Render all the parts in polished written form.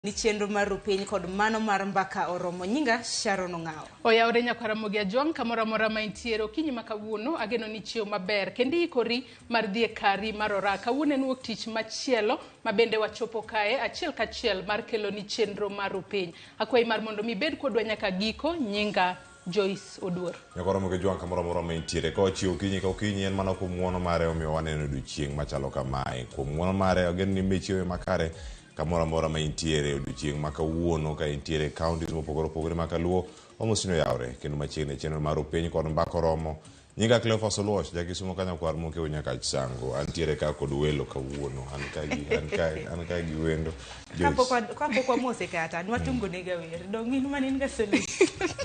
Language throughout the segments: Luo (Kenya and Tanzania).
Ni chenro mar Rupiny kod mano mar Mbaka Oromo. Nyinga Sharon Ong'awo. Oyawore nyakwar Ramogi Ajwang' kamoro amora ma intiere okinyi ma kawuono ageno ni ichiew maber kendo iikori mar dhi e kari mar ora. Kawuono en wuok tich machielo ma bende wachopo kae achiel kachiel mar keloni chenro mar Rupiny. Akwayi mar mondo mi ibed kodwa nyaka giko. Nyinga Joyce Oduor. Nyakwar Ramogi Ajwang' kamoro amora ma intiere ka wachiew okinyi ka okinyi en mana kuom ng'uono mare omiyo waneno odiochieng' machalo kamae. Kuom ng'uono mare ageno ni in be ichiew makare kamoro amora ma intiere odiochieng' ma kawuono ka intiere e counties mopogore opogore ma kaluo wamosino yawre kendo machiegni e chenro mar Rupiny kod Mbaka Oromo. Nyinga Cleophas Oluoch, ja Kisumo ka nyakwar Mokew Nyakach Sango. Antiere ka kod welo kawuono. An ka gi an ka an ka gi wendo. Joyce. Kapok kapok wamose kata, nwatungo nega wer. Dong' in mane in ga solo.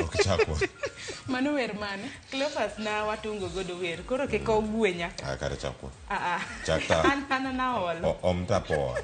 Ok chakwa. Mano wer mane? Cleophas na watungo godo wer. Koro kik ogwenya. Ah, kare chakwa. Ah, ah. Chak ta. An an naol. Om ta poa.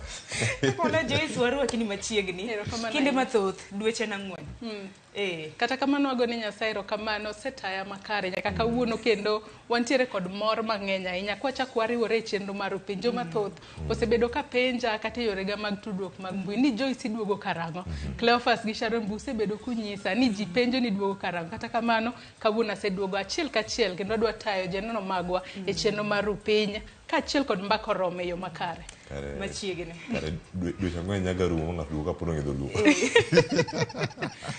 Pole Joyce warwaki ni machiegni. Erokamano Kinde ahinya. mathoth, dweche ang'wen. Eh. Kata kamano wago ne Nyasaye erokamano osetaya makare nyaka kawuono kendo wantiere kod mor mang'eny ahinya kwachako wariwore e chenro mar Rupiny. Joma thoth osebedo ka penja kata e yorega mag tudruok mag mbui ni Joyce iduogo karang'o? Cleophas gi Sharon be usebedo kunyisa ni ji penjo ni iduogo karang'o. Kata kamano kawuono aseduogo achiel kachiel kendo adwa tayo joneno magwa e chenro mar Rupiny kaachiel kod Mbaka Oromo e yo makare. Kare Machiegni. Kare dweche ang'wen nyaga rumo ma ng'ato duogo kapod ong'e dholuo.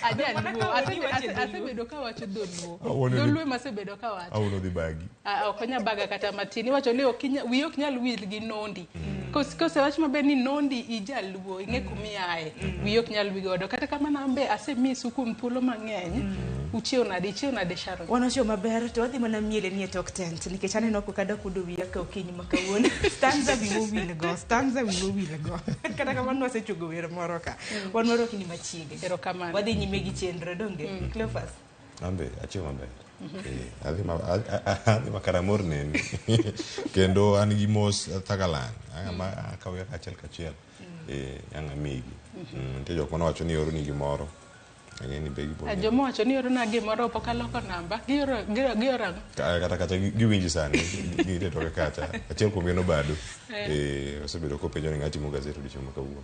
Ajaluo, Mana ka odi wacho dholuo. asebedo kawacho dholuo. Awuono Dholuo ema asebedo kawacho. Awuono dhi bagi. Ah, ok onya baga kata matin. Iwacho ni ok inya, wiyi ok nyal wil gi Nondi. Kosewach maber ni Nondi ijaluo, ing'e kumiaye. Wiyi ok nyal wil godo. Kata kamano an be asemisu kuom thuolo mang'eny. Uchiew nade? Ichiew nade Sharon? Wan ochiew maber to wadhi mana miele ni e tok tent nikech aneno kaka dakuodo wiya ka okinyi ma kawuono. Stanza wiwa owil go, stanza wiwa owil go. Kata kamano wasechuogo wer moro ka. Wan warwaki ni machiegni. Erokamano. Wadhi nyime gi chenro donge? Cleophas. Ambe achiew maber. Eh, adhi ma adhi ma kara mor neni. Kendo an gi mos thagalang'. Ang' akawo kaka achiel kachiel. Eh, ang' amigi. Nitie jok mane owacho ni oroni gimoro. Ang'e ni be gibo Ah, Joma wacho ni orona gimoro pok aloko namba. Gioro gioro ang'o? Kata kacha giwinji sani gintie toke kacha achiel kuom gi en Obado eh, osebedo kopenjo ni ng'a timo gazet odiochieng' ma kawuono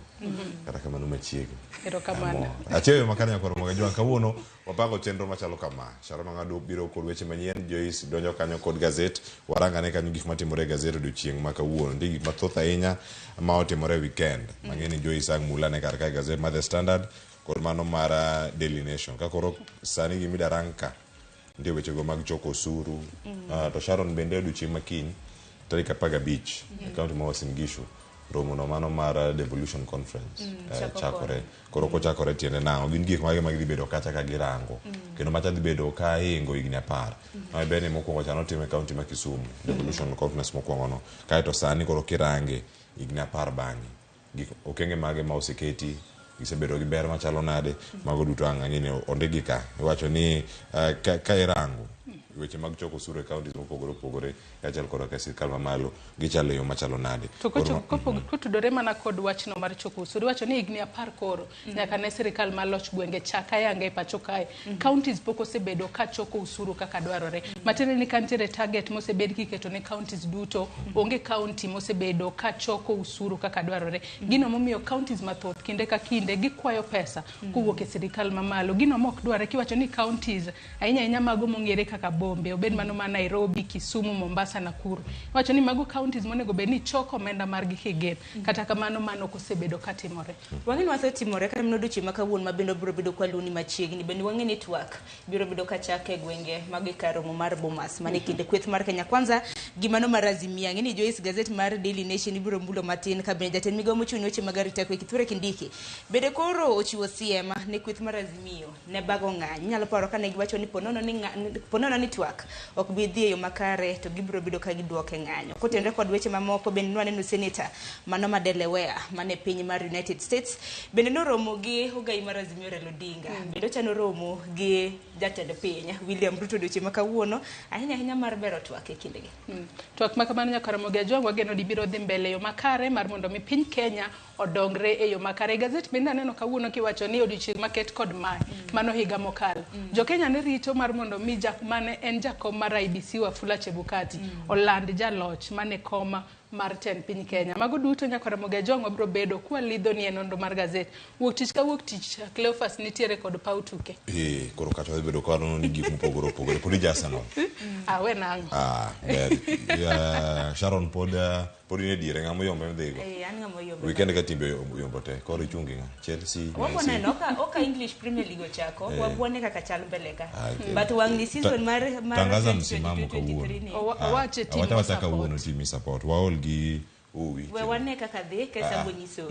kata kamano machiegni Erokamano. Amor. Achiewo makare nyakwar Ramogi Ajwang' kawuono wapango chenro machalo kama Sharon Ong'ado biro kod weche manyien Joyce donjo kanyo kod gazet warangane kanyo gik matimore e gazet odiochieng' ma kawuono nitie gik mathoth ahinya ma otimore e weekend mang'e ni Joyce ang' mulane kar kae gazet mar The Standard kod mano mar Daily Nation ka koro sani gima idarang ka nitie wechego mag choko osuru to Sharon bende odiochieng' ma kiny tarik 15 e kaunti ma Uasin Gishu romo no mano mar Devolution Conference chako chakore koro kochakore tiende nang'o gin gik mage ma gidhi bedo kacha ka girango kendo macha dhi bedo ka ingo higni 10 ma ber ni mokwongo cha notim e kaunti ma Kisumu Devolution Conference mokwongo no kaeto sani koro kirange higni 10 bang'e gik okenge mage ma oseketi gisebedo gi ber machalo nade mago duto ang' ang'e ni ondikgi ka iwacho ni ka irango weche mag choko osuru e counties mopogore opogore kaachiel koda ka sirkal mamalo gichalo e yo machalo nade To Koro kotudore mana kod wachno mar choko osuru, iwacho ni higni 10 koro nyaka ne sirikal mar loch gwenge chak ayanga e pacho kae. Counties pok osebedo ka choko osuru kaka dwarore. Matiende ni ka nitiere target mosebed kiketo ne counties duto, onge county mosebedo ka choko osuru kaka dwarore. Gino momiyo counties mathoth kinde ka kinde gikwayo pesa kowuok e sirikal mamalo. Gino mok dwarre kiwacho ni counties ahinya ahinya mago mong'ere kaka bombe, obed mano ma Nairobi, Kisumu, Mombasa, Nakuru. Iwacho ni mago counties monego bed ni choko omenda margi kigen. Kata kamano mano ok osebedo katimore. Wang'e ni wasetimore kata mana odiochieng' ma kawuono ma bende wabiro bedo kwaluoni machiegni. Bende wang'e ni twak biro bedo kachako e gwenge mag kar romo mar Bomas mane kinde kweth mar Kenya Kwanza gi mano mar Azimio. Ang'e ni Joyce Gazette mar Daily Nation ibiro mulo matin ka bende jatend migawo mochung' ne weche mag arita kwe Kithure Kindiki bende koro ochiwo siem ne kweth mar Azimio ne bago ng'any. Inyalo paro kane giwacho ni ponono ni ponono ni twak ok bi dhi e yo makare to gibiro bedo ka giduoke ng'anyo. Kotenore kod weche mamoko bende nwaneno seneta mano ma Delaware mane piny mar United States bende noromo gi ogai mar Azimio Raila Odinga. Bende ochano romo gi jatend piny William Ruto odiochieng' ma kawuono ahinya ahinya mar bero twak e kindegi. Twak ma kamano nyaka Ramogi Ajwang' wageno ni biro dhi mbele e yo makare mar mondo mi piny Kenya odongre e yo makare. E gazet bende aneno kawuono kiwacho ni odiochieng' maket kod mae mano higa mokalo. Jo Kenya ne rito mar mondo mi jak mane en jakom mar IEBC Wafula Chebukati oland jaloch mane koma mar tend piny Kenya. Mago duto nyaka Ramogi Ajwang' wabiro bedo kwalidho ni e nonro mar gazet. Wuok tich ka wuok tich Cleophas nitiere kod paw tuke. Eh, koro kata wadhi bedo ka wanono ni gik mopogore opogore. Pod ija Arsenal. Ah, we nang'o. Ah, ber. Yeah, Sharon pod pod in e diere ng'ama oyombe midhigo. Eh, an ng'ama oyombe. Weekend ka timbe oyombo te. Koro ichungi ng'a? Chelsea, Wabo Man City. neno oka, oka English Premier League ochako, Eh. wabwane kaka chal mbele ka. Ah, okay. But wang' ni season mar mar Tangaza 2022-2023 msimamo kawuono. ni. Owache team Awacha wacha support. kawuono team support. Waol gi uwi. We wane kaka dhi, kesa bo nyiso.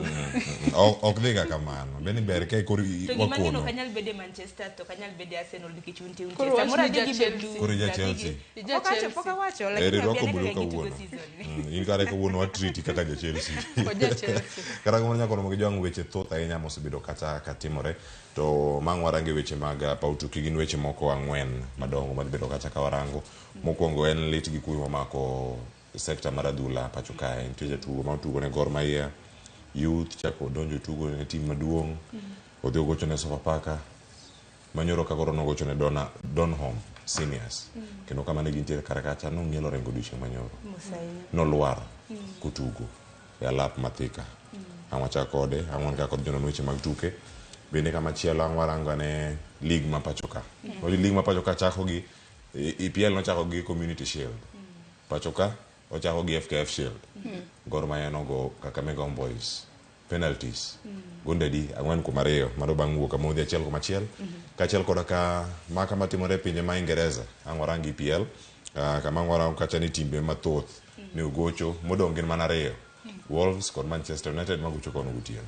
Ok dhi ga kamano. Beni ber ka koro To gima ng'eno wakono. ok anyal bedo e Manchester to ok anyal bedo e Arsenal nikech unte unte. Koro wach Samoro ni adhi ja gi Chelsea. Blues, Koro ija adhi gi- Chelsea. Ija Pok awacho, Chelsea. pok awacho, Eri lakini rwako wabiane bulu kaka gitugo kawuono. season. In kare kawuono watriti kaka ja Chelsea. Oja Chelsea. Kata kamano nyaka romo gi jwang' weche thoth ahinya mosebedo kata ka timore to mang' warange weche mag paw tuke gin weche moko ang'wen madongo madhi bedo kata ka warango. Mokwongo en lit gi kuyo mamako sekta mar adhula pacho kae. Nitie jatugo ma otugo ne Gor Mahia Youth chako donjo tugo ne tim maduong'. Odhi ogocho ne Sofapaka. Manyoro ka koro nogocho ne Donholm Seniors. Kendo kama ne gintiere kar kacha nong'ielo rengo odiochieng' manyoro. Mos ahinya. Nolwar kotugo e alap ma Thika. Ang' wachak kode, ang' wan ka kod jonon weche mag tuke. Bende kamachielo ang' warango ane league ma pacho ka. Mm. League ma pacho ka chako gi EPL nochako gi Community Shield. Pacho ka ochako gi FKF Shield. Gor Mahia nogo Kakamega Homeboyz penalties. Gonde adi? 4-2 mano bang' wuok amodhi 1-1. Kaachiel koda ka maka matimore e pinje ma Ingereza ang' warang EPL kama ang' warango kacha ni timbe mathoth ne ogocho modong' gin mana 2. Wolves kod Manchester United magocho kono gotieno.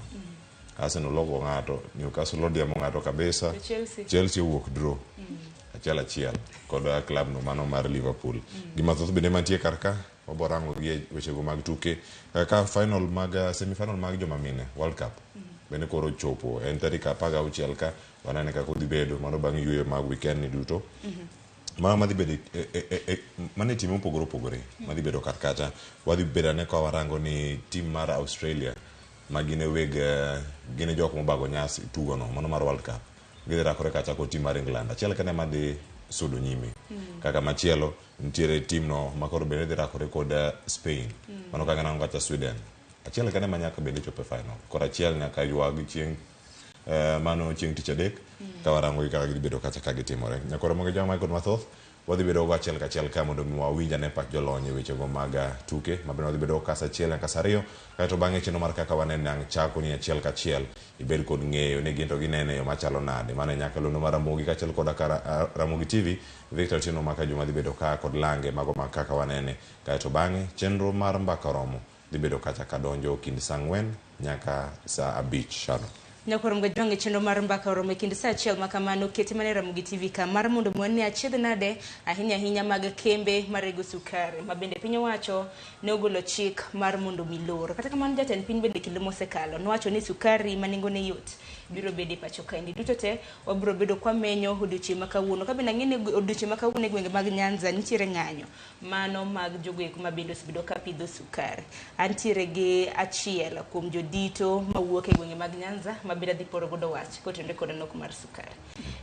Arsenal ogo ng'ato, Newcastle odiemo ng'ato kabisa. To Chelsea? Chelsea owuok draw 1-1 kod club no mano mar Liverpool. Gima thoth bende mantie kar ka wabo rango gi e wechego mag tuke kaka final mag semi final mag joma mine World Cup bende koro chopo en tarik 16 ka wanene kaka odhi bedo mano bang' yueyo mag weekend ni duto. Ma madhi bedo mane tim mopogore opogore madhi bedo kar kacha wadhi bedo ane ka warango ni tim mar Australia ma gin e weg gin e jok mobago nyasi tugo no mano mar World Cup gidhi rakore kacha kod tim mar England achiel kende madhi sudo nyime kaka machielo nitiere tim no makoro bende dhi rakore kod Spain mano kaka nango kacha Sweden achiel kende ma nyaka bende chopo e final koro achiel nyaka ywag chieng' mano chieng' tich adek ka warango gi kaka gidhi bedo kacha ka gitimore. Nyakoro mogi joma kod mathoth wadhi bedo go achiel kachiel ka mondo mi wawinj ane pach jolony e wechego mag tuke ma bende wadhi bedo ka saa 1 nyaka saa 2 kaeto bang'e chenro mar kaka wanene ang' chako ni achiel kachiel ibed kod ng'eyo ni gin to ginene e yo machalo nade. Mano e nyakalondo mar Ramogi kaachiel koda ka Ramogi TV Victor Otieno Maka Juma dhi bedo ka kod lange mago mag kaka wanene kaeto bang'e chenro mar mbaka oromo dhi bedo kacha ka donjo kind saa 4 nyaka saa 5 Sharon. Nyakwar Mgajwang' e chenro mar mbaka oromo e kind saa 1 makamano kete mana e Ramogi TV ka mar mondo mi wane achiedh nade ahinya ahinya mag kembe marego sukari ma bende piny owacho ne ogolo chik mar mondo mi lor. Kata kamano jatend piny bende kinde mosekalo nowacho ni sukari ma nengone yot biro bedo e pacho kaendi. Duto te wabiro bedo kwamenyo odiochieng' ma kawuono. Ka bende ang'e ni odiochieng' ma kawuono e gwenge mag Nyanza nitiere ng'anyo mano mag jogo eko ma bende osebedo ka pidho sukari. Antiere gi achiel kuom jodito mawuok e gwenge mag Nyanza ma bende adhi poro godo wach kotenore kod nok mar sukari.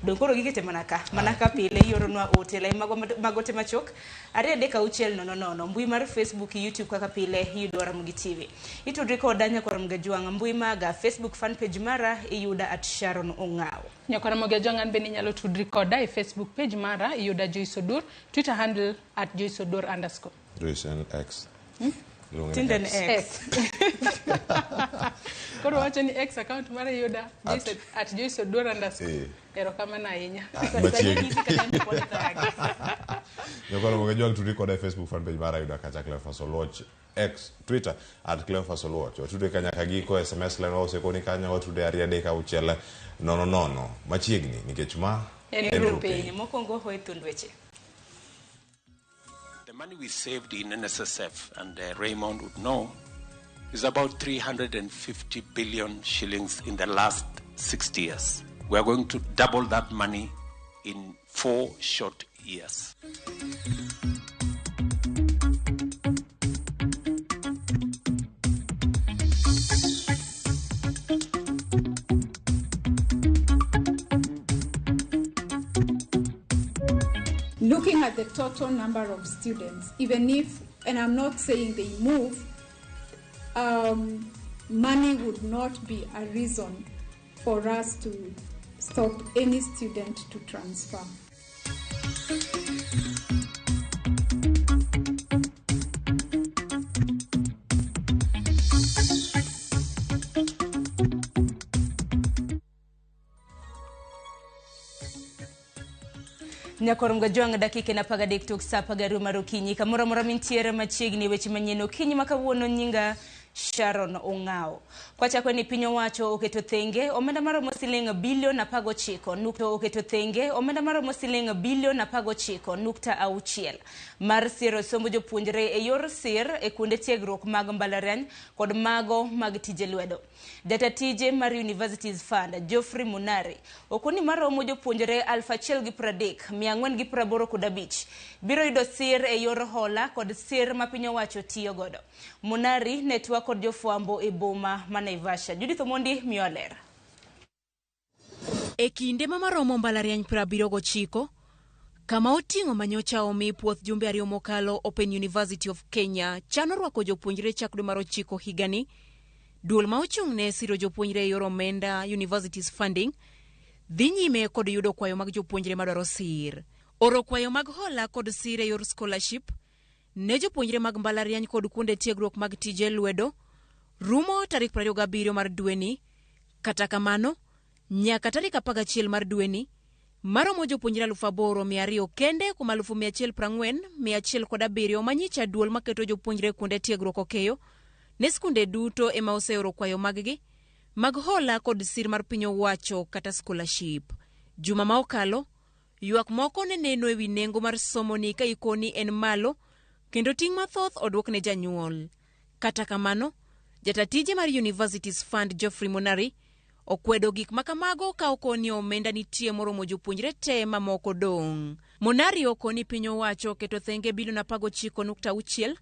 Dong' koro gikete mana ka, mana ka pile ioronwa ote lai magwa mag ote machok 2 3 6 0 0 mbui mar Facebook, YouTube kaka pile iyudo Ramogi TV. Itudri koda Nyakwar Ramogi Ajwang' mbui maga Facebook fan page mara iyuda at Sharon Ong'awo. Nyakwar Ramogi Ajwang' an bende inyalo tudri koda e Facebook page mara iyuda Joyce Odur, Twitter handle at Joyce Odur _ Joyce en X. Tinde en X. Koro wacho ni X account mara iyuda Joyce at Joyce Odur _. Erokamano ahinya. Machiegni. Nyakwar Ramogi Ajwang' tudri koda e Facebook fan page mara iyuda kacha Cleophas Oluoch X Twitter at Cleophas Oluoch. Watudre kanyaka giko SMS line wasekoni kanyo watudre 2 3 6 0 0 machiegni nikech ma en rupiny. Mokwongo hoye thund weche. The money we saved in NSSF, and Raymond would know, is about 350 billion shillings in the last 60 years. We are going to double that money in 4 short years. Looking at the total number of students, even if, and I'm not saying they move, Money would not be a reason for us to stop any student to transfer. Nyakor Mgajwang' dakika en 13 tok sa 12 mar okinyi kamoro amora mintiere machiegni weche manyien okinyi ma kawuono nyinga Sharon Ong'ao. Kwachako ni piny owacho oketo thenge omenda maromo siling bilion 19 nukta oketo thenge omenda maromo siling bilion 19.6 mar siro sombo jopuonjre e yor sir e kuonde tiegruok mag mbalariany kod mago mag tije lwedo. Jata tije mar Universities Fund Geoffrey Munari okoni maromo jopuonjre 1030,485 biro yudo sir e yor hola kod sir ma piny owacho tiyo godo. Munari ne twak kod jofwambo e boma ma Naivasha. Judith Omondi miyo ler. E kinde ma maromo mbalariany 79 kama oting'o manyocha omi puoth jumbe 2 mokalo Open University of Kenya chano rwako jopuonjre chak dwe mar 9 higani. Duol ma ochung' ne siro jopuonjre e yor omenda Universities Funding dhi nyime kod yudo kwayo mag jopuonjre madwaro sir. Oro kwayo mag hola kod sir e yor scholarship ne jopuonjre mag mbalariany kod kuonde tiegruok mag tije lwedo rumo tarik 27 mar dweni. Kata kamano, nyaka tarik 11 mar dweni maromo jopuonjre 8,200 kende kuom 140,107 manyicha duol maketo jopuonjre kuonde tiegruok okeyo ne skunde duto ema oseoro kwayo maggi mag hola kod sir mar piny owacho kata scholarship. Juma ma okalo, ywak moko ne neno ewi nengo mar somoni ka ikoni en malo kendo ting' mathoth oduok ne janyuol. Kata kamano, jatatije mar Universities Fund Geoffrey Monari okwedo gik makamago ka okoni omenda nitie moromo jopuonjre te mamoko dong'. Monari okoni piny owacho oketo thenge bilion 19.6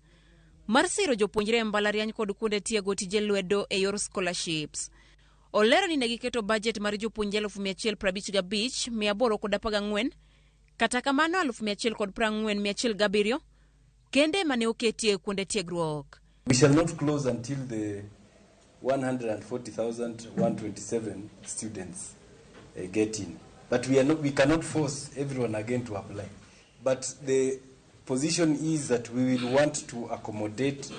mar siro jopuonjre e mbalariany kod kuonde tiego tije lwedo e yor scholarships. Olero ni negiketo budget mar jopuonjre 155,814, kata kamano 140,107 kende mane oketie kuonde tiegruok. We shall not close until the 140,127 students get in. But we cannot force everyone again to apply. But the position is that we will want to accommodate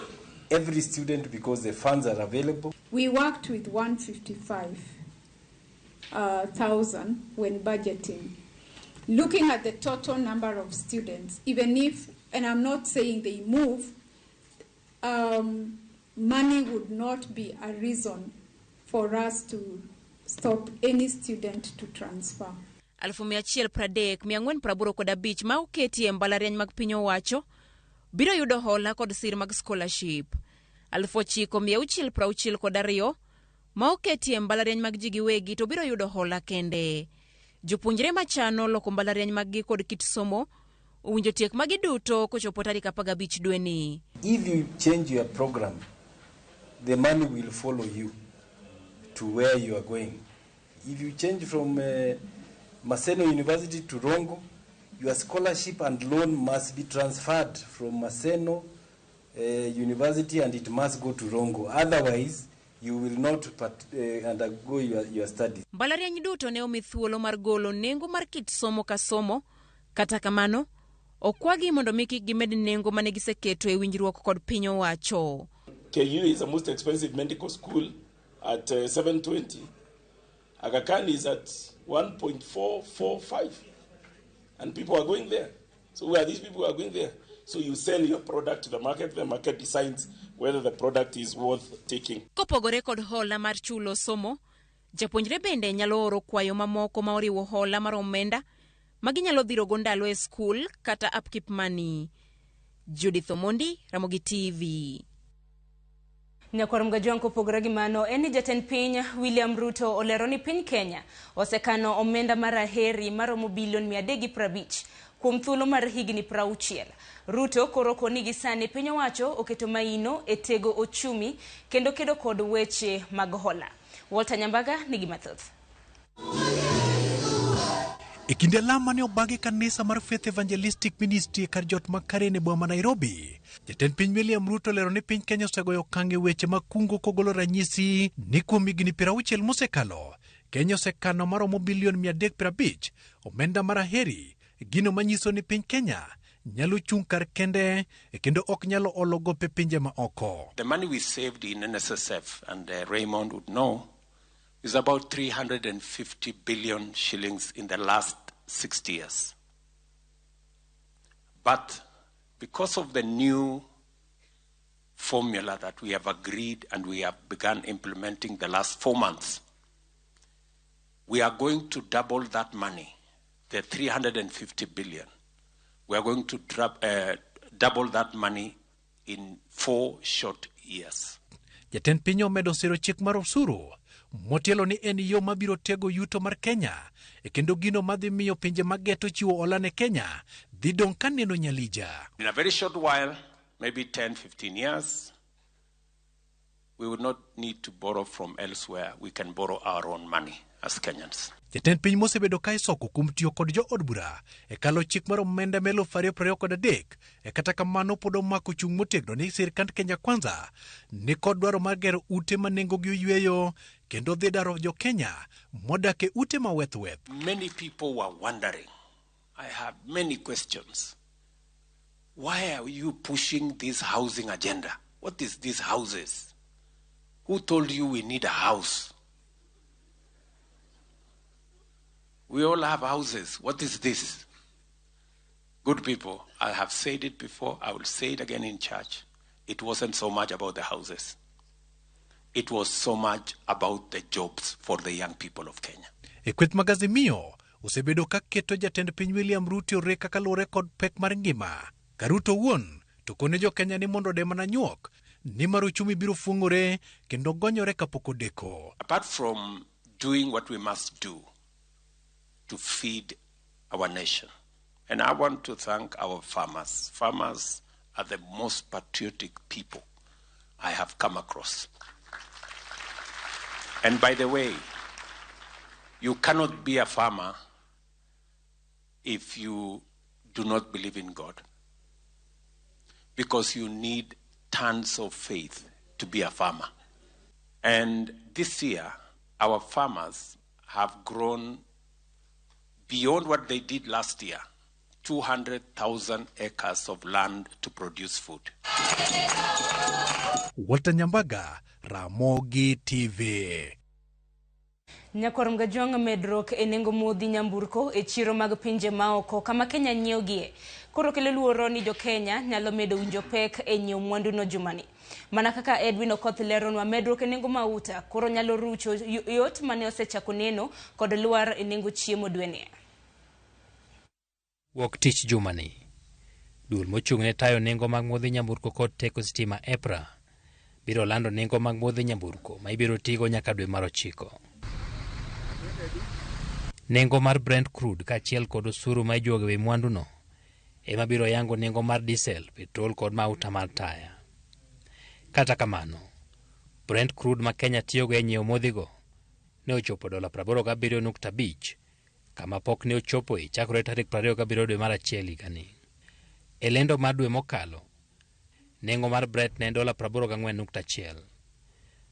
every student because the funds are available. We worked with 155,000 when budgeting. Looking at the total number of students, even if, and I'm not saying they move, money would not be a reason for us to stop any student to transfer. 130,485 ma oketi e mbalariany mag piny owacho biro yudo hola kod sir mag scholarship. 9,662 ma oketi e mbalariany mag ji giwegi to biro yudo hola kende. Jopuonjre machano loko mbalariany maggi kod kit somo owinjo tiek magi duto kochopo tarik 15 dweni. If you change your program, the money will follow you to where you are going. If you change from Maseno University to Rongo, your scholarship and loan must be transferred from Maseno University and it must go to Rongo. Otherwise, you will not undergo your studies. Mbalariany duto ne omi thuolo mar golo nengo mar kit somo ka somo. Kata kamano, okwagi mondo mi kik gimed nengo mane giseketo e winjruok kod piny owacho. KU is the most expensive medical school at 720. Aga Khan is at 1.445, and people are going there. So where are these people are going there? So you sell your product to the market decides whether the product is worth taking. Kopogore kod hola mar chulo somo, japuonjre bende nyalo oro kwayo mamoko ma oriwo hola mar omenda ma ginyalo dhirogo ndalo e skul kata upkeep money. Judith Omondi, Ramogi TV. Nyakwar Mgajwang' kopogore gi mano en ni jatend piny William Ruto olero ni piny Kenya osekano omenda mar aheri maromo bilion 350 kuom thuolo mar higni 60. Ruto koro koni gi sani piny owacho oketo maino e tego ochumi kendo kedo kod weche mag hola. Walter Nyambaga nigi mathoth. E kinde alam mane obag e kanisa mar Faith Evangelistic Ministry e kar jot ma Karen e boma ma Nairobi, jatend piny William Ruto olero ni piny Kenya osegoyo okang' e weche mag kungo kogolo ranyisi ni kuom higni 60 mosekalo, Kenya osekano maromo bilion 350 omenda mar aheri, gino manyiso ni piny Kenya nyalo chung' kar kende kendo ok nyalo olo gope pinje ma oko. The money we saved in NSSF, and Raymond would know, is about 350 billion shillings in the last 60 years. But because of the new formula that we have agreed and we have begun implementing the last 4 months, we are going to double that money, the 350 billion. We are going to double that money in 4 short years. Jatend piny omedo siro chik mar osuru motielo ni en yo mabiro tego yuto mar Kenya e kendo gino madhi miyo pinje mageto chiwo hola ne Kenya dhi dong' ka neno nyalija. In a very short while, maybe 10, 15 years, we would not need to borrow from elsewhere. We can borrow our own money as Kenyans. Jatend piny mosebedo ka isoko kuom tiyo kod jood bura e kalo chik mar omenda ma 2023 e kata kamano pod omako chung' motegno ni sirkand Kenya Kwanza ni kod dwaro mar gero ute ma nengogi oyweyo kendo dhi daro jo Kenya modak e ute ma weth weth. Many people were wondering. I have many questions. Why are you pushing this housing agenda? What is these houses? Who told you we need a house? We all have houses. What is this? Good people, I have said it before, I will say it again in church. It wasn't so much about the houses. It was so much about the jobs for the young people of Kenya. E kweth mag Azimio osebedo ka keto jatend piny William Ruto ore kaka luwore kod pek mar ngima. Ka Ruto owuon to kone jo Kenya ni mondo ode mana nyuok nimar uchumi biro fuong'ore kendo gonyore kapok odeko. Apart from doing what we must do to feed our nation, and I want to thank our farmers. Farmers are the most patriotic people I have come across. And by the way, you cannot be a farmer if you do not believe in God, because you need tons of faith to be a farmer. And this year, our farmers have grown beyond what they did last year, 200,000 acres of land to produce food. Walter Nyambaga, Ramogi TV. Nyakwar Mgajwang' medruok e nengo modhi nyamburko e chiro mag pinje maoko kama Kenya nyiewogie. Koro kelo luoro ni jo Kenya nyalo medo winjo pek e nyiewo mwandu no jumani. Mana kaka Edwin Okoth leronwa, medruok e nengo mauta koro nyalo rucho yot mane osechako neno kod lwar e nengo chiemo dweni. Wuok tich jumani, duol mochung' ne tayo nengo mag modhi nyamburko kod teko sitima EPRA biro lando nengo mag modhi nyamburko ma ibiro tigo nyaka dwe mar 9. Nengo mar Brent crude kaachiel kod osuru ma ijuogo ewi mwanduno ema biro yango nengo mar diesel, petrol kod mauta mar taya. Kata kamano, Brent crude ma Kenya tiyogo e nyiewo modhigo ne ochopo $87.5 kama pok ne ochopoe chakore tarik 27 dwe mar 1 higani. E lendo mar dwe mokalo, nengo mar Brent ne en $84.1.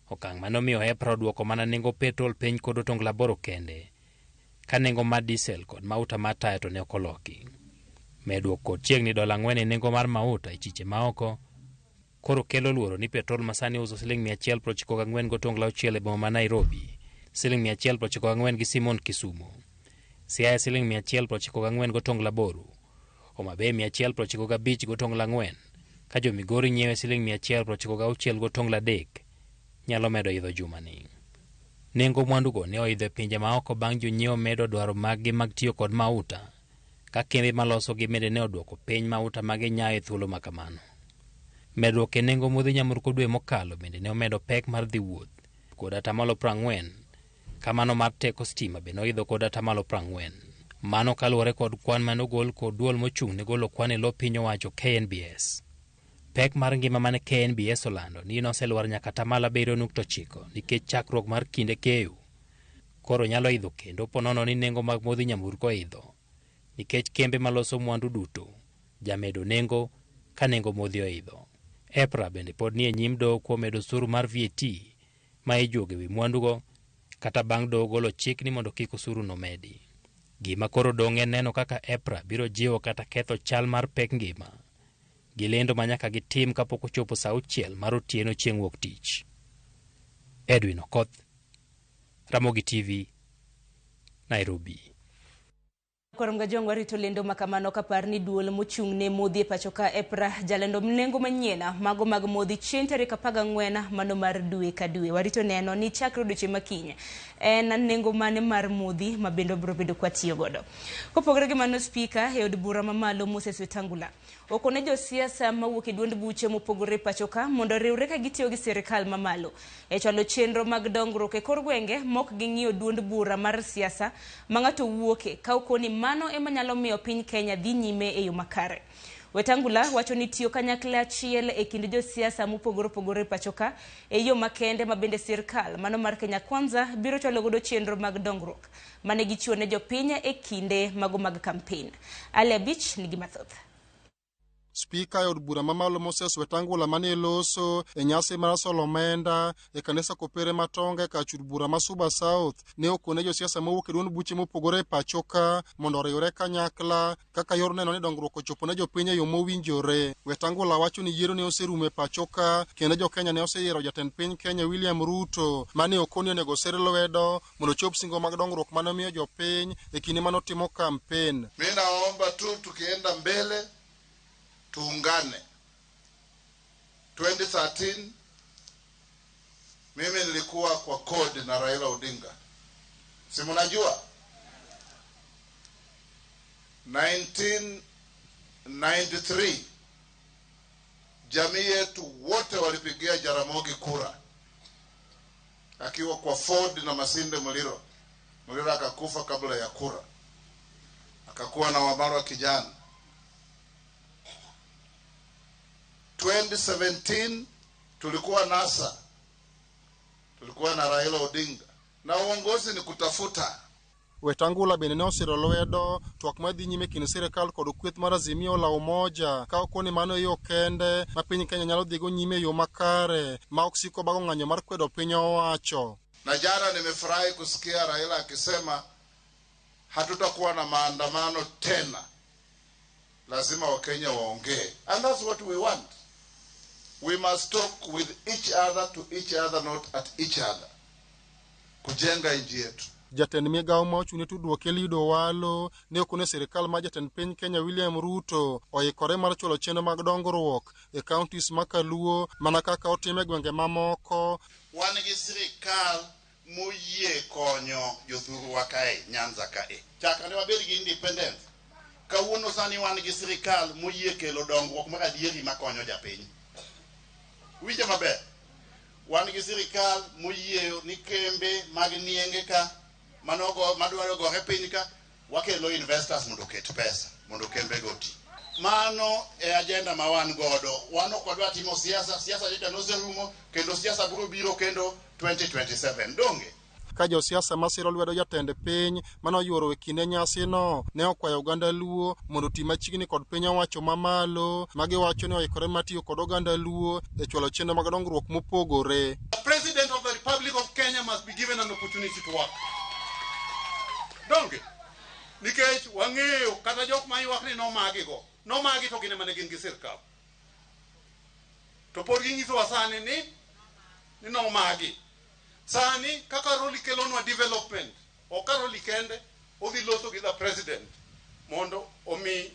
Okang' manomiyo EPRA oduoko mana nengo petrol piny kod otonglo 8 kende, ka nengo mar diesel kod mauta mar taya to ne ok oloki. Medruok kod chiegni $4 e nengo mar mauta e chiche maoko koro kelo luoro ni petrol masani uso siling 194.6 e boma ma Nairobi, siling 194 gi Simon Kisumu, Siaya siling 194.8, Homa Bay 195.4, ka jo Migori nyiewe siling 196.3 nyalo medo idho jumani. Nengo mwandugo ne oidho e pinje maoko bang' jonyiewo medo dwaro maggi mag tiyo kod mauta, ka kembe malosogi bende ne oduoko piny mauta ma ginyayo e thuolo ma kamano. Medruok e nengo modhi nyamburko dwe mokalo bende ne omedo pek mar dhi wuoth kod 40%, kamano mar teko stima bende oidho kod 40%. Mano kaluwore kod kwan manogol kod duol mochung' ne golo kwan e lo piny owacho KNBS. Pek mar ngima mane KNBS olando ni noselwar nyaka 7.9 nikech chakruok mar kinde keyo. Koro nyalo idho kendo ponono ni nengo mag modhi nyamburko oidho nikech kembe maloso mwandu duto jamedo nengo ka nengo modhi oidho. EPRA bende pod nie nyim doho kuom medo osuru mar VAT ma ijuogo ewi mwandugo kata bang' doho golo chik ni mondo kik osuru no medi. Gima koro dong' en neno kaka EPRA biro jiwo kata ketho chal mar pek ngima gi lendo ma nyaka gitim kapok ochopo saa 6 mar otieno chieng' wuok tich. Edwin Okoth, Ramogi TV, Nairobi. Korom Gajwang' warito lendo makamano kapar ni duol mochung' ne modhi e pacho ka EPRA jalendo nengo manyien mago mag modhi chieng' tarik 14 mano mar dwe ka dwe. Warito neno ni chakre odiochieng' makiny en nengo mane mar modhi ma bende obiro bedo kwa tiyo godo. Kopogore gi mano, spika e od bura mamalo Moses Wetangula okone josiasa mawuok e duond buche mopogore e pacho ka mondo oriwre ka gitiyo gi sirikal mamalo e chwalo chenro mag dongruok e kor gwenge mok ging'iyo duond bura mar siasa ma ng'ato wuoke ka okoni mano ema nyalo miyo piny Kenya dhi nyime e yo makare. Wetangula wacho ni tiyo kanyakla achiel e kind josiasa mopogore opogore e pacho ka e yo makende ma bende sirkal mano mar Kenya Kwanza biro chwalo godo chenro mag dongruok mane gichiwo ne jopiny e kinde mago mag kampen. Ali Abich nigi mathoth. Spika e od bura mamalo Moses Wetangula mane loso e nyasi mar solo omenda e kanisa Kopere Matonge kar chud bura ma Suba South ne okone josiasa mowuok e duond buche mopogore e pacho ka mondo oriwre kanyakla kaka yor neno ni dongruok ochopo ne jopiny e yo mowinjore. Wetangula wacho ni yiero ne oserumo e pacho ka kendo jo-Kenya ne oseyiero jatend piny Kenya William Ruto mane okoni onego osir lwedo mondo ochop singo mag dongruok mane omiyo jopiny e kinde mane otimo kampen. Mi naomba tu tukienda mbele tuungane. 2013 mimi nilikuwa kwa CORD na Raila Odinga, si mnajua? 1993 jamii yetu wote walipigia Jaramogi kura akiwa kwa Ford na Masinde Muliro. Muliro akakufa kabla ya kura, akakuwa na Wamalwa kijana. 2017 tulikuwa NASA, tulikuwa na Raila Odinga, na uongozi ni kutafuta. Wetangula bende ne osiro lwedo twak madhi nyime kind sirikal kod kweth mar Azimio la Umoja ka okoni mano e yo kende ma piny Kenya nyalo dhigo nyime e yo makare ma ok siko bago ng'anyo mar kwedo piny owacho. Na jana nimefurahi kusikia Raila akisema hatutakuwa na maandamano tena, lazima Wakenya waongee, and that's what we want. We must talk with each other, to each other, not at each other, kujenga nchi yetu. Jatend migawo ma ochung' ne tudruok Eliud Owalo ne okone sirikal mar jatend piny Kenya William Ruto oikore mar chwalo chenro mag dongruok e counties ma Kaluo mana kaka otime e gwenge mamoko. Wan gi sirikal moyie konyo jothurwa kae Nyanza kae chakre ne wabed gi independence. Kawuono sani wan gi sirikal moyie kelo dongruok mar adieri makonyo japiny. Winjo maber, wan gi sirikal moyie ni kembe mag nienge ka manogo madwaro gore piny ka wakelo investors mondo oket pesa mondo kembe go oti. Mano e agenda ma wan godo. Wan ok wadwa timo siasa, siasa nyocha noserumo kendo siasa biro biro kendo 2027 donge. Ka josiasa masiro lwedo jatend piny mane oyuoro e kinde nyasino ne okwayo oganda Luo mondo oti machiegni kod piny owacho mamalo ma giwacho ni oikore mar tiyo kod oganda Luo e chwalo chenro mag dongruok mopogore. The President of the Republic of Kenya must be given an opportunity to work. Donge? Nikech wang'eyo kata jok ma ywak ni nomagi go, nomagi to gin ema ne gin gi sirkal. To pod ginyisowa sani ni nomagi. Sani kaka Roli kelonwa development, ok Karoli kende, odhi loso gi the president mondo omi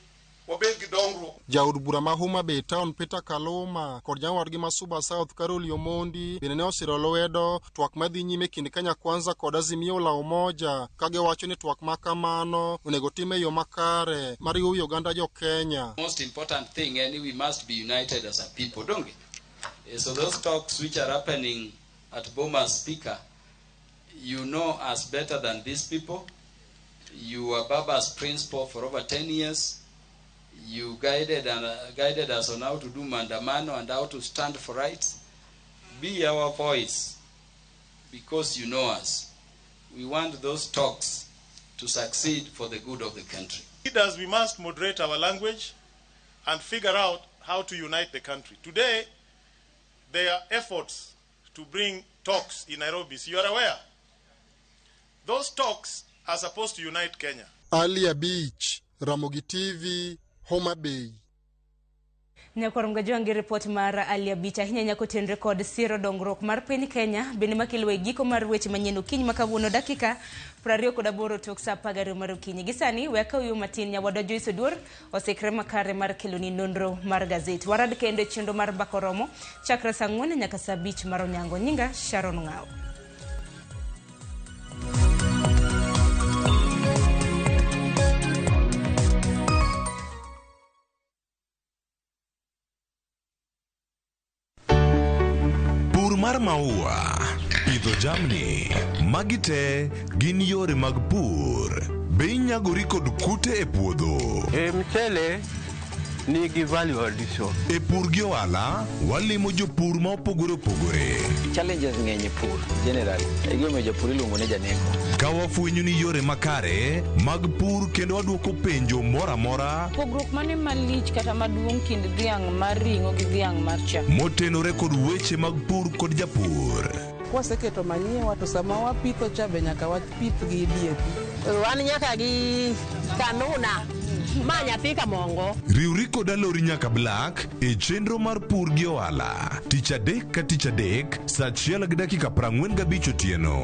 wabed gi dongruok. Jaod bura ma Homa Bay Town Peter Kaluma kod nyawadgi ma Suba South Carol Omondi bende ne osiro lwedo twak madhi nyime kind Kenya Kwanza kod Azimio la Umoja ka giwacho ni twak ma kamano onego tim e yo makare mar riwo wi oganda jo Kenya. Most important thing, and we must be united as a people, don't we? So those talks which are happening at Bomas, Speaker, you know us better than these people. You were Baba's principal for over 10 years. You guided us on how to do mandamano and how to stand for rights. Be our voice, because you know us. We want those talks to succeed for the good of the country. Leaders, we must moderate our language and figure out how to unite the country. Today, there are efforts to bring talks in Nairobi. So you are aware. Those talks are supposed to unite Kenya. Ali Abich, Ramogi TV, Homa Bay. Nyakwar Mgajwangi report mar Ali Abich ahinya nyako tenre kod siro dongruok mar piny Kenya bende makelo e giko mar weche manyien okinyi ma kawuono dakika 28 tok saa 12 mar okinyi. Gi sani we akaw yo matin nyawadwa Joyce Oduor osekre makare mar keloni nonro mar gazet. Warad kendo e chenro mar Mbaka Oromo chakre saa 4 nyaka saa 5 mar onyango. Nyinga Sharon Ng'awo. Pur mar maua, pidho jamni, magi te gin yore mag pur. Be inyagori kod kute e puodho? E mchele nigi value addition. E pur gi ohala, walimo jopur ma opogore opogore. Challenges ng'eny e pur generally. E gimomiyo japur iluongo ni janeko. Ka wafwenyo ni yore makare mag pur kendo waduoko penjo moro amora Pogruok mane malich kata maduong' kind dhiang' mar ring'o gi dhiang' mar chak? motenore kod weche mag pur kod japur. Kwaseketo manyiwa to sama wapitho cha be nyaka wapith gi DAP. Wan nyaka gi kanuna ma nyathi kamongo. Riwri kod Alori nyaka Black e chenro mar pur gi ohala tich adek ka tich adek saa 1:45 otieno.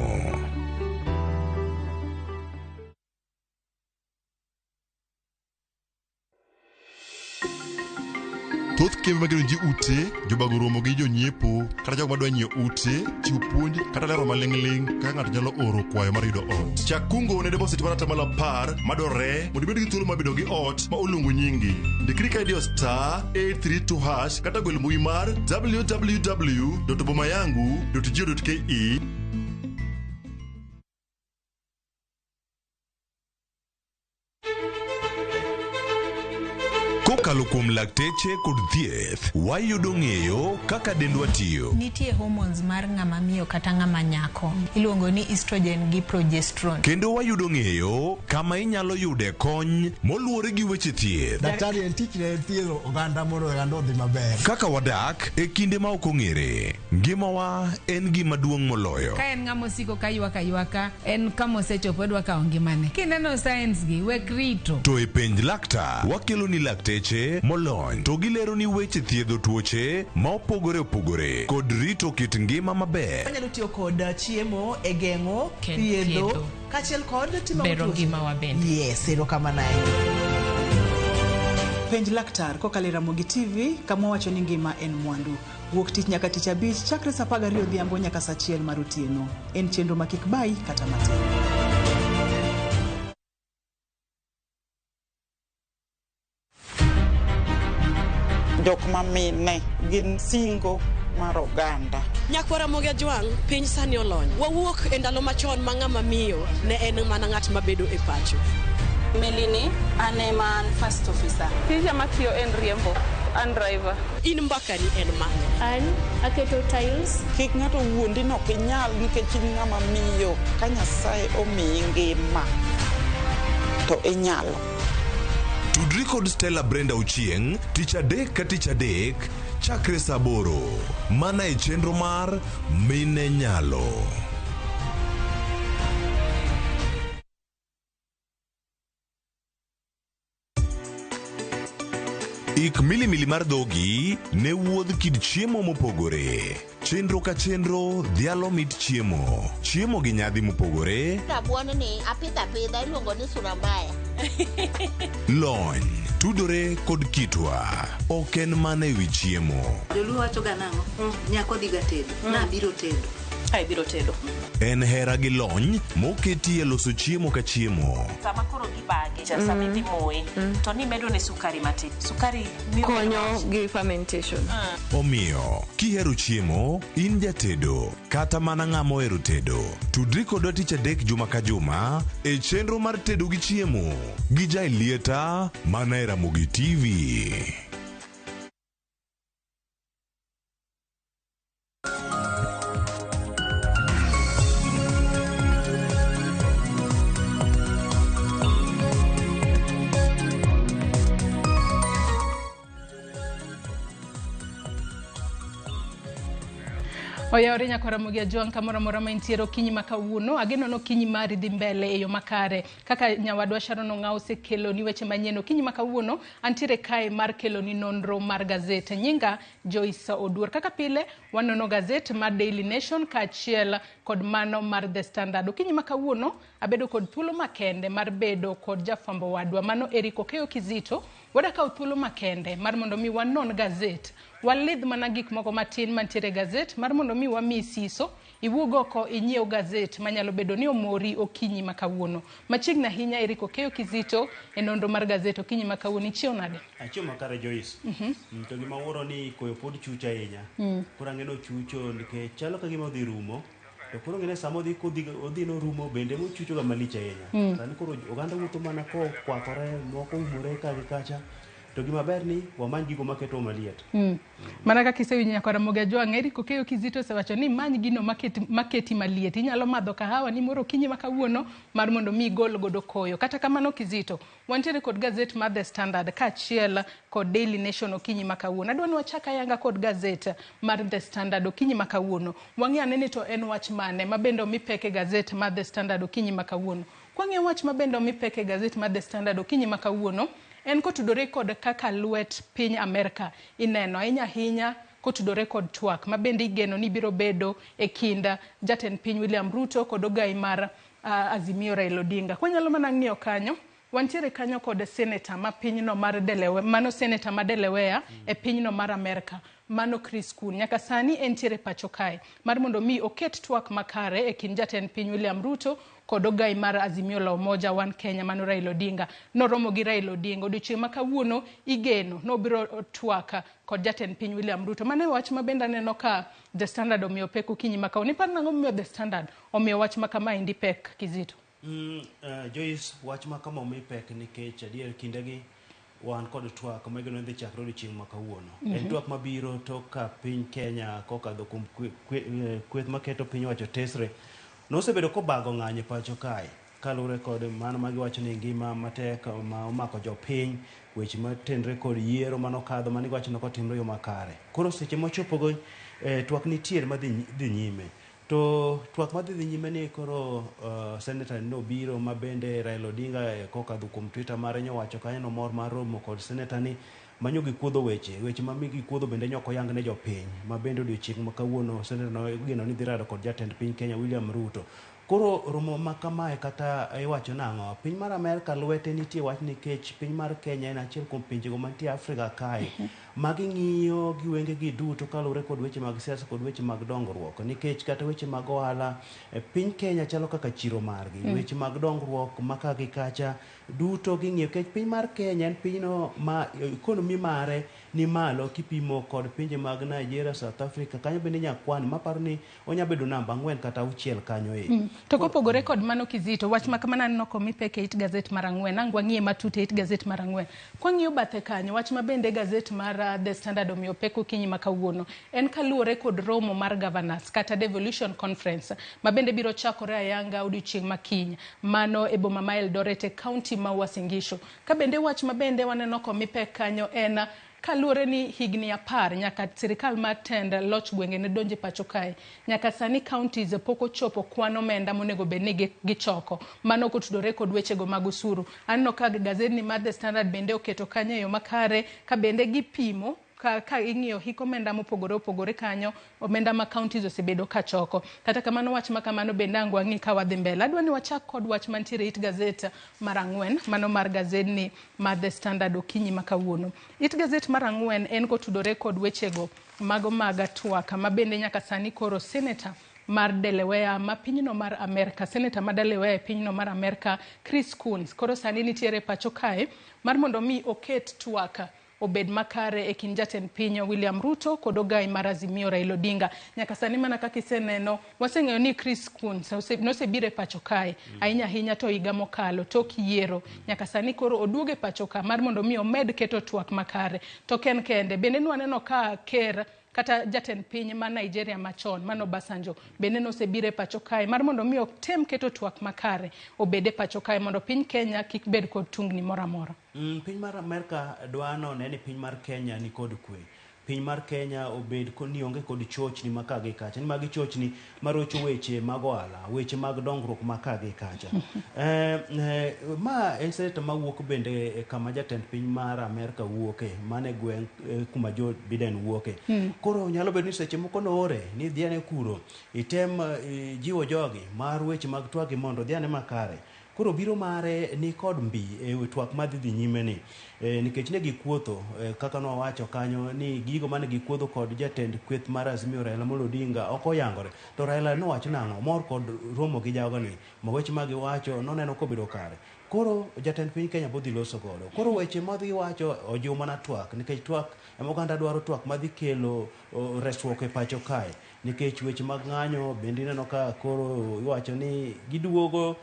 Thoth kembe magero ji ute, jobago romo gi jonyiepo kata jogo madwa nyiewo ute, chiwo puonj kata lero maling'ling' kaka ng'ato nyalo oro kwayo mar yudo ot. Chak kungo ne deposit mar atamalo 10 madwarore mondo ibed gi thuolo mar bedo gi ot ma oluongo nyingi. Ndikri ka idiyo *832# kata gwel mbui mar www.bomayangu.go.ke. Kokalo kuom lakteche kod thieth, wayudo ng'eyo kaka dendwa tiyo. Nitie hormones mar ng'ama miyo kata ng'ama nyako iluongo ni estrogen gi progesterone. Kendo wayudo ng'eyo kama inyalo yude kony moluwore gi weche thieth. Daktari en tich ne thiedho oganda mondo oganda odhi maber. Kaka wadak e kinde ma ok ong'ere, ngimawa en gima duong' moloyo. Ka en ng'ama osiko ka ywak aywaka, en kama osechopo odwa kawo ngimane. Kineno signs gi, wek rito. To e penj laktar, wakelo ni lakteche molony to gilero ni weche thiedho tuoche ma opogore opogore kod rito kit ngima maber. Wanyalo tiyo kod chiemo e geng'o, thiedho, thiedho. kaachiel kod timo Bero tuoche. ngimawa bende. Yes, erokamano ahinya. Penj laktar kokalo e Ramogi TV kama wacho ni ngima en mwandu. Wuok tich nyaka tich abich chakre saa 12 odhiambo nyaka saa 1 mar otieno. En chenro ma kik bayi kata matin. Jok ma mine gin singo mar oganda. Nyakwara Ramogi Ajwang', piny sani olony. Wawuok e ndalo machon ma ng'ama miyo ne en mana ng'at mabedo e pacho. Melini, an ema an first officer. Tija matiyo en riembo, an driver. In mbakani en mane? An aketo tiles. Kik ng'ato wuondi ni ok inyal nikech in ng'ama miyo ka Nyasaye omiyi ngima to inyalo. Tudri kod Stella Brenda Ochieng' tich adek ka tich adek chakre saa 8 mana e chenro mar Mine Nyalo. Ik milimili mar dhogi ne wuodh kit chiemo mopogore. Chenro ka chenro dhialo mit chiemo. Chiemo gi nyadhi mopogore, Rabuon ni apidho apidha iluongo ni sura mbaya. lony, tudore kod kitwa. Ok en mana ewi chiemo. Joluo wacho ga nang'o? Nyako dhiga tedo. Nabiro tedo. Ai biro tedo. En hera gi lony moketi e loso chiemo ka chiemo. Sama koro gibage, cha sama idhi moye, to nimedo ne sukari matin. Sukari miyo Konyo gi fermentation. Omiyo, kihero chiemo, in jatedo, kata mana ng'ama ohero tedo. Tudri kodwa tich adek juma ka juma e chenro mar tedo gi chiemo gi Jaelieta mana e Ramogi TV. Oyawore nyaka Ramogi Ajwang' kamoro amora ma intiere okinyi ma kawuono. Ageno ni okinyi mari dhi mbele e yo makare. Kaka nyawadwa Sharon Ong'aw osekeloni weche manyien okinyi ma kawuono, antiere kae mar keloni nonro mar gazet. Nyinga Joyce Oduor. Kaka pile, wanono gazet mar Daily Nation kaachiel kod mano mar The Standard. Okinyi ma kawuono, abedo kod thuolo makende mar bedo kod jafwambo wadwa mano Eric Okeyo Kizito. Wadakawo thuolo makende mar mondo mi wanon gazet. Walidh mana gik moko matin mantiere e gazet mar mondo mi wamiyi siso, iwuog oko inyiew gazet manyalo bedo ni omori okinyi ma kawuono. Machiegni ahinya Eric Okeyo Kizito e nonro mar gazet okinyi ma kawuono. Ichiew nade? Achiew makare Joyce. To gima wuoro ni koyo pod chucho ahinya. Koro ang'e ni ochucho nikech chalo ka gima odhi rumo. To koro ng'e ni sama odhi kodhi odhi norumo bende mochucho ga malich ahinya. Sani koro oganda wuotho mana kokwakore, moko umore ka gi kacha. To gima ber ni wamany gigo maketo maliet. Mana kaka isewinjo nyaka Ramogi Ajwang', Eric Okeyo Kizito osewacho ni many gino maketi maliet. Inyalo madho kahawa ni moro okinyi ma kawuono mar mondo mi igol godo koyo. Kata kamano Kizito, wantiere kod gazet mar The Standard kaachiel kod Daily Nation okinyi ma kawuono. Adwa ni wachak ayanga kod gazet mar The Standard okinyi ma kawuono. Wang'i ane ni to en wach mane ma bende omi pek e gazet mar The Standard okinyi ma kawuono. Kwang'iyo wach ma bende omi pek e gazet mar The Standard okinyi ma kawuono, en kotudore kod kaka lwet piny Amerka ineno ahinya ahinya kotudore kod twak ma bende igeno ni biro bedo e kind jatend piny William Ruto kod ogai mar Azimio Raila Odinga. Kwanyalo mana ng'iyo kanyo, wantiere kanyo kod seneta ma pinyno mar Delaware, mano seneta ma Delaware e pinyno mar Amerka, mano Chris Coons. Nyaka sani entiere pacho kae mar mondo mi oket twak makare e kind jatend piny William Ruto kod ogai mar Azimio la Umoja One Kenya mano Raila Odinga. Noromo gi Raila Odinga odiochieng' ma kawuono igeno nobiro twak kod jatend piny William Ruto. Mano e wach ma bende aneno ka The Standard omiyo pek okinyi ma kawuono. Iparo nang'o momiyo The Standard omiyo wach ma kamaendi pek Kizito? Joyce, wach ma kama omi pek nikech adier kindegi wan kod twak ma igeno ni dhi chakre odiochieng' ma kawuono. En twak mabiro tok ka piny Kenya kokadho kuom kweth maketo piny owacho tesre nosebedo kobago ng'anyo e pacho kae kaluwore kod mano ma giwacho ni ngima matek ma omako jopiny, weche matenre kod yiero manokadho mane giwacho ni ok otimre e yo makare. Koro seche mochopogo twak nitiere madhi dhi nyime. To twak madhi dhi nyime ni koro senator nobiro ma bende Raila Odinga kokadho kuom Twitter mare nyowacho kanyo nomor mar romo kod senator ni manyo gikuodho weche, weche ma gikuodho bende nyok oyang ne jopiny ma bende odiochieng' ma kawuono senator no igeno ni dhi rado kod jatend piny Kenya William Ruto. Koro romo ma kamae kata iwacho nang'o, piny mar Amerka lwete nitie wach nikech piny mar Kenya en achiel kuom pinjego mantie Afrika kae ma ging'iyo gi wengegi duto kaluwore kod weche mag siasa kod weche mag dongruok nikech kata weche mag ohala piny Kenya chalo kaka chiro margi. Weche mag dongruok ma ka gi kacha duto ging'iyo nikech piny mar Kenya en pinyno ma economy mare ni malo kipimo kod pinje mag Nigeria, South Africa kanyo bende inya kwan maparo ni onya bedo namba 4 kata 6 kanyo e. To kopogore kod mano Kizito, wach ma kamano aneno komi pek e it gazet mar 4, ang' wang'iye matut e it gazet mar 4. Kwang'iyo bathe kanyo, wach ma bende gazet mar The Standard omiyo pek okinyi ma kawuono en kaluwore kod romo mar governors kata devolution conference ma bende biro chakore ayanga odiochieng' ma kiny, mano e boma ma Eldoret e county ma Uasin Gishu. Ka bende wach ma bende waneno komi pek kanyo en kaluwore ni higni 10 nyaka sirikal mar tend loch gwenge ne donje pacho kae. Nyaka sani counties pok ochopo kwan omenda monego bed ni gichoko. Mano kotudore kod wechego mag osuru. Aneno ka gazedni mar The Standard bende oketo kanyo e yo makare ka bende gipimo ka ing'iyo hik omenda mopogore opogore kanyo, omenda ma counties osebedo ka choko. Kata kamano wach ma kamano bende ang' wang'i ka wadhi mbele. Adwa ni wachak kod wach mantiere it gazet mar 4, mano mar gazedni mar The Standard okinyi ma kawuono. It gazet mar 4 en kotudore kod wechego mago mag twak ma bende nyaka sani koro senator mar Delaware ma pinyno mar Amerka, senator ma Delaware e pinyno mar Amerka Chris Coons koro sani nitiere pacho kae mar mondo mi oket twak obed makare e kind jatend piny William Ruto kod ogai mar Azimio Raila Odinga. Nyaka sani mana kaka iseneno, waseng'eyo ni Chris Coons nosebiro e pacho kae ahinya ahinya to higa mokalo tok yiero. Nyaka sani koro oduogo e pacho ka mar mondo mi omed keto twak makare. To ken kende, bende nwaneno ka ker kata jatend piny ma Nigeria machon mano Obasanjo bende nosebiro e pacho kae mar mondo mi otem keto twak makare obed e pacho kae mondo piny Kenya kik bed kod tungni moro amora. Piny mar Amerka dwa none ni piny mar Kenya ni kod kwe. piny mar Kenya obed ni onge kod chochni ma ka gi kacha. Ni magi chochni marocho weche mag ohala, weche mag dongruok ma ka gi kacha. Ma en seneta mawuok bende kama jatend piny mar Amerka wuoke, mane gweng' kuma Joe Biden wuoke. Koro nyalo bedo ni seche moko noore ni dhiane kuro item jiwo jogi mar weche mag twagi mondo dhiane makare. Koro biro mare ni kod mbi e twak madhi dhi nyime ni nikech ne gikuotho kaka nwawacho kanyo ni gigo mane gikuotho kod jatend kweth mar Azimio Raila Amolo Odinga ok oyangore. To Raila nowacho nang'o? Mor kod romo gi jago ni ma weche ma giwacho noneno kobedo kare. Koro jatend piny Kenya bodhi loso godo. Koro weche madhi wacho ojiwo mana twak nikech twak ema oganda dwaro, twak madhi kelo resruok e pacho kae. Nikech weche mag ng'anyo bende ineno ka koro iwacho ni giduogo,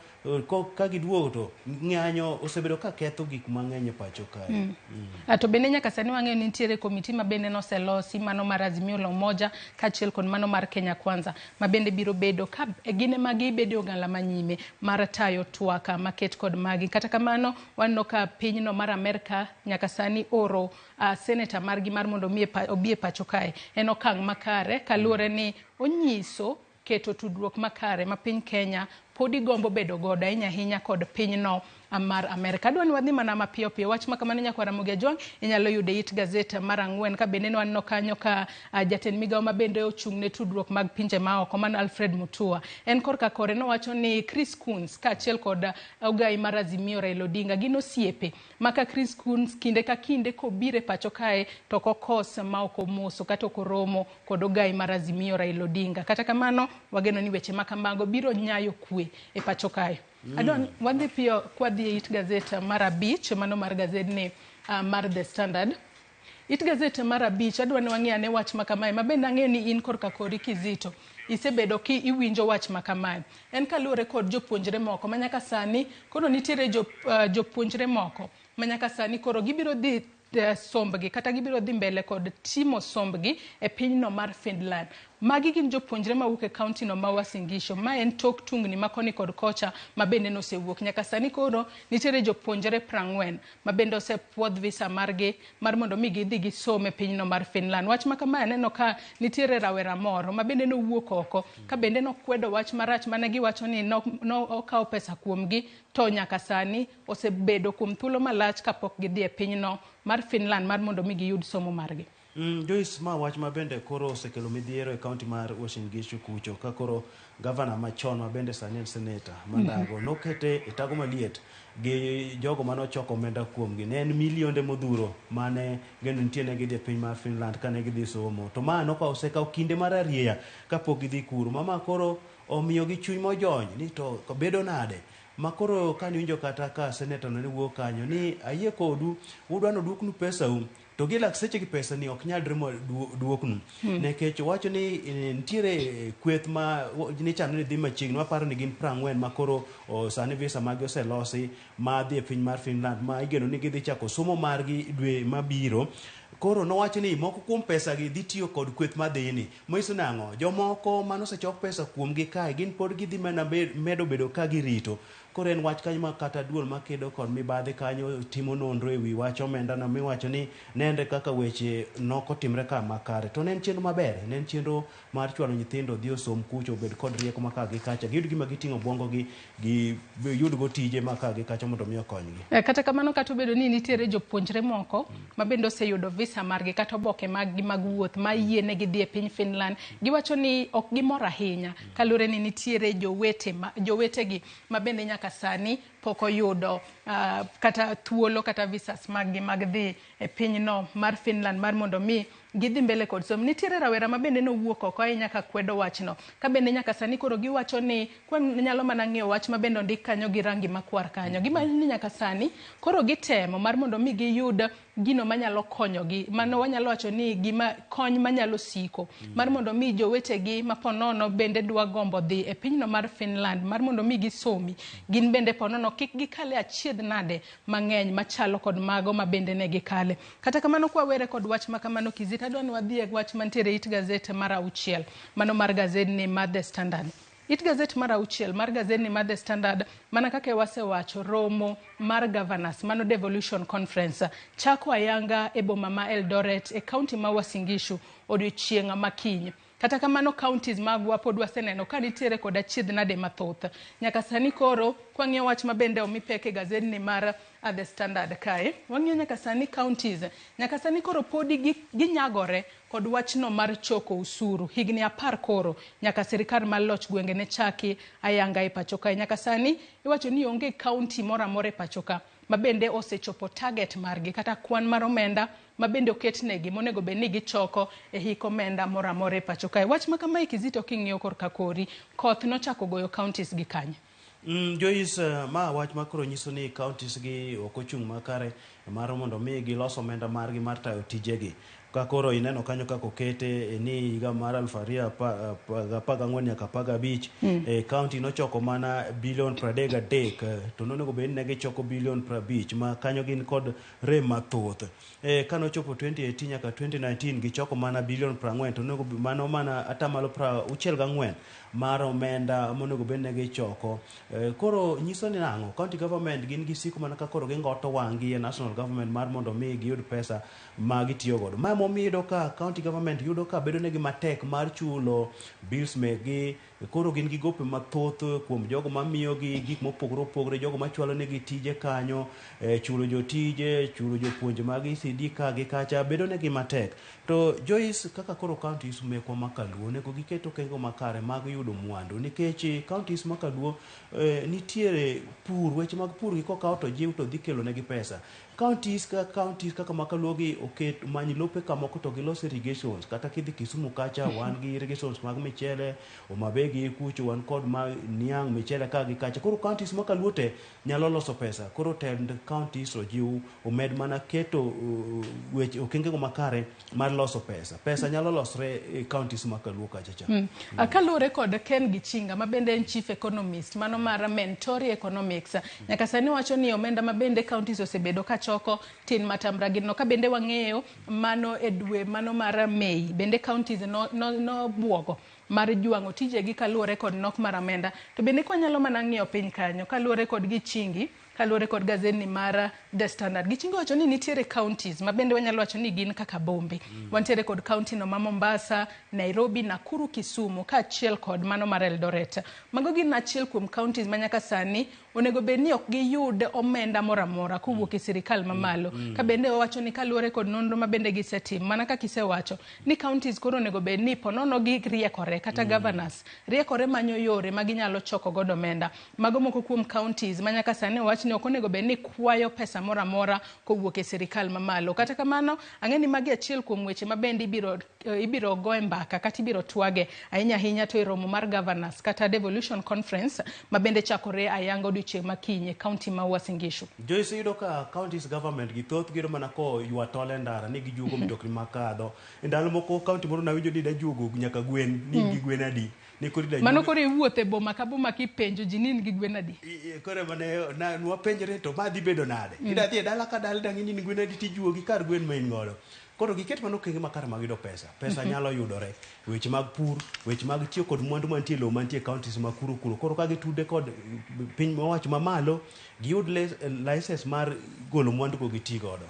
ka giduogo to ng'anyo osebedo ka ketho gik mang'eny e pacho kae. To bende nyaka sani wang'eyo ni nitiere komiti ma bende noselosi, mano mar Azimio la Umoja kaachiel kod mano mar Kenya Kwanza, ma bende biro bedo ka gin ema gibedo e ong'ala manyime mar tayo twak maket kod magi. Kata kamano waneno ka pinyno mar Amerka nyaka sani oro seneta margi mar mondo mi obi e pacho kae. En okang' makare kaluwore ni onyiso keto tudruok makare ma piny Kenya podi gombo bedo godo ahinya ahinya kod pinyno mar Amerka. Adwa ni wadhi mana mapiyo piyo. Wach ma kamano nyakwar Ramogi Ajwang' inyalo yudo e it gazet mar 4 ka bende waneno kanyo ka jatend migawo ma bende ochung' ne tudruok mag pinje maoko mano Alfred Mutua. En korka kore nowacho ni Chris Coons kaachiel kod ogai mar Azimio Raila Odinga gin osiepe ma ka Chris Coons kinde ka kinde kobiro e pacho kae to ok okos ma ok omoso kata ok oromo kod ogai mar Azimio Raila Odinga. Kata kamano wageno ni weche ma kamago biro nyayo kwe e pacho kae. Adwa wadhi piyo kwadhi e it gazet mar 5, mano mar gazedni mar The Standard. It gazet mar 5 adwa ni wang'i ane wach ma kamae ma bende ang'eyo ni in korka kori Kizito isebedo ki iwinjo wach ma kamae. En kaluwore kod jopuonjre moko ma nyaka sani koro nitiere jopuonjre moko ma nyaka sani koro gibiro dhi sombgi kata gibiro dhi mbele kod timo sombgi e pinyno mar Finland. Magi gin jopuonjre mawuok e kaunti no ma Uasin Gishu. Ma en tok tungni ma koni kod kocha ma bende nosewuok. Nyaka sani koro nitiere jopuonjre 40 ma bende osepuodh visa margi mar mondo mi gidhi gisom e pinyno mar Finland. Wach ma kamae aneno ka nitiere rawera moro ma bende nowuok oko ka bende nokwedo wach marach mane giwacho ni nokawo pesa kuomgi to nyaka sani osebedo kuom thuolo malach kapok gidhi e pinyno mar Finland mar mondo mi giyud somo margi. Joyce, ma wach ma bende koro osekelo midhiero e kaunti mar Uasin Gishu kucho ka koro gavana machon ma bende sani en seneta Mandago nokete e tago maliet gi jogo mane ochoko omenda kuomgi. Ne en milionde modhuro mane geno nitie ne gidhi e piny mar Finland kane gidhi somo. To ma nokawo osekawo kinde mar arieya kapok gidhi kuro. Mama koro omiyogi chuny mojony ni to bedo nade. Ma koro kane iwinjo kata ka seneta no ne wuok kanyo ni ayie kodu udwa noduoknu pesau to gi lak seche gi pesa ni ok nyalre ma duoknu. Nikech wacho ni nitiere kweth ma nichano ni dhi machiegni waparo ni gin 40 ma koro sani visa magi oselosi ma dhi e piny mar Finland ma igeno ni gidhi chako somo margi dwe mabiro. Koro nowacho ni moko kuom pesa gi dhi tiyo kod kweth madhini. Manyiso nang'o? Jomoko manosechok pesa kuomgi kae gin pod gidhi mana medo bedo ka girito. Koro en wach kanyo ma kata duol makedo kod mibadhi kanyo timo nonro e wi wach omenda no miwacho ni nende kaka weche nokotimre ka makare. To ne en chenro maber, ne en chenro mar chwalo nyithindo dhi osom kucho obed kod rieko ma ka gi kacha. Giyud gima giting'o obwongo gi, giyud go tije ma ka gi kacha mondo mi okonygi. Kata kamano kata obedo ni nitiere jopuonjre moko ma bende oseyudo visa margi kata oboke maggi mag wuoth ma yienegi dhi e piny Finland, giwacho ni ok gimor ahinya kaluwore ni nitiere jowetegi ma bende nyaka sani pok oyudo kata thuolo kata visas maggi mag dhi e pinyno mar Finland mar mondo mi gidhi mbele kod somo. Nitiere rawera ma bende nowuok oko ahinya ka kwedo wachno ka bende nyaka sani koro giwacho ni kwa nyalo mana ng'iyo wach ma bende ondik kanyo gi rangi makwar kanyo. Gima ni nyaka sani koro gitemo mar mondo mi giyud gino manyalo konyogi, mano wanyalo wacho ni gima kony manyalo siko mar mondo mi jowetegi ma ponono bende dwa gombo dhi e pinyno mar Finland mar mondo mi gisomi, gin bende ponono kik gikale achiedh nade mang'eny machalo kod mago ma bende ne gikale. Kata kamano kwa were kod wach ma kamano Kizito, adwa ni wadhi e wach mantiere it gazet mar 6, mano mar gazedni mar The Standard. It gazet mar auchiel mar gazedni mar The Standard, mana kaka wasewacho, romo mar governors mano devolution conference chako ayanga e boma ma Eldoret e kaunti ma Uasin Gishu odiochieng' ma kiny. Kata kamano counties magwa pod waseneno ka nitiere kod achiedh nade mathoth. Nyaka sani koro kwang'iyo wach ma bende omi pek e gazedni mar The Standard kae, wang'iyo nyaka sani counties, nyaka sani koro podi ginyagore kod wachno mar choko usuru. Higni 10 koro nyaka sirikal mar loch gwenge ne chaki ayanga e pacho kae. Nyaka sani iwacho ni onge county moro amora e pacho ka ma bende osechopo target margi kata kwan mar omenda ma bende oketnegi monego bed ni gichoko e hik omenda moro amora e pacho kae. Wach ma kamae Kizito king'iyo korka kori, koth nochako goyo counties gi kanye? Joyce, ma wach ma koro nyiso ni counties gi ok ochung' makare mar mondo mi gilos omenda margi mar tayo tijegi. Ka koro ineno kanyo kaka okete ni higa mar 2014 nyaka 15, county nochoko mana bilion 33, to nonego bed ni ne gichoko bilion 50, ma kanyo gin kod rem mathoth. Kanochopo 2018 nyaka 2019 gichoko mana bilion 40, to onego mano mana atamalo 64 mar omenda monego bed ni gichoko. Koro nyiso ni nang'o? County government gin gisiko mana ka koro gingoto wang'gi e national government mar mondo mi giyud pesa ma gitiyo godo. Ma emomiyo iyudo ka county government yudo ka bedo negi matek mar chulo bills mekgi. Koro gin gi gope mathoth kuom jogo mamiyogi gik mopogore opogore, jogo machwalo negi tije kanyo, chulo jotije, chulo jopuonje mag ECD ka gi kacha, bedo negi matek. To Joyce, kaka koro counties mekwa ma kaluo onego giket okenge makare mag yudo mwandu, nikech counties ma kaluo nitiere pur, weche mag pur gi kokaw to jiw to dhi kelo negi pesa. Counties ka counties kaka ma kaluo gi oket many lope kamoko to gilos irrigations. Kata kidhi Kisumu kacha wan gi irrigations mag michele, Homa Bay gi kucho wan kod ma niang' michele ka gi kacha. Koro counties ma kaluo te nyalo loso pesa. Koro tend counties ojiw omed mana keto weche okenge go makare mar loso pesa. Pesa nyalo losre e counties ma kaluo kacha cha. Kaluwore kod Ken Gichinga ma bende en chief economist mano mar Mentori Economics, nyaka sani wacho ni omenda ma bende counties osebedo ka choko tin matamra gino. Ka bende wang'eyo mano e dwe mano mar Mei bende counties no buogo mar jwang'o tijegi kaluwore kod nok mar omenda. To bende kwanyalo mana ng'iyo piny kanyo kaluwore kod Gichingi, kaluwore kod gazedni mar The Standard, Gichingi wacho ni nitiere counties ma bende wanyalo wacho ni gin kaka bombe. Wantiere kod county no ma Mombasa, Nairobi, Nakuru, Kisumu kaachiel kod mano mar Eldoret. Mago gin achiel kuom counties ma nyaka sani onego bed ni ok giyud omenda moro amora kowuok e sirikal mamalo. Ka bende owacho ni kaluwore kod nonro ma bende gisetimo, mana kaka isewacho ni counties koro onego bed ni ponono gi riekore kata governors riekore manyo yore ma ginyalo choko godo omenda. Mago moko kuom counties ma nyaka sani owach ni ok onego bed ni kwayo pesa moro amora kowuok e sirikal mamalo. Kata kamano, ang'e ni magi achiel kuom weche ma bende ibiro goe mbaka kata ibiro twage ahinya ahinya to e romo mar governors kata devolution conference ma bende chakore ayanga odiochieng' ma kiny e county ma Uasin Gishu. Joyce, iyudo ka counties government gi thoth giyudo mana ko ywa tol e ndara ni gijuogo mtokni makadho. E ndalo moko county moro nawinjo ni dajuogo nyaka gwen, ni in gi gwen adi. Ni koro ida Mano koro iwuotho e boma ka boma kipenjo ji ni in gi gwen adi. Koro ema ne nwapenjore to ma dhi bedo nade. Ida dhi e dala ka dala dang' in gwen adi tijuogi kar gwen ma in godo. Koro giket mana okenge makare mag yudo pesa. Pesa nyalo yudore. Weche mag pur, weche mag tiyo kod mwandu mantie e lowo mantie e counties ma kuro kuro. Koro ka gitude kod piny mowacho mamalo, giyud license mar golo mwandu go giti godo.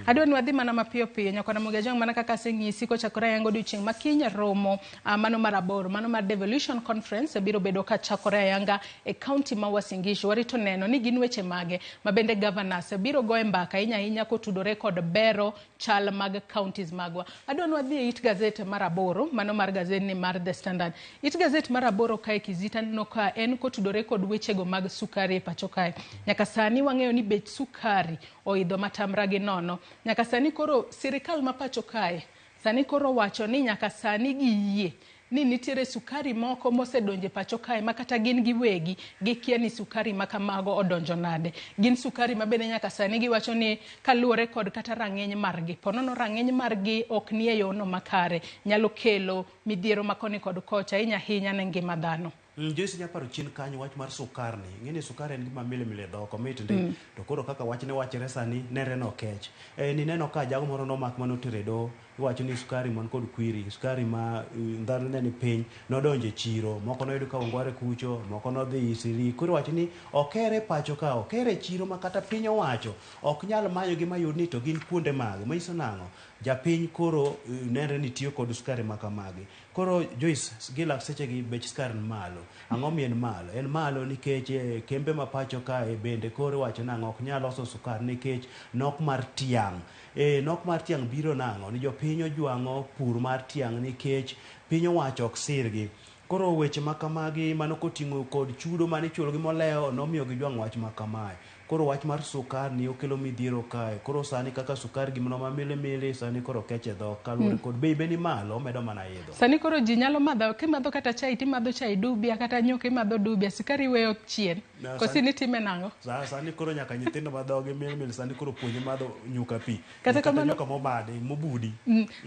Adwa ni wadhi mana mapiyo piyo nyakwana Ramogi Ajwang', mana kaka aseng'isi kochakore ayanga odiochieng' ma kiny romo mano mar 8, mano mar devolution conference biro bedo ka chakore ayanga e county ma Uasin Gishu. Warito neno ni gin weche mage ma bende governors biro goye mbaka ahinya ahinya kotudore kod bero chal mag counties magwa. Adwa ni wadhi e it gazet mar 8, mano mar gazet ni mar The Standard. It gazet mar 8 kae Kizito aneno ka en kotudore kod wechego mag sukari e pacho kae. Nyaka sani wang'eyo ni bech sukari oidho matamra gi nono. Nyaka sani koro sirikal ma pacho kae sani koro wacho ni nyaka sani giyie ni nitiere sukari moko mosedonjo e pacho kae ma kata gin giwegi gikia ni sukari ma kamago odonjo nade. Gin sukari ma bende nyaka sani giwacho ni kaluwore kod kata rang'iny margi, ponono rang'iny margi ok ni e yono makare, nyalo kelo midhiero ma koni kod kocha ahinya ahinya ne ngima dhano. Joyce, nyaparo chien kanyo wach mar sukar ni. Ing'e ni sukar en gima mile mile dhok, omit ndi. To koro kaka wachne wachre sani, nere no kech. Nineno ka jago moro nomak manotero e doho, Iwacho ni sukari man kod kwiri, sukari ma ndhadhu ne ni piny nodonjo e chiro, moko noyud ka Ongware kucho, moko nodhi Isili. Koro iwacho ni okere pacho ka, okere e chiro ma kata piny owacho ok nyal manyogi mayud ni to gin kuonde mage. Manyiso nang'o? Japiny koro nenre ni tiyo kod sukari ma kamagi. Koro Joyce, gi lak sechegi bech sukari ni malo. Ang'o miyo en malo? En malo nikech kembe ma pacho kae bende koro iwacho nang'o ok nyal loso sukari nikech nok mar tiang'. E, nok mar tiang' biro nang'o? Ni jopiny ojwang'o pur mar tiang' nikech piny owacho ok sirgi. Koro weche ma kamagi mano koting'o kod chudo mane ichulogi molewo nomiyo gijwang'o wach ma kamae. Koro wach mar sukar ni okelo midhiero kae. Koro sani kaka sukar gimno ma mili mili sani koro kech e dhok kaluwore kod bei be ni malo omedo mana idho. Sani koro ji nyalo madho, kimadho kata chai timadho chai dubia kata nyuka imadho dubia, sukari iweyo chien. Kosi nitime nang'o? Sani koro nyaka nyithindo ma dhogi mil mil sani koro puonje madho nyuka pi. Kata kamano nyuka mobadi, mobudi.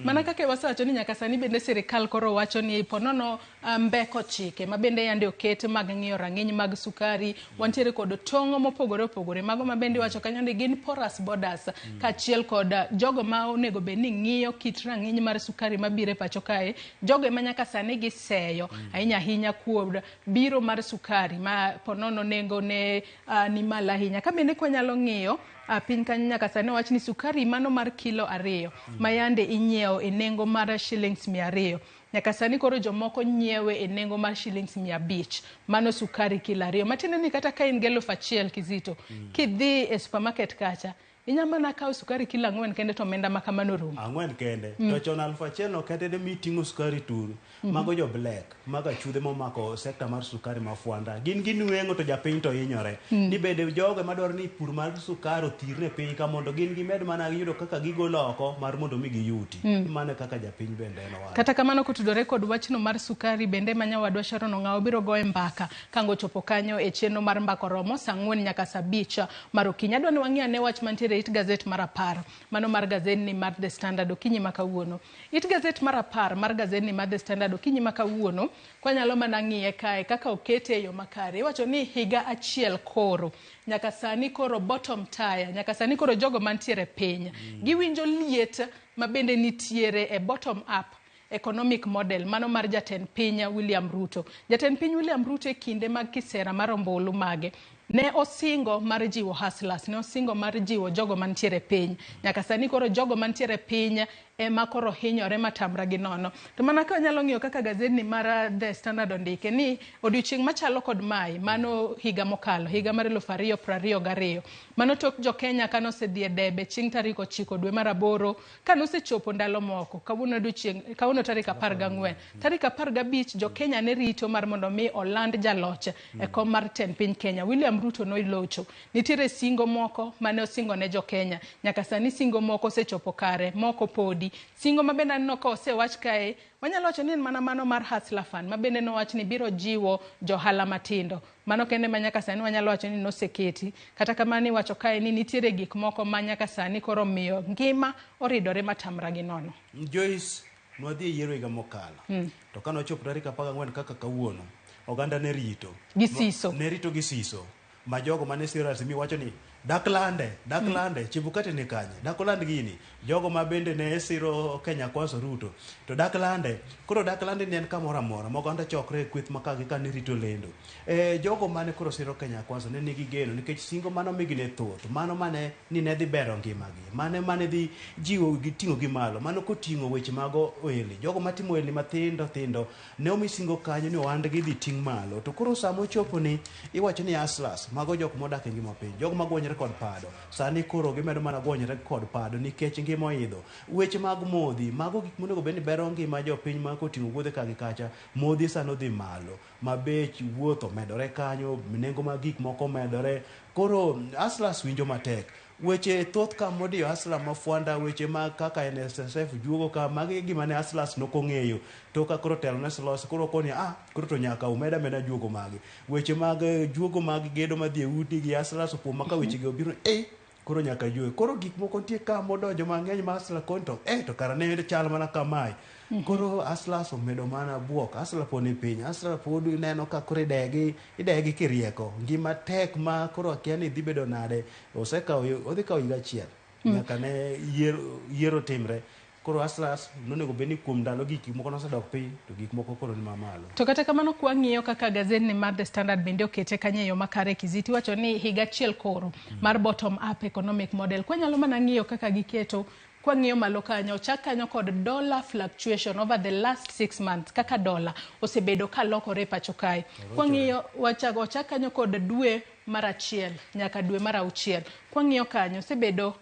Mana kaka wasewacho ni nyaka sani bende sirikal koro wacho ni ponono mbeko chike ma bende yande oket mag ng'iyo rang'iny mag sukari, wantiere kod tong' mopogore opogore, mago ma bende iwacho kanyo ni gin porous borders, kaachiel kod jogo ma onego bed ni ng'iyo kit rang'iny mar sukari mabiro e pacho kae, jogo ema nyaka sani giseyo ahinya ahinya kuom biro mar sukari ma ponono nengo ne ni malo ahinya. Ka bende kwanyalo ng'iyo piny kanyo nyaka sani owach ni sukari mano mar kilo 2 ma yande inyiewo e nengo mar shillings 200, nyaka sani koro jomoko nyiewe e nengo mar shillings 500, mano sukari kilo 2. Matiende ni kata ka in gi 1000 Kizito, kidhi e supermarket kacha inyalo mana kawo sukari kilo 4 kende to omenda ma kamano rumo. 4 kende. To chon 1000 no kende de miting'o sukari turu. Mago jo black, mago achudhe momako sekta mar sukari ma Fwanda. Gin ginweng'o to japiny to hinyore. Ni bende jogo madwaro ni pur mar sukari othirne piny ka mondo gin gimed mana yudo kaka gigolo oko mar mondo mi giyuti. Mano kaka japiny bende en owacho. Kata kamano kotudore kod wachno mar sukari bende manyawadwa Sharon Ong'awo biro goye mbaka kango chopo kanyo e chenro mar mbaka oromo saa 4 nyaka saa 5 mar okinyi. Adwa ni wang'i ane wach mantiere it gazet mar 10, mano mar gazetni mar The Standard okinyi ma kawuono. It gazet mar 10 mar gazetni mar The Standard okinyi ma kawuono, kwanyalo mana ng'iye kae kaka okete e yo makare. Iwacho ni higa achiel koro, nyaka sani koro bottom tier, nyaka sani koro jogo mantiere piny, giwinjo liet ma bende nitiere e bottom up economic model mano mar jatend piny William Ruto. Jatend piny William Ruto e kinde mag kisera mar ombulu mage ne osingo mar jiwo hustlers, ne osingo mar jiwo jogo mantiere piny. Nyaka sani koro jogo mantiere piny ema koro hinyore matamra gi nono. To mana ka wanyalo ng'iyo kaka gazetni mar The Standard ondike ni odiochieng' machalo kod mae, mano higa mokalo, higa mar 2022, mano tok jo Kenya kane osedhi e debe chieng' tarik 9 dwe mar 8, kane osechopo ndalo moko, kawuono odiochieng', kawuono tarik 14, tarik 15 jo Kenya ne rito mar mondo mi oland jaloch e kom mar tend piny Kenya. William Ruto nolocho. Nitiere singo moko mane osingo ne jo Kenya. Nyaka sani singo moko osechopo kare, moko podi. Singo ma bende aneno ka osewach kae, wanyalo wacho ni en mana mano mar Hustler Fund, ma bende nowach ni biro jiwo johala matindo. Mano kende ma nyaka sani wanyalo wacho ni noseketi. Kata kamano iwacho kae ni nitiere gik moko ma nyaka sani koro miyo ngima oridore matamra gi nono. Joyce, nwadhi e yiero higa mokalo. To kane ochopo tarik 14 kaka kawuono, oganda ne rito. Gi siso. Ne rito gi siso. Ma jogo mane siro Azimio wacho ni dak lande, dak lande, Chebukati ni kanye, dak oland gini. Jogo ma bende ne siro Kenya Kwanza Ruto, to dak lande. Koro dak lande ni en kamoro amora, ma oganda chokre e kweth ma ka gi ka ne rito lendo. Jogo mane koro siro Kenya Kwanza ne nigi geno nikech singo mano migi ne thoth, mano mane ni ne dhi bero ngimagi, mane mane dhi jiwo gi ting'o gi malo, mano koting'o weche mag ohelni. Jogo matimo ohelni mathindo thindo ne omi singo kanyo ni ohandgi dhi ting' malo. To koro sama ochopo ni iwacho ni hustlers, mago jok modak e ngima piny, jogo magwonyore kod pado, sani koro gimedo mana gwonyore kod pado nikech ngima oidho. Weche mag modhi, mago gik monego bed ni bero ngima jopiny ma koting'o wuodhe ka gi kacha, modhi sani odhi malo, ma bech wuoth omedore kanyo, nengo mag gik moko omedore. Koro hustlers winjo matek. Weche thoth ka modiyo hustler ma Fwanda, weche mag kaka NSSF juogo ka, magi gima ne hustlers nokong'eyo. To ka koro telo ne oselosi, koro koni, koro to nyaka umed ameda juogo magi. Weche mag juogo mag gedo madhi e udi gi hustlers opo ma ka weche gi obiro, koro nyaka juogi. Koro gik moko nitie ka modonjo mang'eny ma hustler koni to, to kara ne chal mana kamae. Koro hustlers omedo mana buok, hustler pod ni piny, hustler pod ineno ka koro idegi kirieko. Ngima tek ma koro akia ni dhi bedo nade. Osekawo, odhi kawo higa achiel nyaka ne yiero timre. Koro Hustlers nonego bed ni kuom ndalo gik moko nosedok piny to gik moko koro ni mamalo. To kata kamano kwang'iyo kaka gazetni mar The Standard bende okete kanyo e yo makare Kizito iwacho ni higa achiel koro mar bottom up economic model. Kwanyalo mana ng'iyo kaka giketo kwang'iyo malo kanyo ochak kanyo kod dollar fluctuation over the last 6 months kaka dola osebedo kalokore e pacho kae. Kwang'iyo wachak ochak kanyo kod dwe mar achiel nyaka dwe mar auchiel. Kwang'iyo kanyo osebedo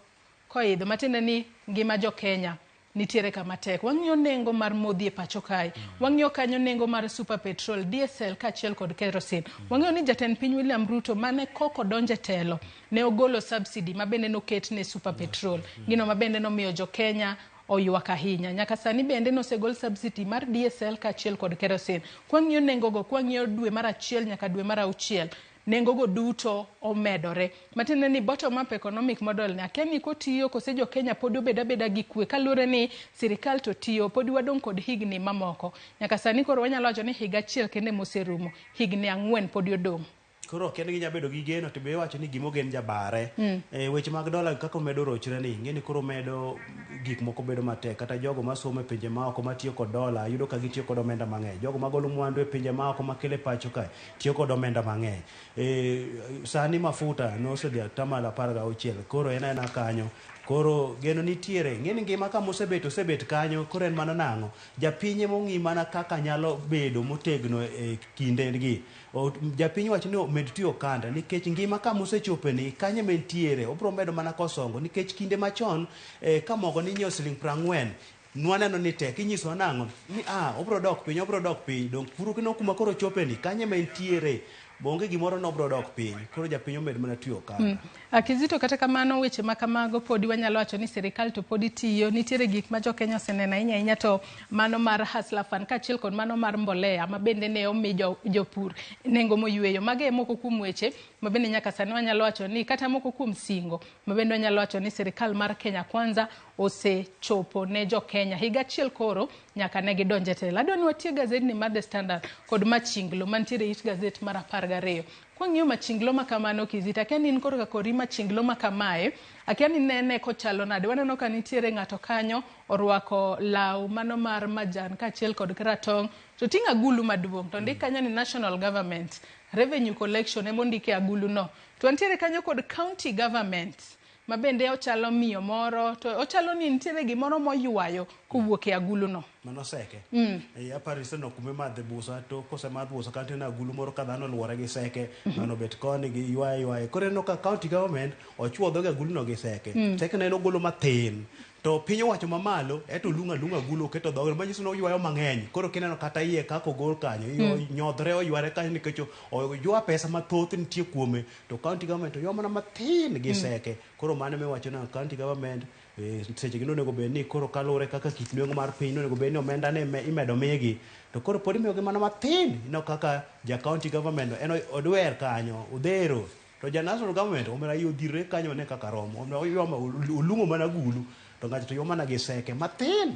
koidho matiende ni ngima jo Kenya nitiere kama tek. Wang'iyo nengo mar modhi e pacho kae. Wang'iyo kanyo nengo mar super petrol, diesel kaachiel kod kerosene. Wang'iyo ni jatend piny William Ruto mane koko donje telo ne ogolo subsidy ma bende noket ne super petrol. Gino ma bende nomiyo jo Kenya oywak ahinya. Nyaka sani bende nosegol subsidy mar diesel kaachiel kod kerosene. Kwang'iyo nengo go, kwang'iyo dwe mar achiel nyaka dwe mar auchiel, nengo go duto omedore. Matiende ni bottom up economic model ni akia ni kotiyo kose jo Kenya pod obed abeda gi kwe kaluwore ni sirikal to tiyo pod wadong' kod higni mamoko. Nyaka sani koro wanyalo wacho ni higa achiel kende moserumo, higni 4 pod odong'. Koro ok en ginya bedo gi geno to be iwacho ni gimogen jabare. Weche mag dola kaka omedo rochre ni ing'e ni koro medo gik moko bedo matek kata jogo masomo e pinje maoko matiyo kod dola yudo ka gitiyo kod omenda mang'eny. Jogo magolo mwandu e pinje maoko makelo e pacho kae tiyo kod omenda mang'eny. Sani mafuta nosedhi atamalo 16 koro en aena kanyo. Koro geno nitiere ing'e ni ngima kama osebet osebet kanyo koro en mana nang'o japiny ema ong'i mana kaka nyalo bedo motegno e kindegi. Japiny wacho ni omed tiyo okanda nikech ngima kama osechope ni kanyo ema entiere obiro medo mana kosongo nikech kinde machon ka mogo ninyiewo siling 40 nwaneno ni tek inyisowa nang'o ni obiro dok piny obiro dok piny dong puro kino kuma koro ochope ni kanyo ema entiere onge gimoro nobiro dok piny koro japiny omed mana tiyo okanda. Kizito kata kamano weche ma kamago podi wanyalo wacho ni sirikal to podi tiyo nitiere gik ma jokenya oseneno ahinya ahinya to mano mar Hustler Fund kaachiel kod mano mar mbolea ma bende ne omi jopur nengo moyweyo. Mago e moko kuom weche ma bende nyaka sani wanyalo wacho ni kata moko kuom singo ma bende wanyalo wacho ni sirikal mar Kenya Kwanza osechopo ne jokenya higa achiel koro nyaka ne gidonj e telo. Adwa ni watie gazetni mar The Standard kod Machinglo mantiere e it gazet mar 12. Kwang'iyo machinglo ma kamano Kizito, akia ni in korka kori machinglo ma kamae, akia ni nene kochalo nade. Waneno ka nitiere ng'ato kanyo orwako law mano mar majan kaachiel kod ratong' to ting'o agulu maduong' to ondik kanyo ni national government revenue collection ema ondik e agulu no. To wantiere kanyo kod county government ma bende ochalo miyo moro to ochalo ni nitiere gimoro moywayo kowuok e agulu no. Mano seke. Aparo iseneno kuma imadhe busa to kosemadh busa kanyo to agulu moro ka dhano oluore gi seke ng'ano obet koni gi ywaye ywaye. Koro ineno ka county government ochuo dhoge agulu no gi seke. Seke no en ogolo mathin. To piny owacho mamalo eto olung'o alung'a agulu oketo dhoge manyiso ni oywayo mang'eny. Koro kineno kata iye kaka ogol kanyo nyodhre oyware kanyo nikech oywa pesa mathoth nitie kuome to county government oywa mana mathin gi seke. Koro mano emiwacho ni county government seche gi nonego bed ni koro kaluwore kaka kit nweng'o mar piny nonego bed ni omenda ne imedo migi to koro pod imiyogi mana mathin ineno kaka ja county government en odwer kanyo odhero to ja national government omera odhirre kanyo ne kaka romo omera olung'o mana agulu to ng'ato to ywa mana gi seke mathin.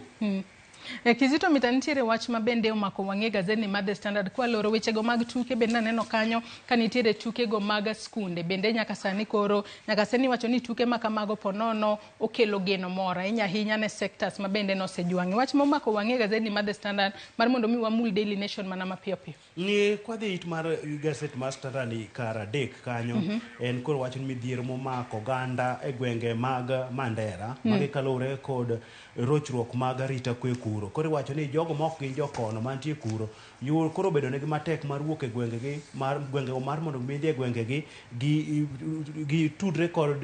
Kizito mita nitiere wach ma bende omako wang'e gazetni mar The Standard kwaloro wechego mag tuke bende aneno kanyo ka nitiere tukego mag skunde bende nyaka sani koro nyaka sani iwacho ni tuke ma kamago ponono okelo geno moro ahinya ahinya ne sectors ma bende nosejwang'i. Wach momako wang'e gazetni mar The Standard mar mondo mi wamul Daily Nation mana mapiyo piyo. Ni kwadhi it mar gaset mar Standard ni kar adek kanyo en koro wacho ni midhiero momako oganda e gwenge mag Mandera magi kaluwore kod rochruok mag arita kwe kuro. Koro iwacho ni jogo ma ok gin jokono mantie kuro koro bedo negi matek mar wuok e gwengegi mar gwengego mar mondo mi dhi e gwengegi gi tudre kod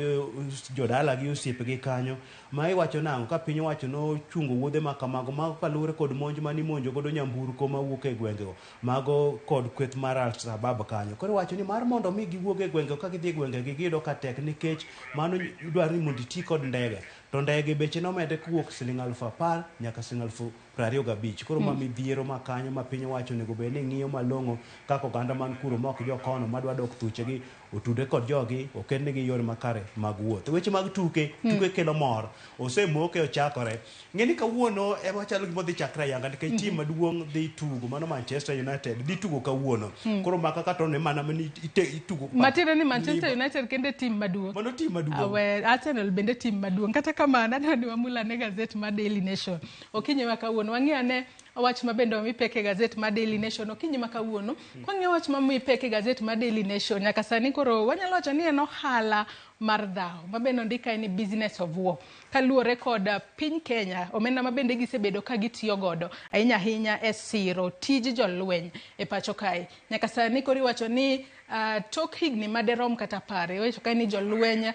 jodala gi osiepegi kanyo ma iwacho nang'o ka piny owacho nochungo wuodhe ma kamago mago kaluwore kod monj mane imonjo godo nyamburko mawuok e gwengego mago kod kweth mar Al-Shabaab kanyo. Koro iwacho ni mar mondo mi giwuog e gwengego ka gidhi e gwengegi giyudo ka tek nikech mano dwaro ni mondo iti kod ndege to ndege beche nomedre kowuok siling 10,000 nyaka siling 25. Koro ma midhiero ma kanyo ma piny owacho onego bed ni ng'iyo malong'o kaka oganda man kuro ma ok jokono madwa dok thuchegi otudre kod jogi okelnegi yore makare mag wuoth. Weche mag tuke, tuke kelo mor. Osemoke ochakore. Ng'e ni kawuono ema chalo gima dhi chakre ayanga nikech team maduong' dhi tugo mano Manchester United dhi tugo kawuono. Koro maka kata ne mana ni itugo Matiende ni Manchester United kende team maduong'. Mano team maduong'. Awe, Arsenal bende team maduong'. Kata kamano adwa ni wamul ane gazet mar Daily Nation. Okinyi ma kawuono wang'i ane wach ma bende omi pek e gazet mar Daily Nation okinyi ma kawuono. Kwang'iyo wach ma omi pek e gazet mar Daily Nation nyaka sani koro wanyalo wacho ni en ohala mar dhawo ma bende ondik kae ni business of war. Kaluwore kod piny Kenya, omenda ma bende gisebedo ka gitiyo godo ahinya ahinya e siro tij jolweny e pacho kae. Nyaka sani koro iwacho ni tok higni maderom kata 10, iwacho kae ni jolweny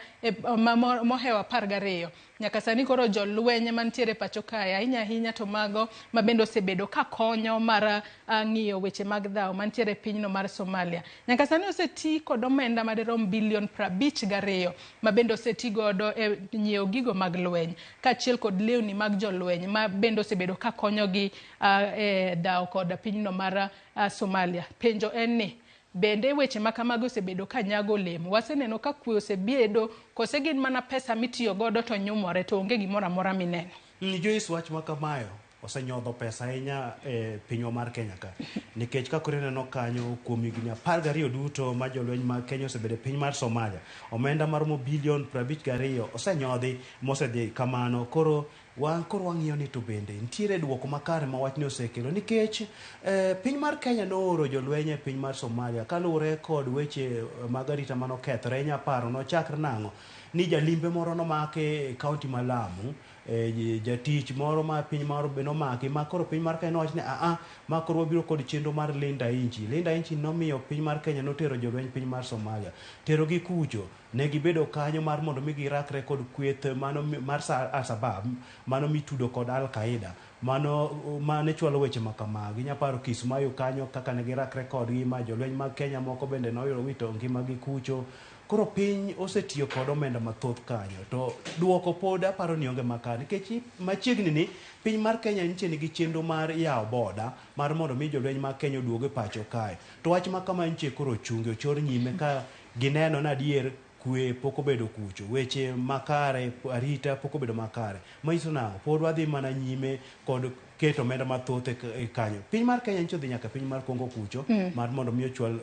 mohewo 12 nyaka sani koro jolweny mantiere pacho kae ahinya ahinya to mago ma bende osebedo ka konyo mar ng'iyo weche mag dhawo mantiere pinyno mar Somalia. Nyaka sani oseti kod omenda maderom bilion 52 ma bende oseti godo e nyiewo gigo mag lweny kaachiel kod lewni mag jolweny ma bende osebedo ka konyogi e dhawo kod pinyno mar Somalia. Penjo en ni bende weche ma kamago osebedo ka nyago olemo? Waseneno ka kwe osebedo kose gin mana pesa mitiyo godo to nyumore to onge gimoro amora mineno. Joyce, wach ma kamayo osenyodho pesa ahinya e pinywa mar Kenya ka. Nikech ka koro ineno kanyo kuom higni 12 duto ma jolweny mag Kenya osebedo e piny mar Somalia, omenda maromo bilion 52 osenyodhi mosedhi kamano. Koro wan koro wang'iyo ni to bende nitiere duoko makare ma wachni osekelo nikech piny mar Kenya nooro jolweny e piny mar Somalia kaluwore kod weche mag arita manokethore. Inya paro nochakre nang'o ni jalimbe moro nomaki e kaunti ma Lamu, jatich moro ma piny moro be nomaki ma koro piny mar Kenya nowacho ni aa ma koro wabiro kod chenro mar Linda Inchi. Linda Inchi nomiyo piny mar Kenya notero jolweny piny mar Somalia. Terogi kucho ne gibedo kanyo mar mondo mi girakre kod kweth mano mar Al-Shabaab mano mitudo kod Al-Qaeda mano mane chwalo weche ma kamagi. Inya paro Kismayo kanyo kaka ne girakre kodgi ma jolweny mag Kenya moko bende noyudo wito ngimagi kucho. Koro piny osetiyo kod omenda mathoth kanyo to duoko pod aparo ni onge makare nikech machiegni ni piny mar Kenya nitie nigi chenro mar yawo boda mar mondo mi jolweny mag Kenya oduog e pacho kae. To wach ma kama nitie koro ochungi ochor nyime ka gineno ni adier kwe pok obedo kucho, weche makare arita pok obedo makare. Manyiso nang'o? Pod wadhi mana nyime kod keto omenda mathoth e kanyo. Piny mar Kenya nyicho dhi nyaka piny mar Congo kucho mar mondo mi ochwal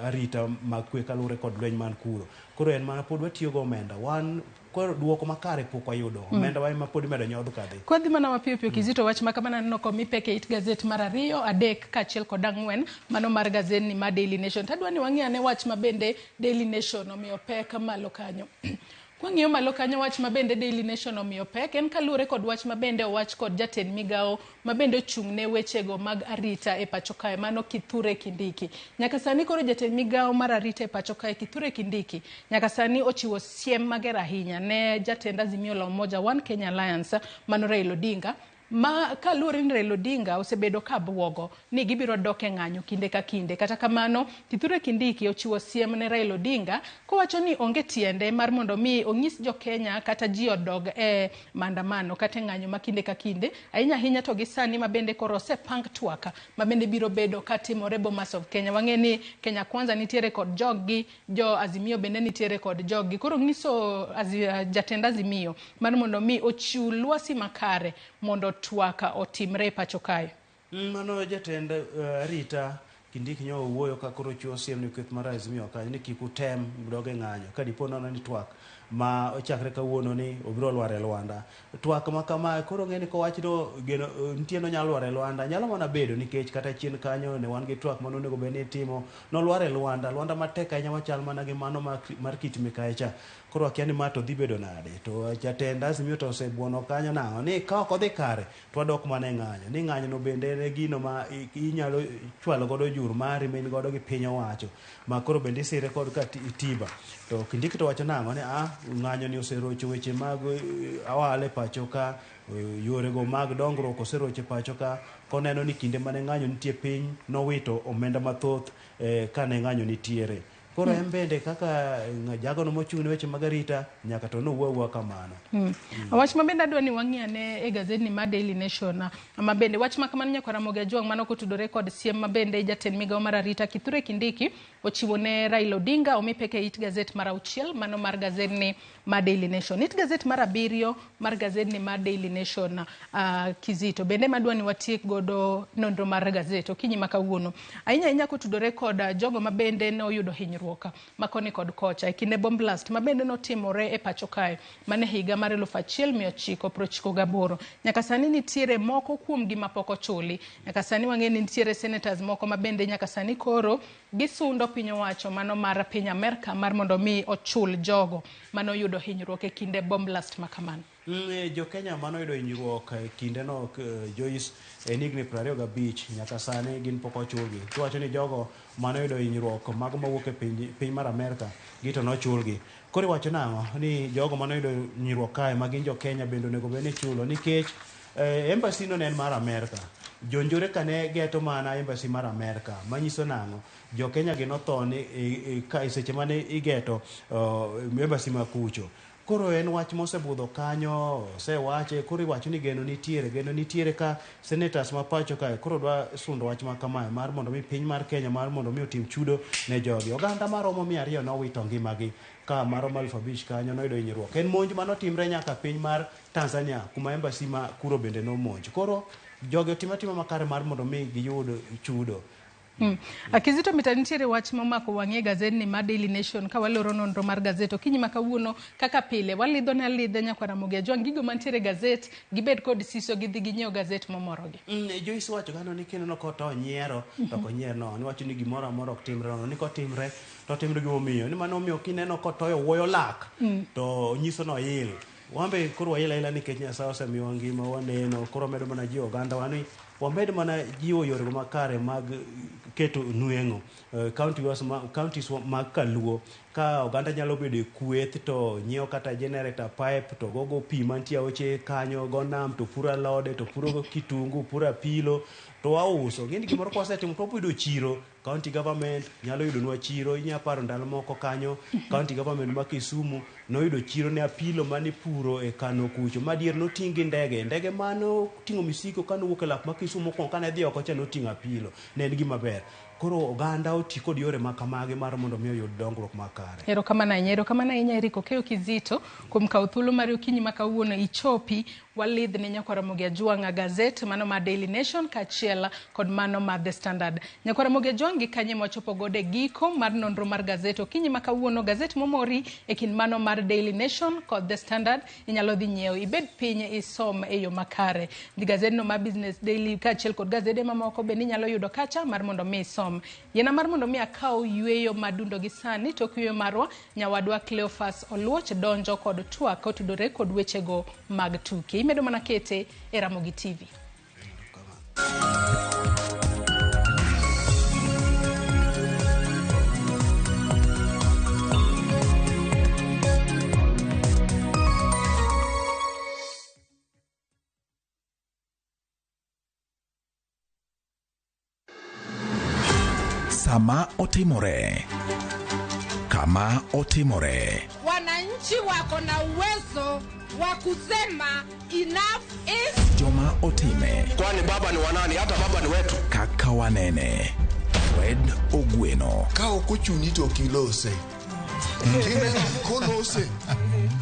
arita mag kwe kaluwore kod lweny man kuro. Koro en mana pod watiyo go omenda. Wan koro duoko makare pok wayudo. Omenda wa ema pod imedo nyodh kadhi. Kwadhi mana mapiyo piyo Kizito, wach ma kamano aneno komi pek e it gazet mar 2, 3 kaachiel kod 4 mano mar gazetni mar Daily Nation. Tadwa ni wang'i ane wach ma bende Daily Nation omiyo pek malo kanyo. Kwang'iyo malo kanyo wach ma bende Daily Nation omiyo pek en kaluwore kod wach ma bende owach kod jatend migawo ma bende ochung' ne wechego mag arita e pacho kae mano Kithure Kindiki. Nyaka sani koro jatend migawo mar arita e pacho kae Kithure Kindiki nyaka sani ochiwo siem mager ahinya ne jatend Azimio la Umoja One Kenya Alliance mano Raila Odinga ma kaluwore ni Raila Odinga osebedo ka buogo ni gibiro dok e ng'anyo kinde ka kinde. Kata kamano, Kithure Kindiki ochiwo siem ne Raila Odinga kowacho ni onge tiende mar mondo mi onyis jo Kenya kata ji odog e maandamano kata e ng'anyo ma kinde ka kinde, ahinya ahinya to gi sani ma bende koro osepang twak ma bende biro bedo katimore Bomas of Kenya. Wang'e ni Kenya Kwanza nitiere kod joggi, jo Azimio bende nitiere kod joggi. Koro nyiso jatend Azimio mar mondo mi ochiw lwasi makare mondo twak otimre e pacho kae. Mano jatend arita Kindiki nyo owuoyo ka koro chiwo siem ni kweth mar Azimio kanyo ni kik utem dog e ng'anyo ka dipo nono ni twak ma ochakre kawuono ni obiro lwar e lwanda. Twak ma kama koro ng'e ni kowach no geno nitie nonyalo lwar e lwanda nyalo mana bedo nikech kata chien kanyo ne wan gi twak mane onego bed ni itimo nolwar e lwanda, lwanda matek ahinya machal mana gi mano mar kit mikae cha. Koro akia ni ma to dhi bedo nade to jatend Azimio to osebuono kanyo nang'o ni ka ok odhi kare to wadok mana e ng'anyo ni ng'anyo no bende en gino ma inyalo chwalo godo jur mari ma in godo gi piny owacho ma koro bende isire kod katiba. To Kindiki to wacho nang'o ni ng'anyo ni oserocho weche mag ohala e pacho ka, yorego mag dongruok oserocho e pacho ka, koneno ni kinde mane ng'anyo nitie piny nowito omenda mathoth kane ng'anyo nitiere. Koro en bende kaka jagono mochung' ne weche mag arita nyaka to nowuo awuoya kamano. Wach ma bende adwa ni wang'i ane e gazetni mar Daily Nation, ma bende wach ma kamano nyakwar Ramogi Ajwang' mano kotudore kod siem ma bende jatend migawo mar arita Kithure Kindiki ochiwo ne Raila Odinga omi pek e it gazet mar 6 mano mar gazetni mar Daily Nation. It gazet mar 7 mar gazetni mar Daily Nation, Kizito bende madwa ni watiek godo nonro mar gazet okinyi ma kawuono. Ahinya ahinya kotudore kod jogo ma bende noyudo hinyruok makoni kod kocha e kinde bomb blast ma bende notimore e pacho kae mane higa mar 1998. Nyaka sani nitiere moko kuom gi mapok ochuli. Nyaka sani wang'e ni nitiere senators moko ma bende nyaka sani koro gisundo piny owacho mano mar piny Amerka mar mondo mi ochul jogo manoyudo hinyruok e kinde bomb blast ma kamano. Jo Kenya manoyudo hinyruok e kindeno, Joyce, en higni 25 nyaka sani gin pok ochulgi. Kiwacho ni jogo manoyudo hinyruok mago mawuok e piny mar Amerka gi to nochulgi. Koro iwacho nang'o ni jogo manoyudo hinyruok kae ma gin jo Kenya bende onego bed ni ichulo nikech embassy no ne en mar Amerka. Jonjore ka ne geto mana embassy mar Amerka manyiso nang'o jo Kenya gi notho ni e seche mane igeto embassy ma kucho. Koro en wach mosebudho kanyo, osewache, koro iwacho ni geno nitiere ka senators ma pacho kae koro dwa sundo wach ma kamae mar mondo mi piny mar Kenya mar mondo mi otim chudo ne jogi. Oganda maromo 200 nowito ngimagi ka maromo 5,000 kanyo noyudo hinyruok. En monj manotimre nyaka piny mar Tanzania kuma embassy ma kuro bende nomonj. Koro jogi otim atima makare mar mondo mi giyud chudo. Kizito mita nitiere wach momako wang'e gazetni mar Daily Nation ka waloro nonro mar gazet okinyi ma kawuono kaka pile walidho ne alidha nyakwar Ramogi Ajwang' gigo mantiere gazet gibed kod siso gidhi ginyiew gazet momorogi. Joyce wacho gano ni kineno koto nyiero to ok onyier no niwacho ni gimoro amora ok timre no ni kotimre to timre gimomiyo ni mano omiyo kineno kotoyo wuoyo lak to nyiso no il. Wambe koro wail aila nikech Nyasaye osemiyowa ngima waneno koro medo mana jiwo oganda wa ni wamed mana jiwo yorego makare mag keto nweng'o counties mag Kaluo ka oganda nyalo bedo e kweth to nyiewo kata generator pipe to gogo pi mantie aoche kanyo go nam to puro alode to puro kitungu puro apilo to wauso. Ng'eni gimoro ka wasetimo to wabiro yudo chiro. County government nyalo yudonwa chiro. Inya paro ndalo moko kanyo county government ma Kisumu noyudo chiro ne apilo mane ipuro e Kano kucho. Madier noting' gi ndege. Ndege mano ting'o misiko kanowuok e lap ma Kisumu mokwongo kane dhi oko cha noting'o apilo. Ne en gima ber. Koro oganda oti kod yore ma kamagi mar mondo mi oyud dongruok makare. Erokamano ahinya, erokamano ahinya Eric Okeyo Kizito kuom kawo thuolo mari okinyi ma kawuono ichopi walidh ne nyakwar Ramogi Ajwang' gazet mano mar Daily Nation kaachiel kod mano mar The Standard. Nyakwar Ramogi Ajwang' gi kanye mwachopo godo e giko mar nonro mar gazet okinyi ma kawuono gazet momori e kind mano mar Daily Nation kod The Standard inyalo dhi nyiewo ibed piny isom e yo makare. Gazetno mar Business Daily kaachiel kod gazede mamoko bende inyalo yudo kacha mar mondo mi isom. Yiena mar mondo mi akaw yweyo madundo gi sani tok yweyo marwa nyawadwa Cleophas Oluoch donjo kod twak kotudore kod wechego mag tuke. Imedo mana kete e Ramogi TV. Sama otimore, kama otimore, wananchi wako na uwezo wa kusema enough is. Joma otime, kwani baba ni wanani? Hata baba ni wetu. Kaka wanene, Fred Ogweno. Ka ok ochuni to ok ilose. Kineno kolose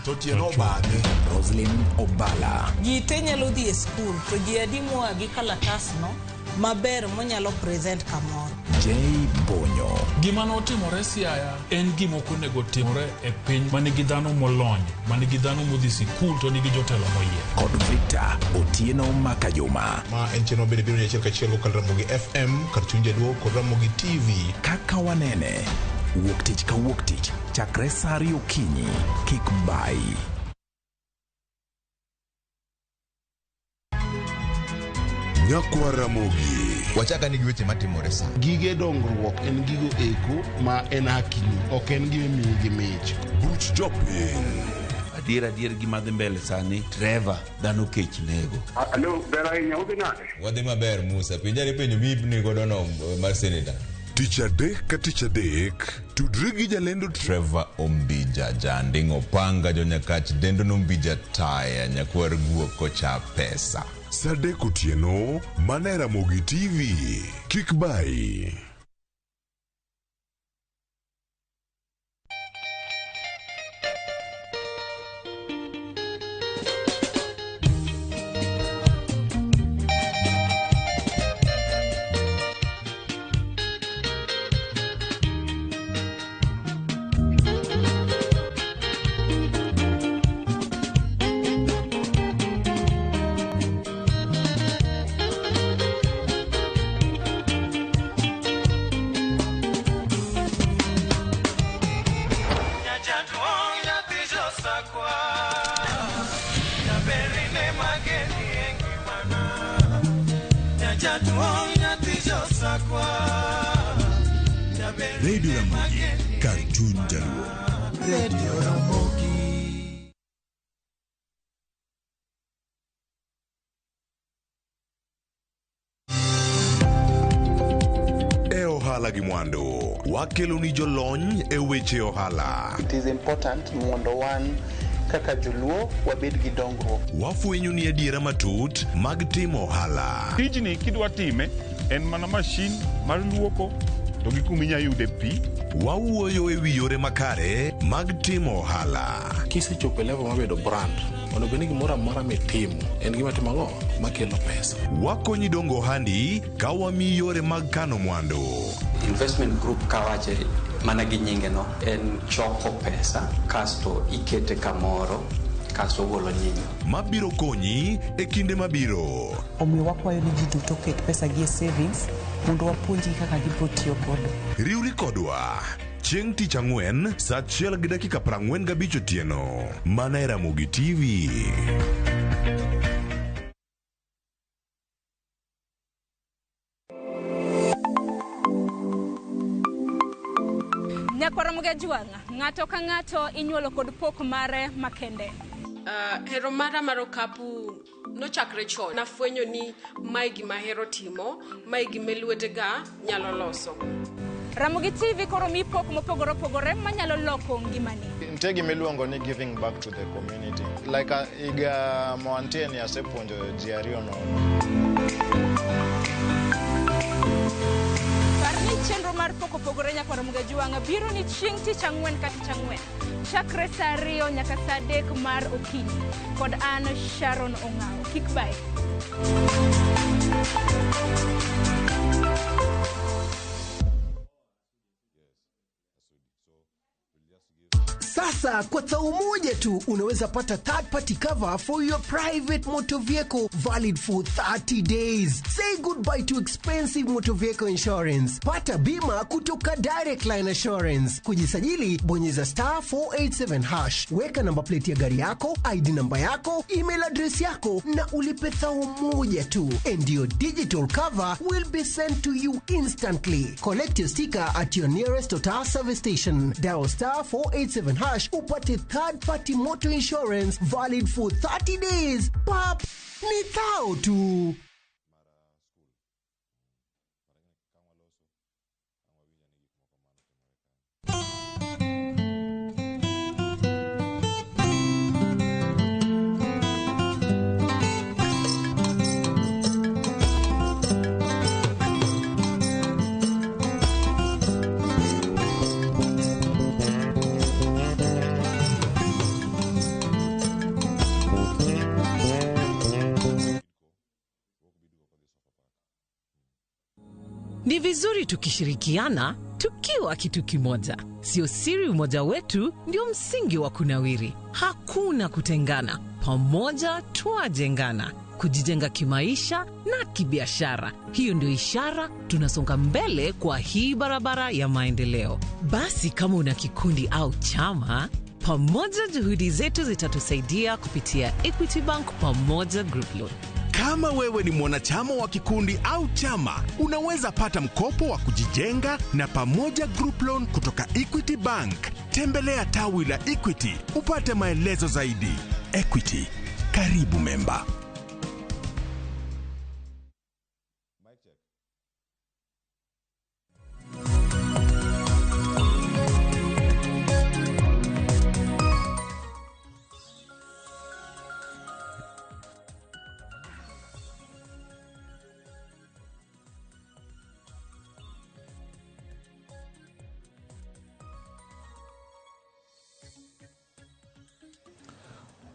to tiende obadhe. Roslyn Obala. Ji te nyalo dhi e skul to ji adi moa gi kalatasno maber monyalo present kamoro. J Bonyo. Gima notimore Siaya en gima ok onego timore e piny manigi dhano molony, manigi dhano modhi sikul to nigi jotelo moyier. Kod Victor Otieno Makajuma. Ma en chenro mabende biro achiel kachiel kokalo Ramogi FM kar chuny jaluo kod Ramogi TV. Kaka wanene, wuok tich ka wuok tich chakre saa ariyo okinyi, kik bayi. Nyakwar Ramogi. Wachaka ni gi weche matimore sa. Gige dongruok en gigo eko ma en hakini, ok en gima imiyi gi mich. Buch jopiny. Adier adier gima dhi mbele sani, Trevor, dhano kech nego. Alo, ber ahinya, udhi nade? Wadhi maber Musa, penjane penjo mibni godo no mar senator. Tich adek ka tich adek, tudri gi jalendo Trevor Ombija, Janding Opanga, Jonyakach, Dendo Nombija Taya, Nyakwar Guok kocha pesa. Sa adek otieno, mana e Ramogi TV. Kik bayi. Radio Ramogi, kar chuny Jaluo. Radio Ramogi. E ohala gi mwandu, wakelo ni jolony e weche ohala. It is important mondo wan kaka joluo wabed gi dongruok. Wafwenyo ni adiera matut mag timo ohala. Tijni kidwa time en mana mashin mar luoko to gi kuma inya yude pi. Wawuoyo e wi yore makare mag timo ohala. Kisechopo e level mar bedo brand, onego bed ni gimoro amora mitimo en gima timo ang'o makelo pesa. Wakonyi dongo ohandi ka wamiyi yore mag kano mwandu. Investment group kawache mana gi nyinge no en choko pesa kasto ikete kamoro kasto ogolo nyinyo. Mabiro konyi e kinde mabiro. Omiyo wakwayo ni ji duto oket pesa gi e savings mondo wapuonjgi kaka gibiro tiyo godo. Riwri kodwa chieng' tich ang'wen sa 1:45 otieno mana e Ramogi TV. Nyakwar Ramogi Ajwang', ng'ato ka ng'ato inyuolo kod pok mare makende. Hero mara mar okapu nochakre chon. Nafwenyo ni mae gima ahero timo, mae gima lwetega nyalo loso. Ramogi TV koro mi pok mopogore opogore manyalo loko ngimani. Nitie gima iluongo ni giving back to the community. Like higa mawantie ni asepuonjo ji ariyo nono. Par ni chenro mar pok opogore Nyakwar Ramogi Ajwang' biro ni chieng' tich ang'wen ka tich ang'wen. Chakre saa 2 nyaka saa 3 mar okinyi. Kod an Sharon Ong'awo. Kik bayi. Sasa kwa thao moja tu unaweza pata third party cover for your private motor vehicle valid for 30 days. Say goodbye to expensive motor vehicle insurance. Pata bima kutoka Direct Line Assurance. Kujisajili, bonyeza star 487 hash. Weka namba plate ya gari yako, ID namba yako, email address yako na ulipe thao moja tu. And your digital cover will be sent to you instantly. Collect your sticker at your nearest Total service station. Dial star 487 hash upate third party motor insurance valid for 30 days. Pap, ni thao tu. Ni vizuri tukishirikiana tukiwa kitu kimoja. Sio siri umoja wetu ndio msingi wa kunawiri. Hakuna kutengana. Pamoja twajengana. Kujijenga kimaisha na kibiashara. Hiyo ndio ishara tunasonga mbele kwa hii barabara ya maendeleo. Basi kama una kikundi au chama, pamoja juhudi zetu zitatusaidia kupitia Equity Bank Pamoja Group Loan. Kama wewe ni mwanachama wa kikundi au chama, unaweza pata mkopo wa kujijenga na Pamoja Group Loan kutoka Equity Bank. Tembelea tawi la Equity upate maelezo zaidi. Equity, karibu memba.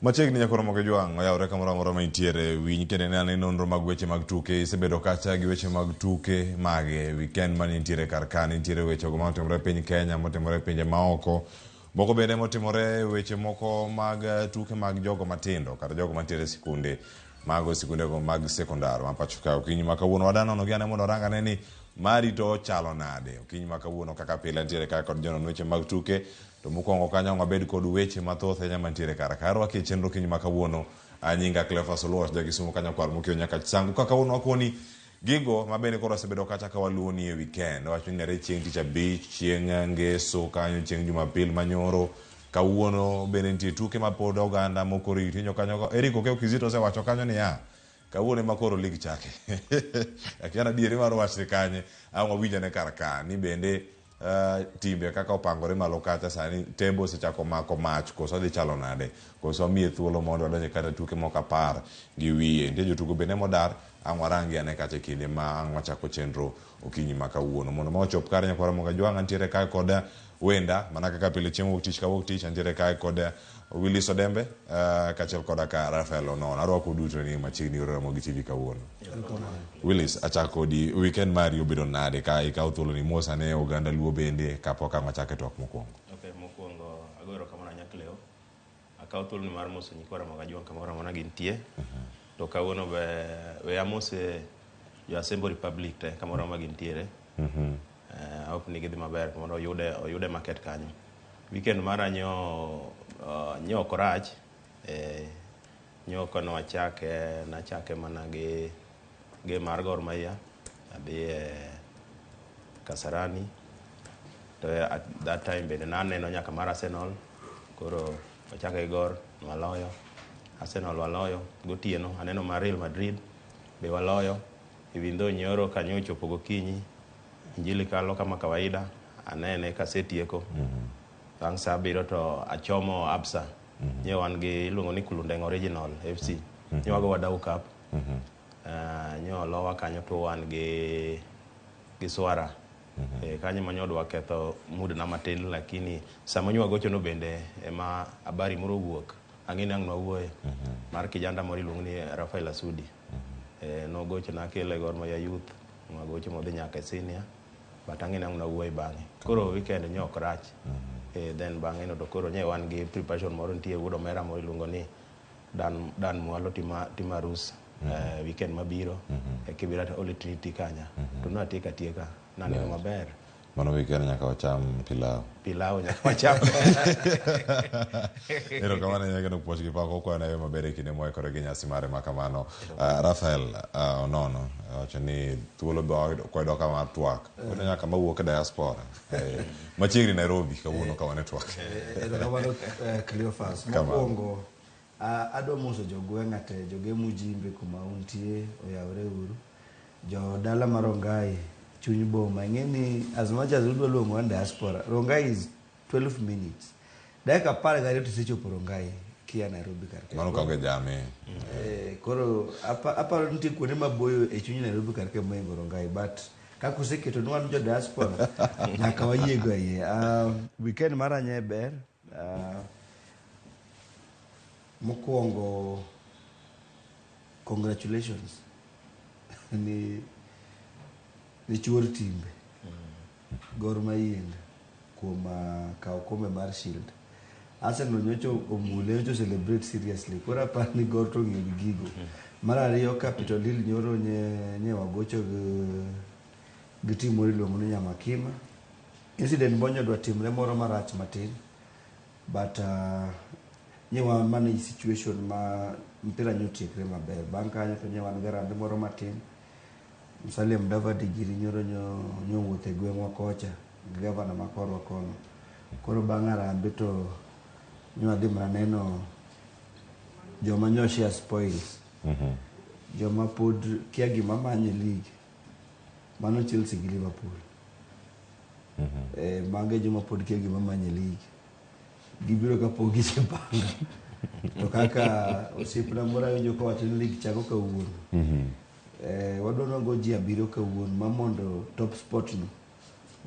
Machiegni nyakoro mogo jwang' oyawre kamoro amora ma intiere winj kendo ne ane nonro mag weche mag tuke isebedo kacha gi weche mag tuke mage weekend mane nitiere kar ka nitiere wechego ma otimore e piny Kenya motimore e pinje maoko moko bende motimore weche moko mag tuke mag jogo matindo kata jogo mantiere e sikunde mago sikundego mag sekondar ma pacho ka okinyi ma kawuono wadwa nono gi ane mondo warang ane ni mari to chalo nade okinyi ma kawuono kaka pile nitiere ka kod jonon weche mag tuke to mokwongo kanyo wabed kod weche mathoth ahinya mantiere kar ka arwaki e chenro okinyi ma kawuono anyinga Cleophas Oluoch ja Kisumu kanyo kwar mokiewo nyaka Chisango ka kawuono wakoni gigo ma bende koro osebedo kacha ka waluwo ni e weekend wacho ni nere chieng' tich abich chieng' ngeso kanyo chieng' jumapil manyoro kawuono bende nitie tuke ma pod oganda moko orito inyo kanyo Eric Okeyo Kizito osewacho kanyo niya kawuono ema koro lig chake akia adieri mar wachni kanye ang' wawinjane kar ka ni bende timbe kaka opangore malo kacha sani tembo osechako mako mach koso dhi chalo nade koso wamiye thuolo mondo wadonje kata tuke moko apar gi wiye nitie jotugo bende modar ang' warangi ane kacha e kinde ma ang' wachako chenro okinyi ma kawuono mondo ma ochop kare nyakwara Ramogi Ajwang' antiere kae kod wenda mana kaka pile chieng' wuok tich ka wuok tich antiere kae kod Willis Odembe kaachiel koda ka Rafael Onono arwako duto ni machiegni yor Ramogi TV kawuono Willis achako kodi weekend mari obedo nade ka ikawo thuolo ni mos ane oganda luo bende kapok ang' wachako e twak mokwongo Okay, mokwongo ago erokamano Nyakleo. Akawo thuoloni mar moso nyikwa Ramogi Ajwang' kamoro amora gintie. To kawuono be we amose jo Asembo Republic te kamoro amora gintiere. I hope ni gidhi maber mondo oyude oyude market kanyo. Weekend mara nyo nyo ok orach. Nyo kono wachake nachake mana gi game mar Gor Mahia. Adhi e Kasarani. To at that time bende naneno nyaka mar Arsenal. Koro wachake gi Gor waloyo. Arsenal waloyo. Gotieno aneno mar Real Madrid be waloyo. Even though nyoro kanyo ochopo gokinyi, injili kalo kama kawaida, anene kasetieko. Bang' sa abiriyo to achomo Absa. Nye wan gi iluongo ni Kulundeng Original FC. Nye wago Wadau Cup. Nye olowa kanyo to wan gi Swara. Kanyo ema nyo dwa ketho mood na matin lakini sama nyo wagocho no bende ema habari moro owuok. Ang'e ni ang' nwawuoye. Mar kijanda moro iluongo ni Rafael Asudi. Nogocho na akele Gor Mahia Youth. Nwagocho modhi nyaka e senior. But ang'e ni ang' nwawuoye bang'e. Koro weekend nyo ok rach. Then bang'e no to koro nye wan gi preparation moro nitie wuod omera moro iluongo ni Dan Mwalo timo arus weekend mabiro e Kibera Holy Trinity kanya. To natieko atieka. Naneno maber. Mano weekend nyaka wacham pilau. Pilau nyaka wacham. Erokamano ahinya kendo puoch gi pak okwayo na maber e kinde moikore gi nyasi mare ma kamano. Rafael Onono wacho ni thuolo be kwayudo ka mar twak. Koro nyaka mawuok e diaspora. Machiegni Nairobi kawuono ka wan e twak. Erokamano Cleophas. Mokwongo adwa moso jogweng'a te, jogemo Ujimbe kuma untie oyawre uru. Jo dala mar Rongai chuny boma. Ing'e ni as much as udwa luongo wan diaspora, Rongai is 12 minutes. Dakika 12 to isechopo Rongai kia Nairobi kar ka. Mano kaonge jam. Koro aparo nitie kuonde maboyo e chuny Nairobi kar ka mohingo Rongai but kaka oseketo ni wan jo diaspora nyaka wayiego e iye. Weekend mara nye ber. Mokwongo congratulations ni chuor timbe Gor Mahia kuom kawo kombe mar Shield. Arsenal nyocha omule nyocha celebrate seriously. Koro aparo ni Gor to ong'iyo gi gigo. Mar ariyo Capital Hill nyoro nye wagocho gi team moro iluongo ni Nyamakima. Incident bonyo dwa timre moro marach matin. But nye wa manage situation ma mpira nyotiekre maber. Bang' kanyo to nye wan gi harambee moro matin. Musalia Mudavadi giri nyoro nyo wuotho e gweng'wa kocha gi gavana ma korwa kono. Koro bang' harambee to nyo adhi mana neno joma nyo share spoils. Joma pod kia gima manyo e league. Mano Chelsea gi Liverpool. Mago e joma pod kia gima manyo e league. Gibiro kapok gisepanga. To kaka osiepna moro awinjo kowacho ni league chako kawuono. Wadwa ni wago ji abiriyo kawuono ma mondo top spot no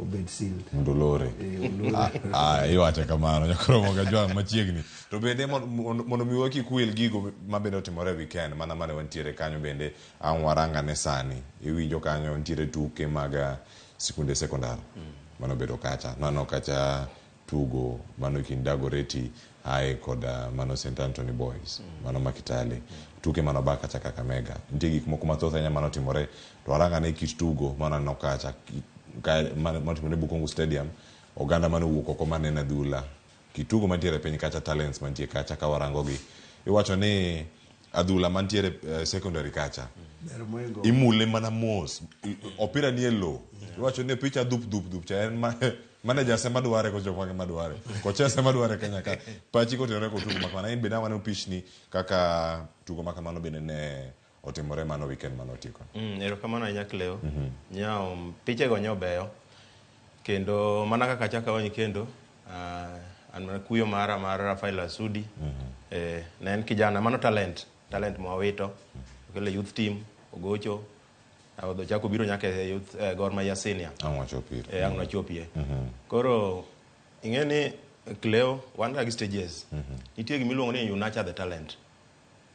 obed sealed. Mondo olore. Eh, olore. Ah, ah, iwacho kamano nyakoromo gajwang' machiegni. To bende mondo mi wakik wil gigo mabende otimore e weekend mana mane wantiere kanyo bende ang' warangane sani. Iwinjo kanyo nitiere tuke mag sikunde sekondar manobedo kacha. Mano kacha tugo mano kind Dagoretti High kod mano St Anthony Boys mano ma Kitale. Tuke mano ba kacha Kakamega. Nitie gik moko mathoth ahinya manotimore to warangane kit tugo mananeno kacha manotimore Bukhungu Stadium. Oganda mane owuok oko maneno adhula. Kitugo mantiere piny kacha, talents mantie kacha ka warango gi. Iwacho ni adhula mantiere secondary kacha imule mana mos. Opira nie lowo. Iwacho ni picha dhup dhup dhup cha en manager ema dware koso jok mage madware. Koches ema dware Kenya ka. Pachi kotenore kod tugo makamano. In bende waneno pichni kaka tugo makamano bende ne otimore mano weekend mane otieko. Erokamano ahinya Cleo. Nyawo pichego nyobeyo. Kendo mana kaka achako awanyi kendo, an mana kuyo mara mar Rafael Asudi. Ne en kijana, mano talent, talent mwawito. Okelo youth team, ogocho. Ochako biro nyaka e youth Gor Mahia senior. Ang' wachopie. Ang' wachopie. Koro ing'e ni Cleo, wan ga gi stages. Nitie gima iluongo ni you nurture the talent.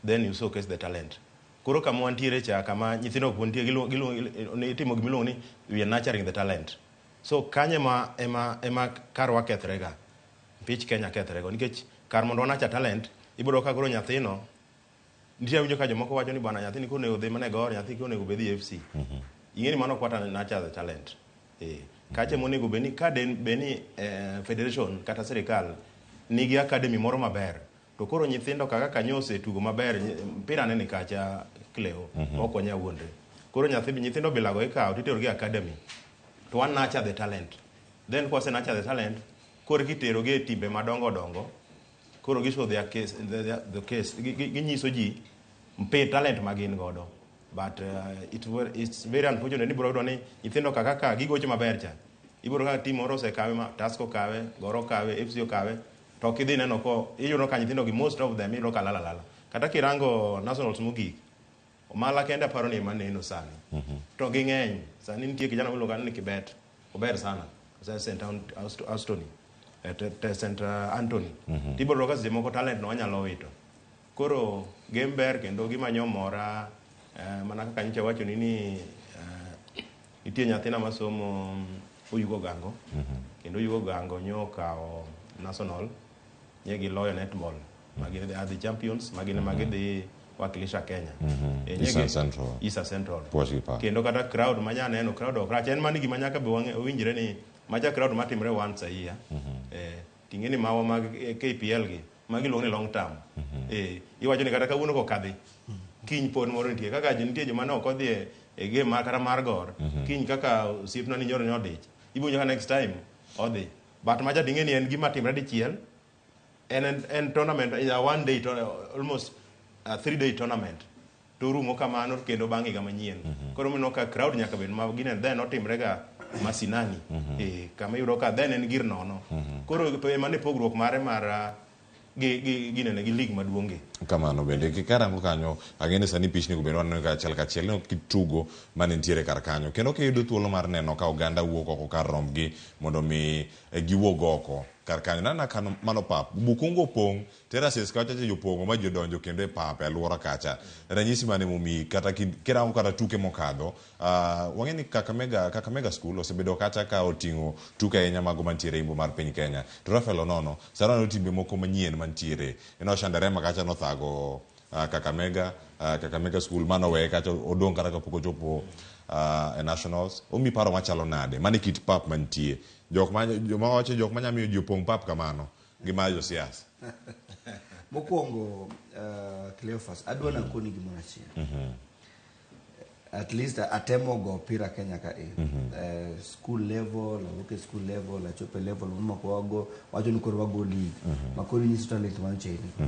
Then you showcase the talent. Koro kama wantiere cha, kama nyithindo ok nitie, itimo gima iluongo ni we are nurturing the talent. So kanyo ema karwa kethre ga. Pich Kenya kethre go. Nikech kar mondo wa nurture talent, ibiro ka koro nyathino, nitie awinjo ka jomoko wacho ni bwana nyathini koro onego dhi mana e Gor, nyathi koro onego bed e FC. Ing'e ni mano ok wata nurture the talent. Kacha monego bed ni ka den bed ni federation kata sirikal nigi academy moro maber, to koro nyithindo kaka kanyo osetugo maber, mpira nene kacha Cleo, ok wanyal wuondre. Koro nyithindo bilago ikawo titero gi academy. To wa nurture the talent. Then kwase nurture the talent, koro kitero gi e timbe madongo dongo, koro gi show their case, the case, ginyiso ji mpe talent ma gin godo. But it's very unfortunate ni biro yudo ni nyithindo kaka ka gigocho maber cha. Ibiro ka team moro osekawe ma Tusker okawe, Gor okawe, FC okawe, to ok idhi neno ko iyudo ka nyithindo gi most of them iyudo ka lala lala. Kata kirango nationals mogik, Omala kende aparo ni ema neno sani. To ging'eny. Sani nitie kijana miluongo ni Kibet. Ober sana. Ose St. Anthony. St. Anthony. Tibiro yudo ka seche moko talent no wanyalo wito. Koro game ber kendo gima nyomora mana kaka nyocha awachoni ni nitie nyathina masomo Oyugo Gango. Kendo Oyugo Gango nyo okawo national nye giloyo netball. Magi are the champions, magi magi dhi wakilisha Kenya. Eastern Central. Eastern Central. Puoch gi pak. Kendo kata crowd manya neno, crowd ok rach. En mani gima nyaka be owinjre ni macha crowd matimre once a year. Ting'e ni mawa mag KPL gi, magi iluongo ni long term. Iwacho ni kata kawuono kokadhi, kiny pod moro nitie. Kaka nitie joma ne ok odhi e game mar kata mar Gor, kiny kaka osiepna ni nyoro ne odich. Ibiro winjo ka next time odhi. But macha ting'e ni en gima timre dichiel. En tournament, a one day, almost a 3-day tournament. To rumo kamano kendo bang' higa manyien. Koro mineno ka crowd nyaka bed ma gine then otimre ga masinani. Kama iyudo ka then en gir nono. Koro ema ne pogruok mare mar gi ginene gi league maduong' gi. Kamano bende karango kanyo ang'e sani pichni go bende waneno ka achiel kachiel ineno kitugo mane nitiere kar kanyo kendo kiyudo thuolo mar neno ka oganda wuok oko kar rombgi mondo mi giwuog oko kar kanyo nana ka mano pap Bukhungu opong' terraces kacha ji opong'o ma ji odonjo kendo e pap e alwora kacha ranyisi mane momiyi kata kirango kata tuke mokadho wang'e ni Kakamega School osebedo kacha ka oting'o tuke ahinya mago mantiere imbo mar piny Kenya to Rafael Onono sani waneno timbe moko manyien mantiere ineno Shanderema kacha nothago Kakamega School mano weye kacha odong' kata kapok ochopo e nationals omi paro machalo nade mane kit pap mantie jok ma joma wacho jok manya miyo ji opong' pap kamano gi mar josiasa. Mokwongo Cleophas, adwa nakoni gimoro achiel. At least atemo go opira Kenya ka e. School level, awuok e school level, achopo e level moko wago, wacho ni koro wago league. Ma koro inyiso talent manyocha in go.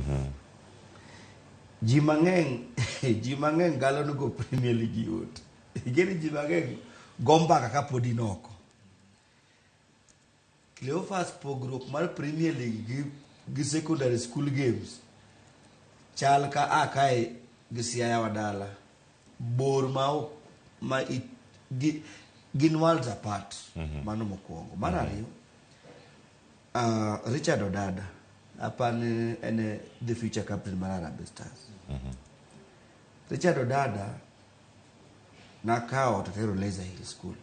Ji mang'eny galo ni go Premier League yot. Ing'e ni ji mang'eny go mbaka kapod in oko. Cleophas, pogruok mar Premier League gi secondary school games chal ka a kae gi Siaya wa dala. Bor ma ok ma i, gi, Gin worlds apart. Mano mokwongo. Mar ariyo, Richard Odada apani en e the future captain mar Harambee Stars. Richard Odada nakawo to atero Laser Hill School.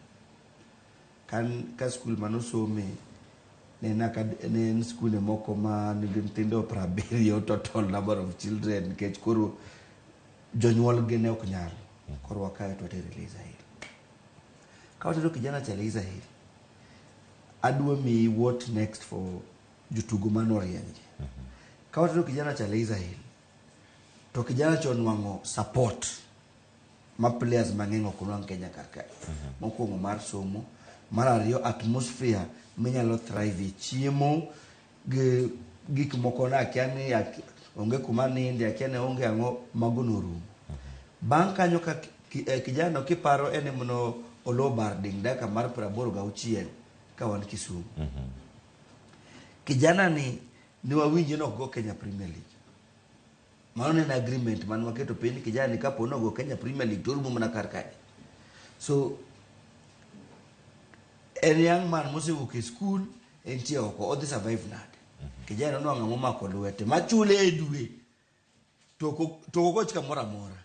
Kan ka school manosome ne en ne en skunde moko ma nigi nyithindo 70 total number of children nikech koro jonyuol gi ne ok nyal. Koro wakawe to watere Laser Hill. Ka watero kijana cha Laser Hill, adwa miyi what next for jotugo manorieny gi. Ka watero kijana cha Laser Hill, to kijana cha onwang'o support ma players mang'eny ok onwang' Kenya kar kae. Mokwongo mar somo, mar ariyo atmosphere minyalo thrive e chiemo gi gik moko na akia ni onge kuma ninde akia ni onge ang'o mago norumo. Bang' kanyo ka kijana kiparo en emono olo bar ding dakika mar 86 ka wan Kisumu. Kijana ni ne wawinje ni ok go Kenya Premier League. Mano ne en agreement mane waketo piny ni kijana ni kapo ni ogo Kenya Premier League to orumo mana kar kae. So en young man mosewuok e school entie oko odhi survive nade? Kijana nonwang'o ng'ama omako lwete machule e dwe to ok ogoch kamoro amora.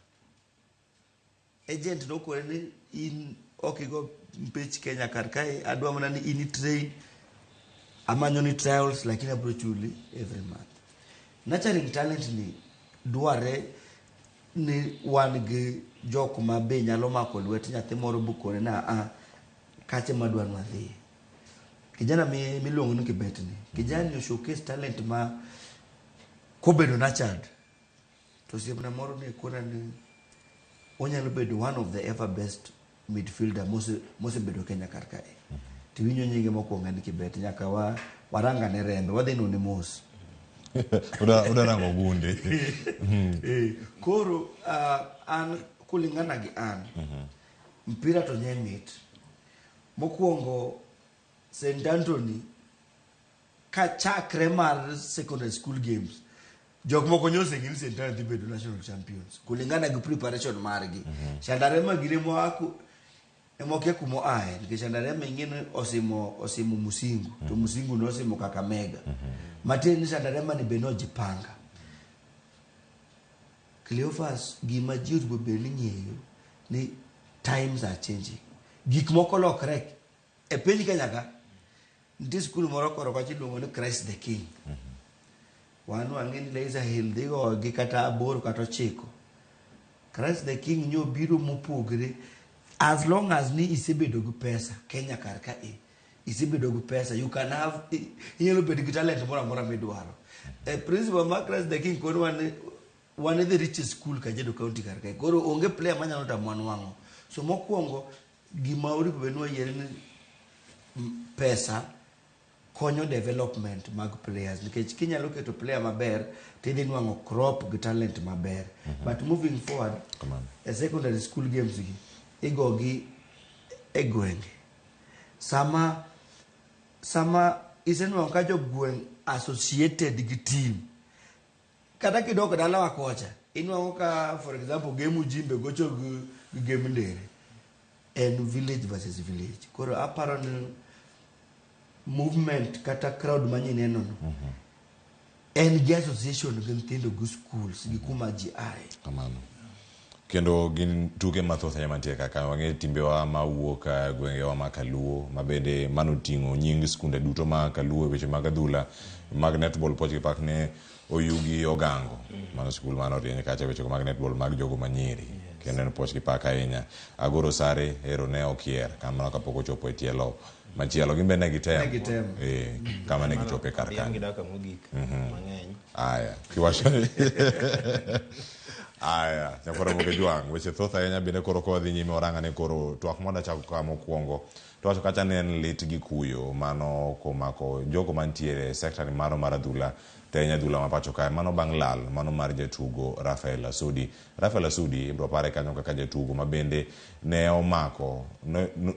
Agent nokone ni in ok igo mpich Kenya kar kae adwa mana ni in i train amanyo ni trials lakini abiro chuli every month. Nurturing talent ni dware ni wan gi jok ma be nyalo mako lwet nyathi moro bukone na a kache madwa ni wadhiye. Kijana miluongo ni Kibet ni, kijana ni showcase talent ma kobedo nurtured to osiepna moro ne kona ni onyalo bedo one of the ever best midfielder mosebedo Kenya kar kae. Tiwinjo nyinge mokwongo en Kibet nyaka wa warangane rembe wadhi none mos. Uda rango gunde. Koro an kulingana gi an mpira to nye mit. Mokwongo St. Anthony kachakre mar secondary school games jok moko nyose gin St. Anthony dhi bedo national champions kulingana gi preparation margi. Shandarema gire moa emokia kuma oaye nikech Shandarema ing'e ni osimo Musingu to Musingu nosimo Kakamega. Matiende ni Shandarema ni be nojipanga. Cleophas gima ji onego bed ni ng'eyo ni times are changing. Gik moko lokre e piny Kenya ka nitie skul moro koro kocha iluongo ni Christ the King. Wan wang'e ni Laser Hill dhi gogi kata 8 kata 9. Christ the King nyo biro mopogre as long as ni isebedo gi pesa Kenya kar ka e isebedo gi pesa you can have inyalo bedo gi talent moro amora midwaro. Principal mar Christ the King koro wan the richest school Kajiado County kar kae. Koro onge player manyalo tamo nwang'o. So mokwongo gima oripo bed ni wayiere ni pesa konyo development mag players nikech kinyalo keto player maber tidhi nwang'o crop gi talent maber. But moving forward e secondary school games gi igogi e gwenge. Sama isenwang'o ka jogweng' associated gi team kata kidok dalawa kocha inwang'o ka for example game Ujimbe gocho gi game Ndere en village versus village. Koro aparo ni movement kata crowd manyineno no en gi association gi nyithindo gi schools gi kuma ji ae. Kamano. Kendo gin tuke mathoth ahinya mantie kaka wang'e timbewa mawuok gwengewa ma Kaluo ma bende manoting'o nying skunde duto ma Kaluo e weche mag adhula mag netball poch gi pak ne Oyugi Ogango. Mano skul mano orieny kacha weche mag netball mag jogo manyiri. Kendo en poch gi pak ahinya. Agoro sare ero ne okier kamano kapok ochopo e tielo machielo gin be ne gitemo. Ne gitemo. Kama ne gichope kar kanyo. Gi dakika mogik mang'eny. Aya, kiwacho ni Aya, nyakwara Moke Jwang', weche thoth ahinya bende koro ka wadhi nyime waranga ne koro twak mwada chako ka mokwongo. To wacho kacha ne en lit gi kuyo mano komako jogo mantiere e sekta ni mano mar adhula to ahinya adhula ma pacho kae mano bang' lal mano mar jatugo Rafael Asudi. Rafael Asudi ibro pare kanyo kaka jatugo ma bende ne omako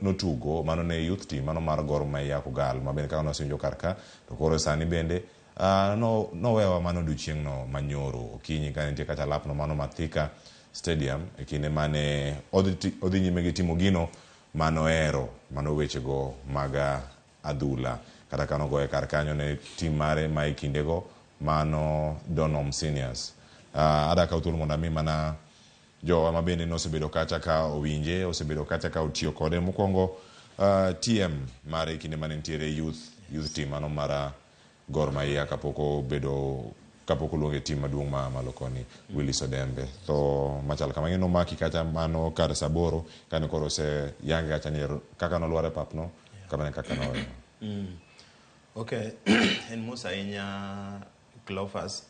notugo mano ne youth team mano mar Gor Mahia Kogal ma bende kaka nosewinjo kar ka to koro sani bende nowewa mano odiochieng' no manyoro okinyi ka nitie kacha lapno mano ma Thika Stadium e kinde mane odhi nyime gi timo gino manohero mano wechego mag adhula. Kata ka nogoye kar kanyo ne tim mare ma e kindego mano Donholm Seniors. Ada kawo thuolo mondo ami mana jowa ma bende nosebedo kacha ka owinje, osebedo kacha ka otiyo kode. Mokwongo TM mare e kinde mane nitiere youth, youth team mano mar Gor Mahia kapok obedo kapok oluonge e tim maduong' ma malo koni Willis Odembe. Tho machal kama ing'e nomaki kacha mano kar saa aboro kane koro oseyange kacha ni kaka nolwar e pap no kamano e kaka noweyo. Okay, en mos ahinya Cleophas.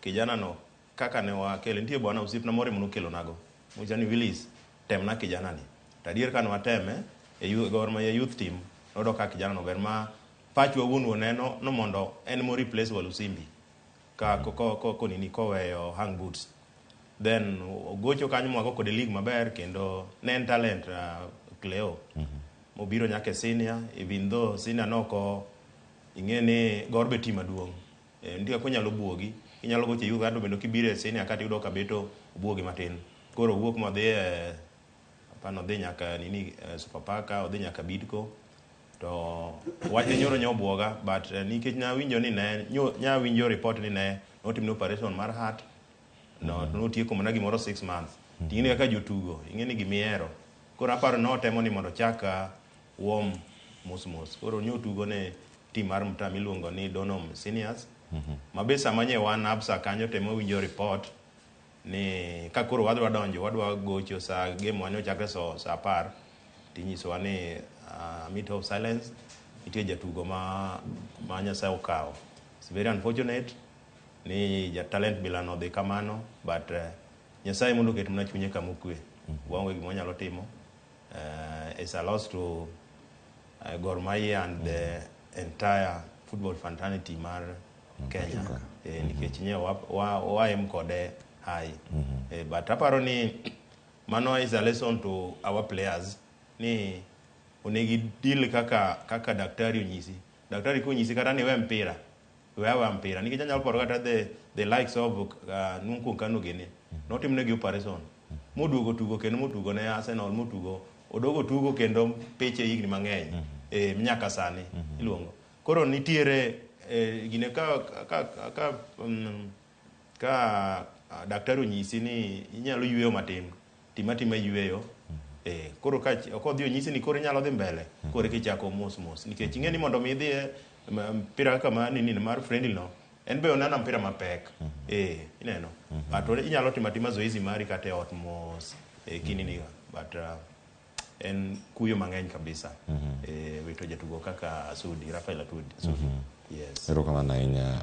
Kijana no kaka ne wakele, nitie bwana osiepna moro ema nokelonago. Monyisa ni Willis, temna kijana ni. To adier kane wateme e Gor Mahia youth team, noyudo ka kijana no ber ma pachwa wuon wuon neno no mondo en mo replace Walusimbi ka ko ko ko konini koweyo hang boots. Then ogocho kanyo mwago kode league maber kendo ne en talent Cleo. Mobiro nyaka e senior, even though senior noko ing'e ni Gor be team maduong'. Nitie kaka onyalo buogi, inyalo gocho e youth kato bende kibiro e senior kata iyudo ka beto obuogi matin. Koro owuok modhi e apani odhi nyaka nini Sofapaka, odhi nyaka Bidco. To wachne nyoro nyo obuoga but nikech nawinjo ni ne nyawinjo report ni ne notimne operation mar heart no notieko mana gimoro 6 months. Ting'e kaka jotugo, ing'e ni gimihero. Koro aparo notemo ni mondo ochak warm mos mos. Koro nyotugo ne team mar mtaa miluongo ni Donholm Seniors. Ma be sama nye wan Absa kanyo temo winjo report ni ka koro wadwa donjo wadwa gocho sa game wa nochakre so saa apar tinyisowa ni minute of silence nitie jatugo ma Nyasaye okawo. It's very unfortunate ni ja talent bila nodhi kamano but Nyasaye mondo oket mana chunye kama okwe. Waonge gima wanyalo timo. It's a loss to Gor Mahia and the entire football fraternity mar Kenya. Nikech nye wa aim kode high. But aparo ni mano is a lesson to our players ni onego deal kaka daktari onyisi. Daktari konyisi kata ni we mpira, we awe mpira. Nikech anyalo paro kata the likes of Nunku Kanu gini. Notimnegi operation. Moduogo tugo kendo motugo ne Arsenal, motugo odogo tugo kendo piche higni mang'eny. Nyaka sani iluongo. Koro nitiere gine ka daktari onyisi ni inyalo yweyo matin, tim atima yweyo. Koro ka kodhi onyisi ni koro inyalo dhi mbele, koro kichako mos mos. Nikech ing'e ni mondo mi idhi e mpira kaka ma nini mar friendly no, en be oneno mpira mapek. Ineno. But inyalo timo atima zoezi mari kata e ot mos kinini. But en kuyo mang'eny kabisa. Wito jatugo kaka Asudi, Rafael Asudi. Yes. Erokamano ahinya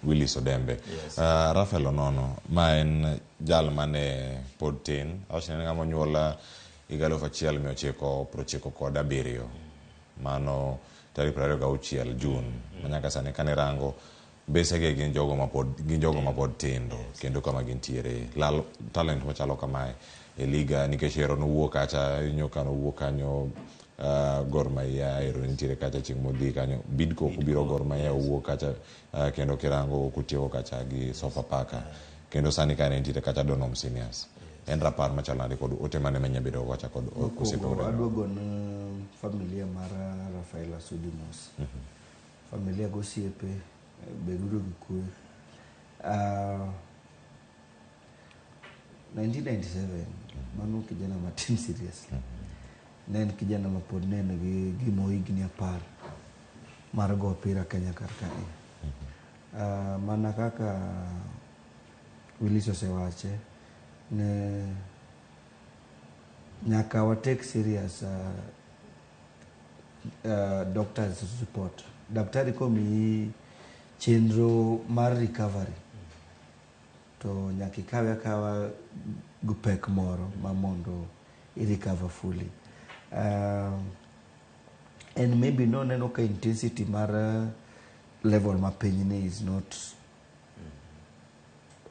Willis Odembe. Yes. Rafael Onono, ma en jal mane pod tin, awacho ni en ng'ama onyuol higa 1997. Mano tarik 26 Jun. Ma nyaka sani kane rango mbesege gin jogo mapod tindo kendo kama gintiere. Lal talent machalo kamae e liga nikech ero nowuok kacha nyoka nowuok kanyo Gor Mahia ero nitiere kacha chieng' modhi kanyo Bidco obiro Gor Mahia owuok kacha kendo kirango kotieko kacha gi Sofapaka kendo sani ka nitiere kacha Donholm Seniors. En rapar machalo nade kod ote mane manya bedo kocha kod osiepe Mokwongo adwa gone familia mar Rafael Asudi mos. Familia gi osiepe beduru gi kwe. 1997 mano kijana matin seriously. Ne en kijana ma pod ne en gi gimo higni 10 mar go opira Kenya kar kae. Mana kaka Willis osewache ne nyaka wa take serious doctor's report. Daktari komiyi chenro mar recovery to nyaka ikawe akawa gi pek moro ma mondo i recover fully. And maybe noneno ka intensity mar level mapiny ni is not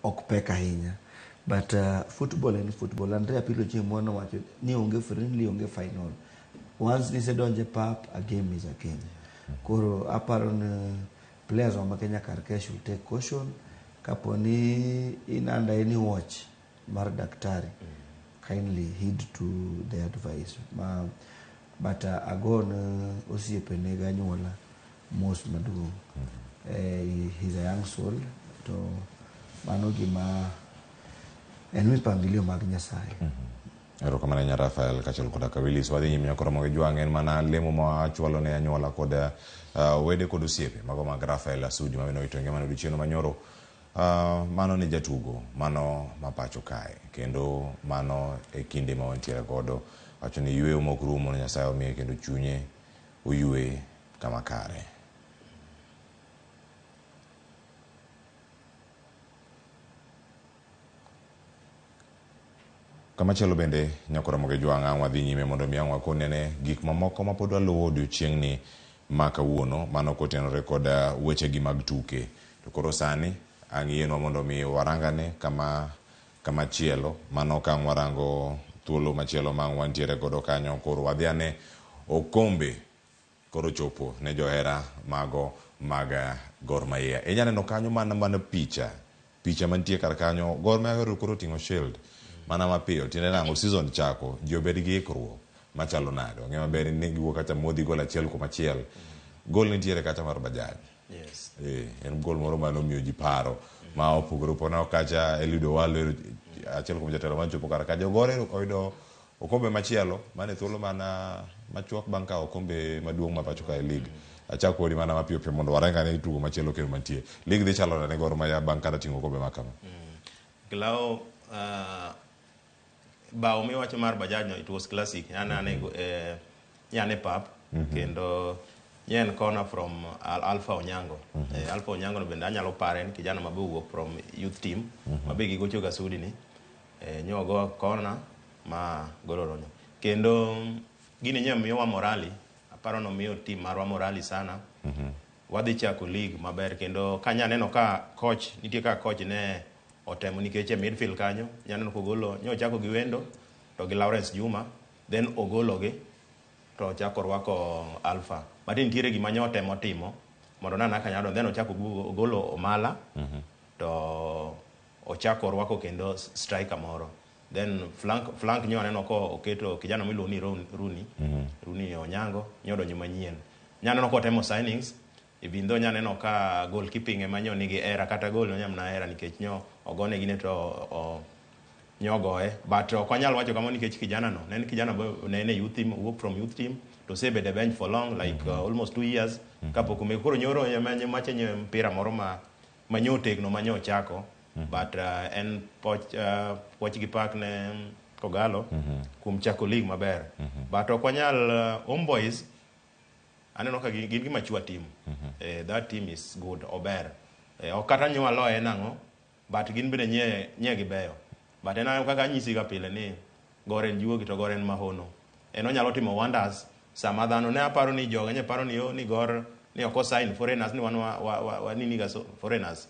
ok pek ahinya. But football en football. Andrea Pirlo chieng' moro nowacho ni onge friendly, onge final. Once nisedonjo e pap, a game is a game. Koro aparo ni players wa ma Kenya kar kae should take caution. Kapo ni in under any watch mar daktari, kindly heed to the advice. Ma But agone osiepene gi anyuola mos maduong'. He's a young soul to mano gima en mipangilio mag Nyasaye. Erokamano ahinya Rafael kaachiel koda ka Willis. Wadhi nyime nyaka Ramogi Jwang' en mana lemo ma wachwalo ne anyuola kod wede kod osiepe mago mag Rafael Asudi ma bende owito ngimane odiochieng' manyoro. Mano ne jatugo mano ma pacho kae kendo mano e kinde ma wantiere godo. Wacho ni yueyo mok rum mondo Nyasaye omiye kendo chunye oyue kama kare. Kamachielo bende nyaka Ramogi Jwang' ang' wadhi nyime mondo mi ang' wakoni ane gik mamoko ma pod waluwo odiochieng'ni ma kawuono mano kotenore kod wechegi mag tuke. To koro sani ang' yienwa mondo mi warangane kama kamachielo mano ka ang' warango thuolo machielo ma ang' wantiere godo kanyo koro wadhi ane okombe koro chopo ne johera mago mag Gor Mahia. Inya neno kanyo mana mana picha picha mantie kar kanyo Gor Mahia koro oting'o shield mana mapiyo tiende nang'o season chako ji obed gi ikruok machalo nade wang'e maber ni giwuok kacha modhi gol achiel kuom achiel gol nitiere kacha mar Bajaj Yes. En gol moro mane omiyo ji paro ma opogore opogore kacha Eliud Owalo achiel kuom jotelo mane chopo kar kacha Gor oyudo okombe machielo mane thuolo mana machuok bang' kawo okombe maduong' ma pacho ka e league achak kodi mana mapiyo piyo mondo warang ane tugo machielo kendo mantie league dhi chalo nade Gor Mahia bang' kata ting'o okombe ma kama Glao bao miwacho mar Bajaj no it was classic. An ane nyane pap kendo nye en corner from Alpha Onyango. Alpha Onyango no bende anyalo pare en kijana mabe owuok from youth team mabe gigocho ga Sudi ni. Nyo go corner ma golo ronyo. Kendo gini nye miyowa morali, aparo nomiyo team marwa morali sana. Wadhi chako league maber kendo kanya neno ka coach nitie ka coach ne otemo nikech e midfield kanyo nyaneno kogolo nyo ochako gi Wendo to gi Lawrence Juma then ogologi to ochako orwako Alpha but nitiere gima nyo otemo timo mondo nana kanyado then ochako ogolo Omala to ochako orwako kendo striker moro then flank nyo aneno ko oketo kijana miluongo ni Rooney Rooney Onyango nyo odonjo manyien nyaneno kotemo signings even though nyaneno ka goalkeeping ema nyo nigi error kata goal no nyamna error nikech nyo ogone gine to nyo ogoye but ok wanyal wacho kamano nikech kijana no ne en kijana ne en e youth team wuok from youth team to osebedo e bench for long like almost 2 years kapok omeko koro nyoro ema mache nyo mpira moro ma nyo otegno ma nyo ochako but en poch gi pak ne Kogalo kuom chako league maber but ok wanyal Homeboys aneno ka gin gi mature team. That team is good ober ok kata nyo waloye nang'o but gin bende nye gibeyo but en kaka anyisi ga pile ni Gor en juogi to Gor en mahono en onyalo timo wonders sama dhano ne aparo ni joga nye paro ni yo ni Gor ni ok osign foreigners ni wan wa nini ga so, foreigners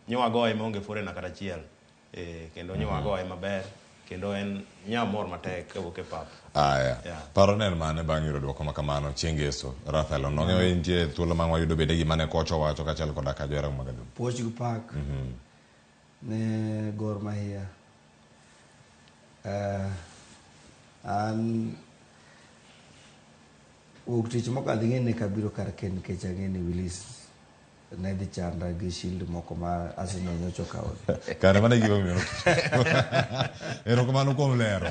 nyo wagoye maonge foreigner kata achiel kendo nyo wagoye maber kendo en nyamor matek kawuok e pap. Aya. Paro ne en mane bang' yudo duoko ma kamano chieng' ngeso Rafael onong'e nitie thuolo ma wayudo bende gima ne kocha owacho kaachiel koda ka johera mag adhong'. Puoch gi pak ne Gor Mahia. An wuok tich mokadho ing'e ni kabiro kar ken nikech ang'e ni Willis ne dhi chanda gi shield moko ma Arsenal nyocha okawo. Kare mano e gima omiyo. Erokamano kuom lero.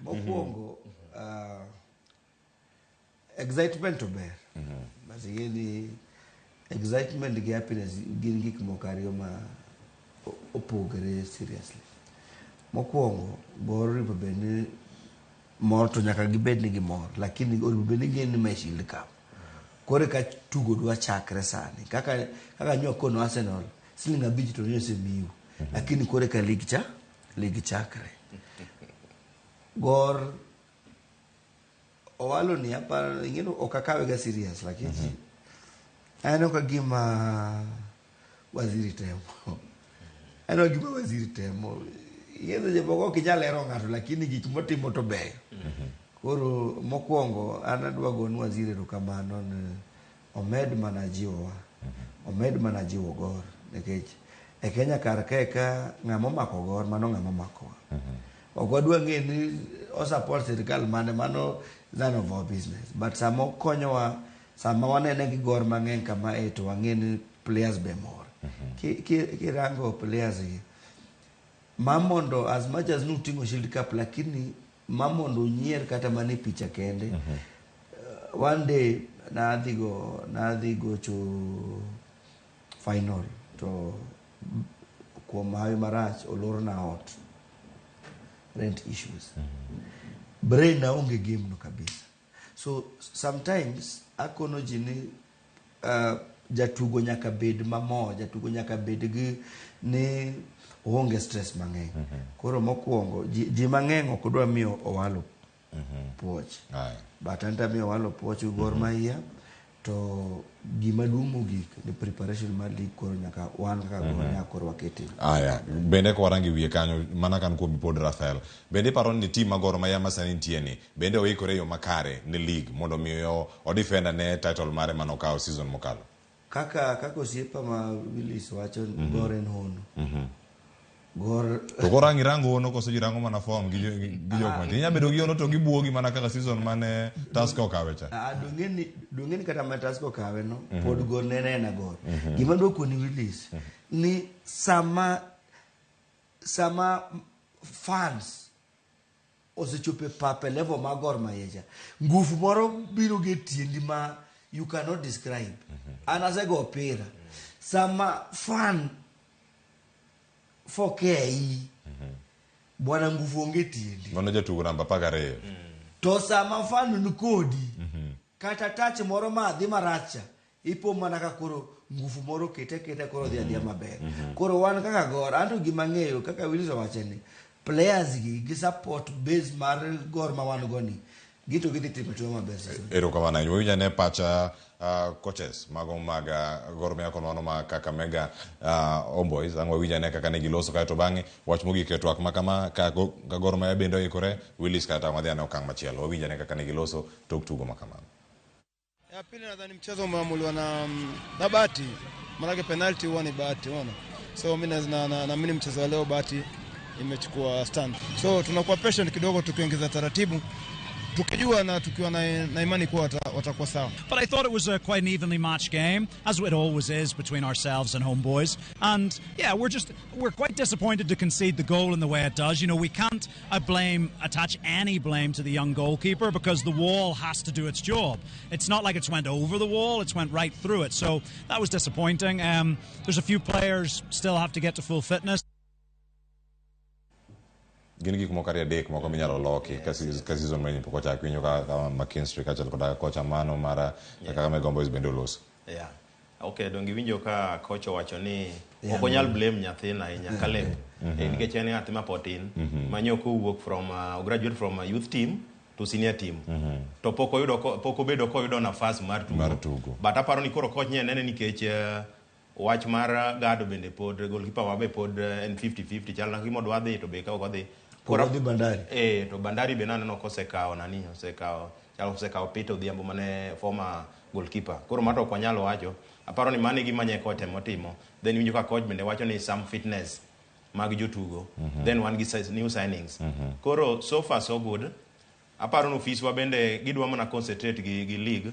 Mokwongo, excitement to ber. But ing'e ni excitement gi happiness gin gik moko ariyo ma opogore seriously. Mokwongo, Gor onego bed ni mor to nyaka gibed ni gimor, lakini onego bed ni gin ni mae Shield Cup. Koro ka tugo dwa chakre sani, kaka nyo kono Arsenal, siling 5 to nyo osemiu. Lakini koro ka league chakre. Gor Owalo ni aparo ing'e ok akawe ga serious lakini aneno ka gima waziri temo. Aneno gima waziri temo. Ing'e seche moko ok inyal hero ng'ato lakini gik motimo to beyo. Koro mokwongo an adwa gone waziri erokamano ni omed mana jiwowa. Omed mana jiwo Gor nikech e Kenya kar kae ka ng'ama omako Gor mano ng'ama omakowa. Ok wadwa ng'e ni osupport sirikal mane mano none of our business but sama okonyowa sama wanene gi gor mang'eny kama e to wang'e ni players be mor kirango players gi ma mondo as much as nuting'o Shield Cup lakini ma mondo unyier kata mana e picha kende one day nadhi gocho final to kuom hawi marach olorna ot rent issues brain na onge game no kabisa so sometimes akono ji ni jatugo nyaka bed mamor jatugo nyaka bed gi ni oonge stress mang'eny koro mokwongo ji mang'eny ok dwa miyo Owalo puoch but an tamiyo Owalo puoch gi Gor Mahia to gima duong' mogik ni preparation mar league koro nyaka wan kaka Gor nyaka koro wakete Aya, bende kwarango e wiye kanyo mana kan kuom pod Rafael. Bende iparo ni team ma Gor Mahia ma sani nitie ni bende oikore e yo makare ne league mondo mi o defend ane title mare manokawo season mokalo. kaka osiepa ma Willis wacho Gor en hono Gor To koro ang' irango hono koso ji rango mana form gi gi jok mantie. Inya bedo gi hono to gibuogi mana kaka season mane Tusker okawe cha. Ah, donge ni kata ma Tusker okawe no pod Gor ne en Gor gima dwa koni Willis ni sama fans osechopo e pap e level mar Gor Mahia cha nguvu moro biro gi e tiendi ma you cannot describe an asego opira sama fan fokei bwana nguvu onge tiendi Mano jatugo namba 12. to sama fan ni kodi kata touch moro ma dhi marach cha ipo mana ka koro nguvu moro kete kete koro dhi adhiya maber koro wan kaka Gor anto gima ng'eyo kaka Willis owacho ni players gi support base mar Gor ma wan go ni gito gidhi timo timo maber season Erokamano ahinya. Wawinj ane pacha coaches mago mag Gor Mahia kod mano ma Kakamega Homeboys. Ang' wawinj ane kaka ne giloso kaeto bang'e wach mogik e twak ma kama ka Gor Mahia bende oikore Willis kata wadhi ane okang' machielo. Wawinj ane kaka ne giloso tok tugo ma kamano. Ya pili nadhani mchezo umeamuliwa na bahati, maanake penalty huwa ni bahati, unaona. So mimi naamini mchezo wa leo bahati imechukua stand. So tunakuwa patient kidogo, tukiongeza taratibu, tukijua na tukiwa na imani kuwa watakuwa sawa. But I thought it was quite an evenly matched game, as it always is between ourselves and Homeboys. And yeah, we're quite disappointed to concede the goal in the way it does. We can't blame attach any blame to the young goalkeeper because the wall has to do its job. It's not like it's went over the wall; it's went right through it. So that was disappointing. There's a few players still have to get to full fitness. Gin gik moko ariyo adek moko minyalo loki ka season manyien pok ochak winjo ka McKinstry kaachiel koda kocha mano mar Kakamega Homeboys bende oloso. Yeah. Okay, donge iwinjo ka coach owacho ni ok onyal blame nyathina ahinya Caleb. Nikech en nyathi ma pod tin ma nyok owuok from graduate from a youth team to senior team. To pok oyudo pok obedo koyudo nafas mar tugo. Mar tugo. But aparo ni koro coach nye nene nikech wach mar gado bende pod goalkeeper wa be pod en 50-50 chal na gima odwa dhi to be ka ok odhi. Pok odhi Bandari. To Bandari be naneno kosekawo nani osekawo chal osekawo Peter Odhiambo mane former goalkeeper. Koro mato ok wanyal wacho. Aparo ni mano e gima nye coach temo timo. Then iwinjo ka coach bende wacho ni some fitness mag jotugo. Then wan gi new signings. Koro so far so good. Aparo ni ofis wa bende gidwa mana concentrate gi league.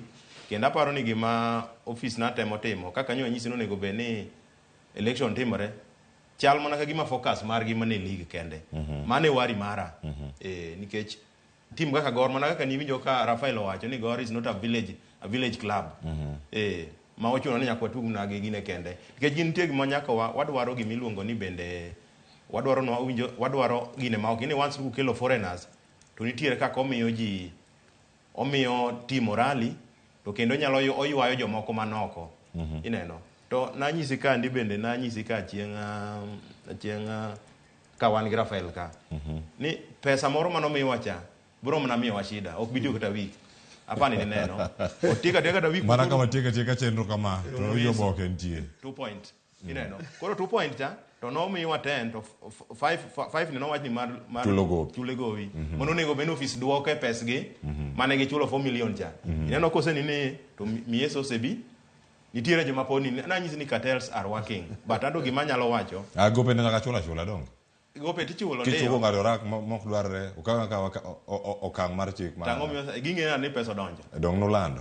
Kendo aparo ni gima ofis na temo timo kaka nyo anyisi ni onego bed ni election timore chal mana ka gima focus margi mana e league kende. Mano e worry mara. Nikech team kaka Gor mana kaka niwinjo ka Rafael owacho ni Gor is not a village club. Ma ochuno ni nyaka watug mana gi gine kende. Nikech gin nitie gima nyaka wadwaro gimiluongo ni bende wadwaro no winjo wadwaro gine ma ok ni once ukelo foreigners to nitiere kaka omiyo ji omiyo team morali to kendo nyalo oywayo jomoko manoko ineno to nanyisi kandi bende nanyisi ka chieng' ka wan gi Rafael ka ni pesa moro manomiwa cha biro mana miyowa shida ok bi tiyo kata week apani ni neno otieko atieka kata week Mana ka watieko atieka chenro kama to winjo oboke nitie. 2 point ineno koro 2 point cha to nomiwa 10 to 5 5 ni nowach ni mar Chulo gowi. chulo gowi mondo onego bed ni ofis duoke pesgi mane gichulo 4 million cha ineno koseni ni to mieso osebi nitiere joma pod ni nanyisi ni cartels are working but ando gima anyalo wacho Ah, gope ne nyaka chul achula dong. Gope tichulo Kichuko ndiyo. ng'ato rak mok dwarre, okaw akawa okang' mar chik To ang'o mar miyo ging'eyo ni pesa odonjo. dong nolando.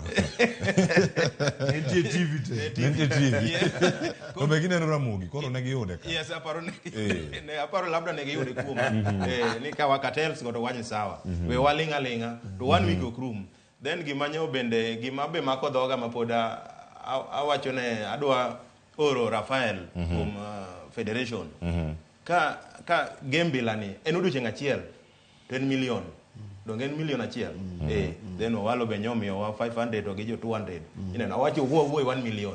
Nitie TV te. Nitie TV. Yeah. To be gineno Ramogi, koro ne giyude ka. Yes, aparo ne, Eh. ne aparo labda ne giyude kuoma. Mhm. Eh, ni ka wakatels go to wach ni sawa. Mhm. We waling' aling'a to one week ok rum. Then gima nyo bende gima be mako dhoga ma pod awacho ne adwa oro Rafael Mhm. kuom federation. Mhm. Ka game bila ni en odiochieng' achiel to en million. Donge en million achiel? Eh, then Owalo be nyomiyowa 500 to gi jo 200. Ineno, awacho wuo wuo 1 million.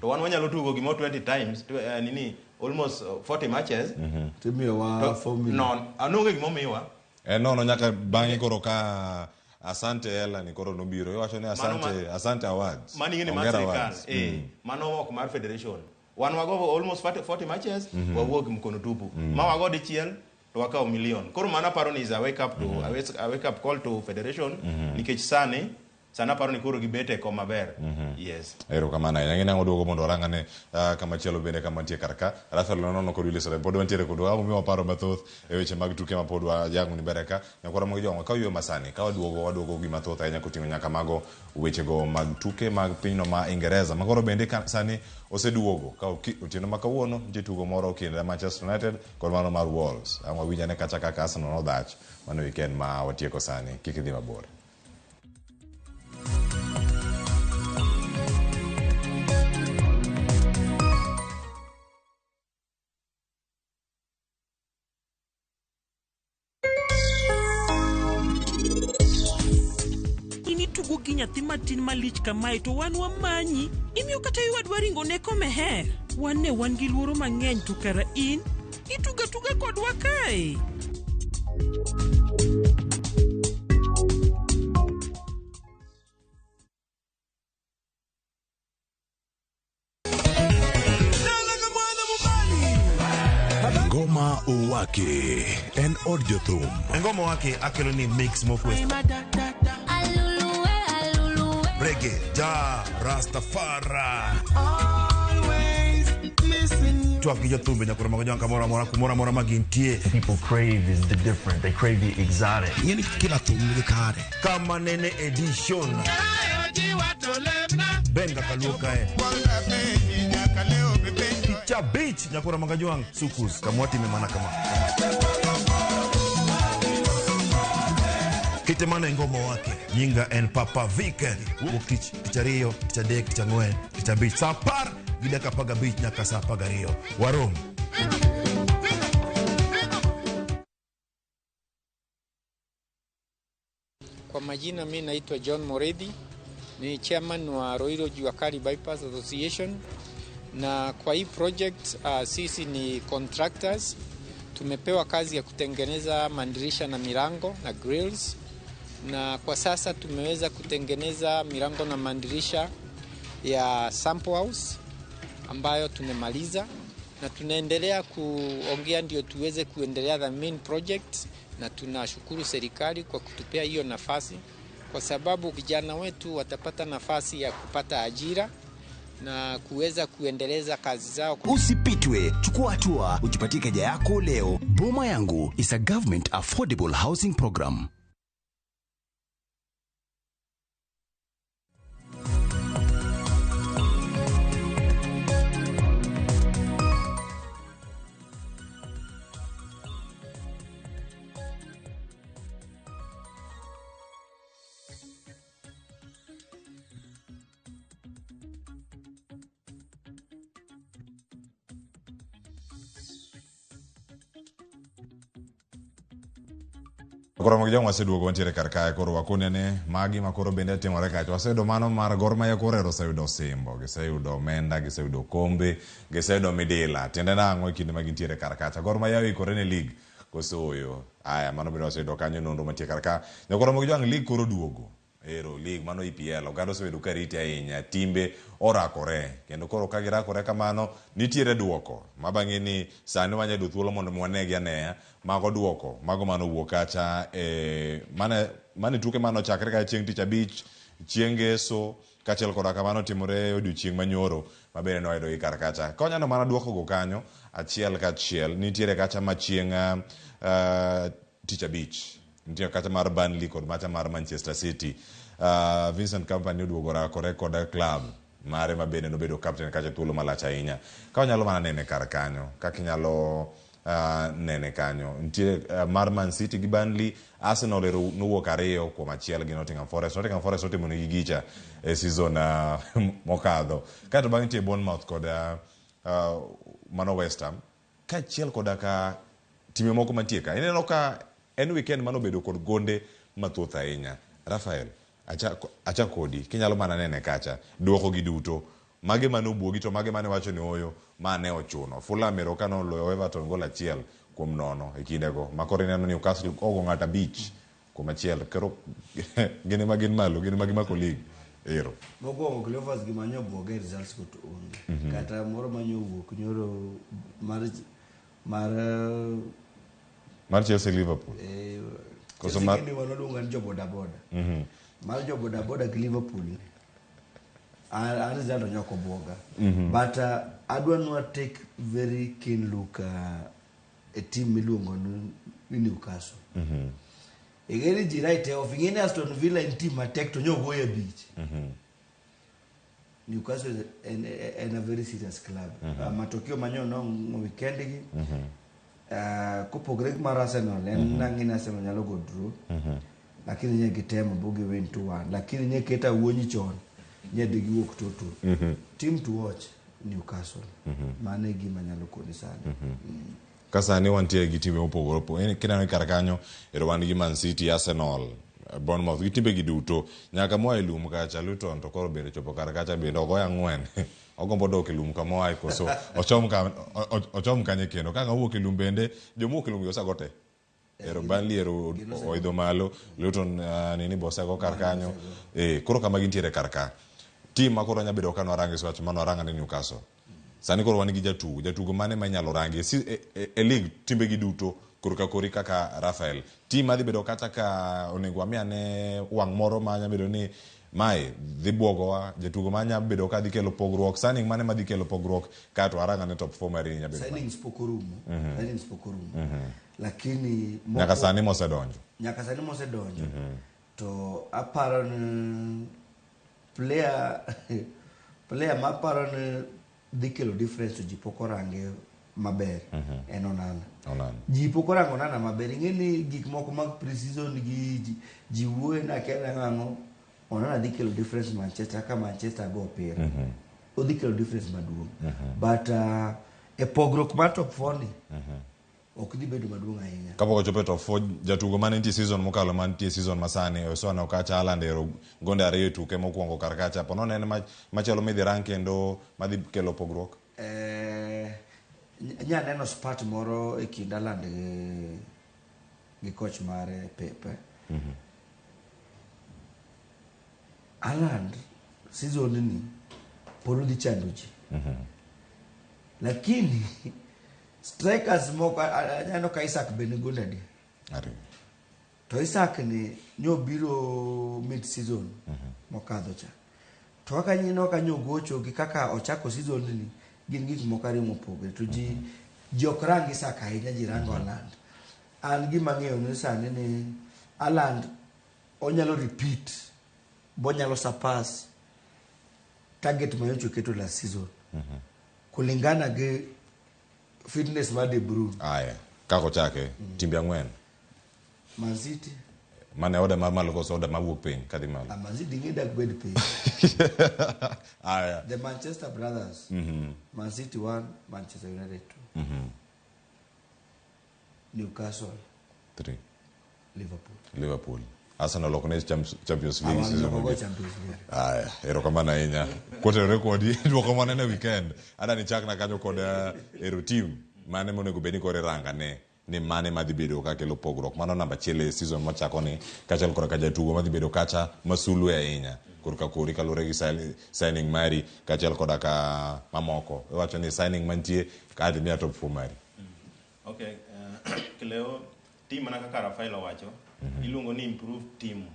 To wan wanyalo tugo gimoro 20 times, nini, almost 40 matches. Timiyowa To- 4 million. Non, anonge gimomiwa. En nono nyaka bang'e koro ka Asante hela ni koro nobiro. Iwacho ni Asante, Asante Awards. Mano ing'e ni mar Ongera sirikal. Awards. Eh, Mm. mano ok mar federation. Wan wago almost 40 matches, Mhm. wawuok mkono tupu. Mm. Ma wago dichiel to wakawo million. Koro mano aparo ni is a wake up to a wake up call to federation Mhm. nikech sani sani aparo ni koro gibet e kom maber. Mhm. Yes. Erokamano ahinya. Ng'e nang'o duogo mondo warang ane kama chielo bende kama nitie kar ka. Rafael nonono kod Willis Ole. Pod wantiere kodwa. Omiwa paro mathoth e weche mag tuke ma pod wajang'o ni mbele ka. Nyakwara mag jong'o ka oywe masani ka waduogo waduogo gi mathoth ahinya koting'o nyaka mago wechego mag tuke mag pinyno ma Ingereza. Ma koro bende ka sani oseduogo ka otieno ma kawuono nitie tugo moro kind Manchester United kod mano mar Wolves. Ang' wawinj ane kacha kaka Arsenal nodhach mano weekend ma watieko sani. Kik idhi mabor. In itugo gi nyathi matin malich kamae to wan wamanyi imiyo kata ywadwa ringo ne komeher wan ne wan gi luoro mang'eny to kara in ituga tuga kodwa kae. Ngoma Owake en od jothum. Ngoma wake akelo ni mix mokwe. Reggae, ja, Rastafari. Twak gi jothumbe nyakoro mag jwang' kamoro amora kumoro amora ma gintie. People crave is the different. They crave the exotic. Ing'eni kila thum nigi kare. Kama nene edition. Benga kaluo kae. Picha beach nyakoro mag jwang' sukus kamwatime mana kama. Kite mana e ngoma wake. Nyinga en Papa Vic. Wuok tich, tich ariyo, tich adek, tich ang'wen, tich abich. Sa apar gi dakika apar gabich nyaka sa apar gariyo. Warom. Kwa majina mi naitwa John Morethi, ni chairman wa Ruiru Jua Kali Bypass Association, na kwa hii project sisi ni contractors. Tumepewa kazi ya kutengeneza madirisha na milango na grills, na kwa sasa tumeweza kutengeneza milango na madirisha ya sample house ambayo tumemaliza, na tunaendelea kuongea ndio tuweze kuendelea the main project, na tunashukuru serikali kwa kutupea hiyo nafasi, kwa sababu vijana wetu watapata nafasi ya kupata ajira na kuweza kuendeleza kazi zao. Usipitwe, chukua hatua, ujipatie keja yako leo. Boma Yangu is a government affordable housing program. Koro mag jong'o waseduogo wantiere kar kae koro wakoni ane magi ma koro bende timore kacha. Waseyudo mano mar Gor Mahia koro ero oseyudo osimbo, giseyudo omenda, giseyudo kombe, giseyudo midila. Tiende nang'o e kinde ma gintiere kar kacha? Gor Mahia oikore ne league koso ooyo? Aya, mano bende waseyudo kanyo nonro mantie kar ka. Nyakoro mag jwang' league koro duogo. Ero league mano EPL oganda osebedo ka rite ahinya, timbe orakore kendo koro ka girakore kamano nitiere duoko ma bang'e ni sani wanya yudo thuolo mondo mi wanegi aneya mago duoko mago mane owuok kacha e mane tuke mane ochakre kacha chieng' tich abich, chieng' ngeso. Kaachiel koda kamano timore odiochieng' manyoro ma bende noyudo gi kar kacha. Konyano mana duoko go kanyo achiel kachiel. Nitiere kacha ma chieng' tich abich. Nitie kacha mar Burnley kod macha mar Manchester City. Vincent Kompany oduogo rakore kod club mare ma bende nobedo captain kacha thuolo malach ahinya. Ka wanyalo mana nene kar kanyo, kaka inyalo nene kanyo. Nitie mar Man City gi Burnley, Arsenal ero nowuok 2-1 gi Nottingham Forest. Nottingham Forest otimo negi gicha e season mokadho. Kaeto bang'e nitie Bournemouth kod mano West Ham. Kaachiel koda ka time moko mantie ka. Ineno ka en weekend mano obedo kod gonde mathoth ahinya. Rafael, acha kodi, kinyalo mana nene kacha, duoko gi duto. Mage mane obuogi to mage mane wacho ni oyo, ma ne ochuno. Fulham ero ka noloyo Everton gol 1-0 e kindego. Ma koro ineno Newcastle ogo ng'ato 5-1. Koro gin ema gin malo, gin ema gimako league. Ero. Mokwongo Cleophas gima nyo obuoge e results go to onge. Kata moro manyo owuok nyoro mar Chelsea Liverpool. Koso Chelsea gini waluongo ni jo boda boda. Mar jo boda boda gi Liverpool ni. An result onyo ok obuoga. But adwa nwa take very keen look e team miluongo ni Newcastle. Ing'e ni ji write off. Ing'e ni Aston Villa en team matek to nyo goyo abich. Newcastle is en a very serious club. Matokeo manyo nong'o weekend gi. Kopogre gi mar Arsenal, en nang'e ni Arsenal nyalo go draw. Lakini nye gitemo bo gi win 2-1. Lakini nye keta wuonyi chon. Nye dhi giwuok 2-2. Team to watch Newcastle. Mano e gima nyalo koni sani. Ka sani wantie gi timbe mopogore opogore. Kineno kar kanyo, ero wan gi Man City, Arsenal, Bournemouth, gi timbe gi duto. Nyaka moa e lum kacha, Luton to koro bende chopo kar kacha bende ogoyo 4. Ogombo dok e lum kama oae koso ochom kanye kendo. Ka ng'ama wuok e lum bende, jomowuok e lum gi osego te. Ero Burnley ero oidho malo, Luton nini be osego kar kanyo. Koro kama gintiere kar ka. Team ma koro nya bedo ka nwarange swach mano waranga ni Newcastle. Sani koro wan gi jatugo, jatugo mane ma inyalo rangi e league timbe gi duto korka kori kaka Rafael. Team madhi bedo kata ka onego wami ane wang' moro ma nya bedo ni mae dhi buogowa, jatugo ma nya bedo ka dhi kelo pogruok, signing mane ma dhi kelo pogruok kato waranga ne top 4 mari nya bedo. Signings pok orumo. Signings pok orumo. Lakini nyaka sani mosedonjo. Nyaka sani mosedonjo. To aparo ni player ma aparo ni dhi kelo difference to ji pok orange maber en Onana. Ji pok orango Onana maber. Ing'e ni gik moko mag pre-season gi ji wuoyo na kia nang'o Onana dhi kelo difference Manchester ka Manchester go opira. Odhi kelo difference maduong'. But e pogruok mar top 4 ni ok dhi bedo maduong' ahinya. Kapok ochopo e top 4, jatugo mane nitie season mokalo mantie season masani Oswana Okacha Haaland ero gonde 2 e tuke mokwongo kar kacha. Po nono en machielo midhi rang kendo madhi kelo pogruok? Nya neno spat moro e kind Haaland gi coach mare Pepe. Haaland season ni pod odhi chando ji. Lakini strikers moko aneno ka Isak be ni gonde adi? 2. To Isak ni nyo biro mid season mokadho cha. To kaka nyino ka nyo gocho gi kaka ochako season ni gin gik moko ariyo mopogore. To ji ok rang Isak ahinya, ji rango Haaland. An gima ang'eyo ni sani ni Haaland onyalo repeat, bonyalo surpass target ma nyocha oketo last season. Kulingana gi fitness mar De Bruyne. Aya, kaka ochake, timbe 4. Man City. Mane oda mar malo koso oda mawuok piny kadhi malo? Man City ng'e dak bed piny. Aya. The Manchester brothers. Man City 1, Manchester United 2. Newcastle 3. Liverpool. Arsenal ok ne Champions League Awang' season ok go mogik. Champions League. Aya, erokamano ahinya. Kotenore kodi, duoko manene weekend. Adani chakna kanyo kod ero team mane monego bed ni koro irangane ni mane madhi bedo ka kelo pogruok. Mano namba 1 e season machako ni, kaachiel koda ka jatugo madhi bedo kacha masulwe ahinya korka kori kaluwore gi signing mari kaachiel koda ka mamoko. Iwacho ni signing mantie ka dhi miya top 4 mari. Okay, Cleo, team mana kaka Rafael owacho, iluongo ni improved team.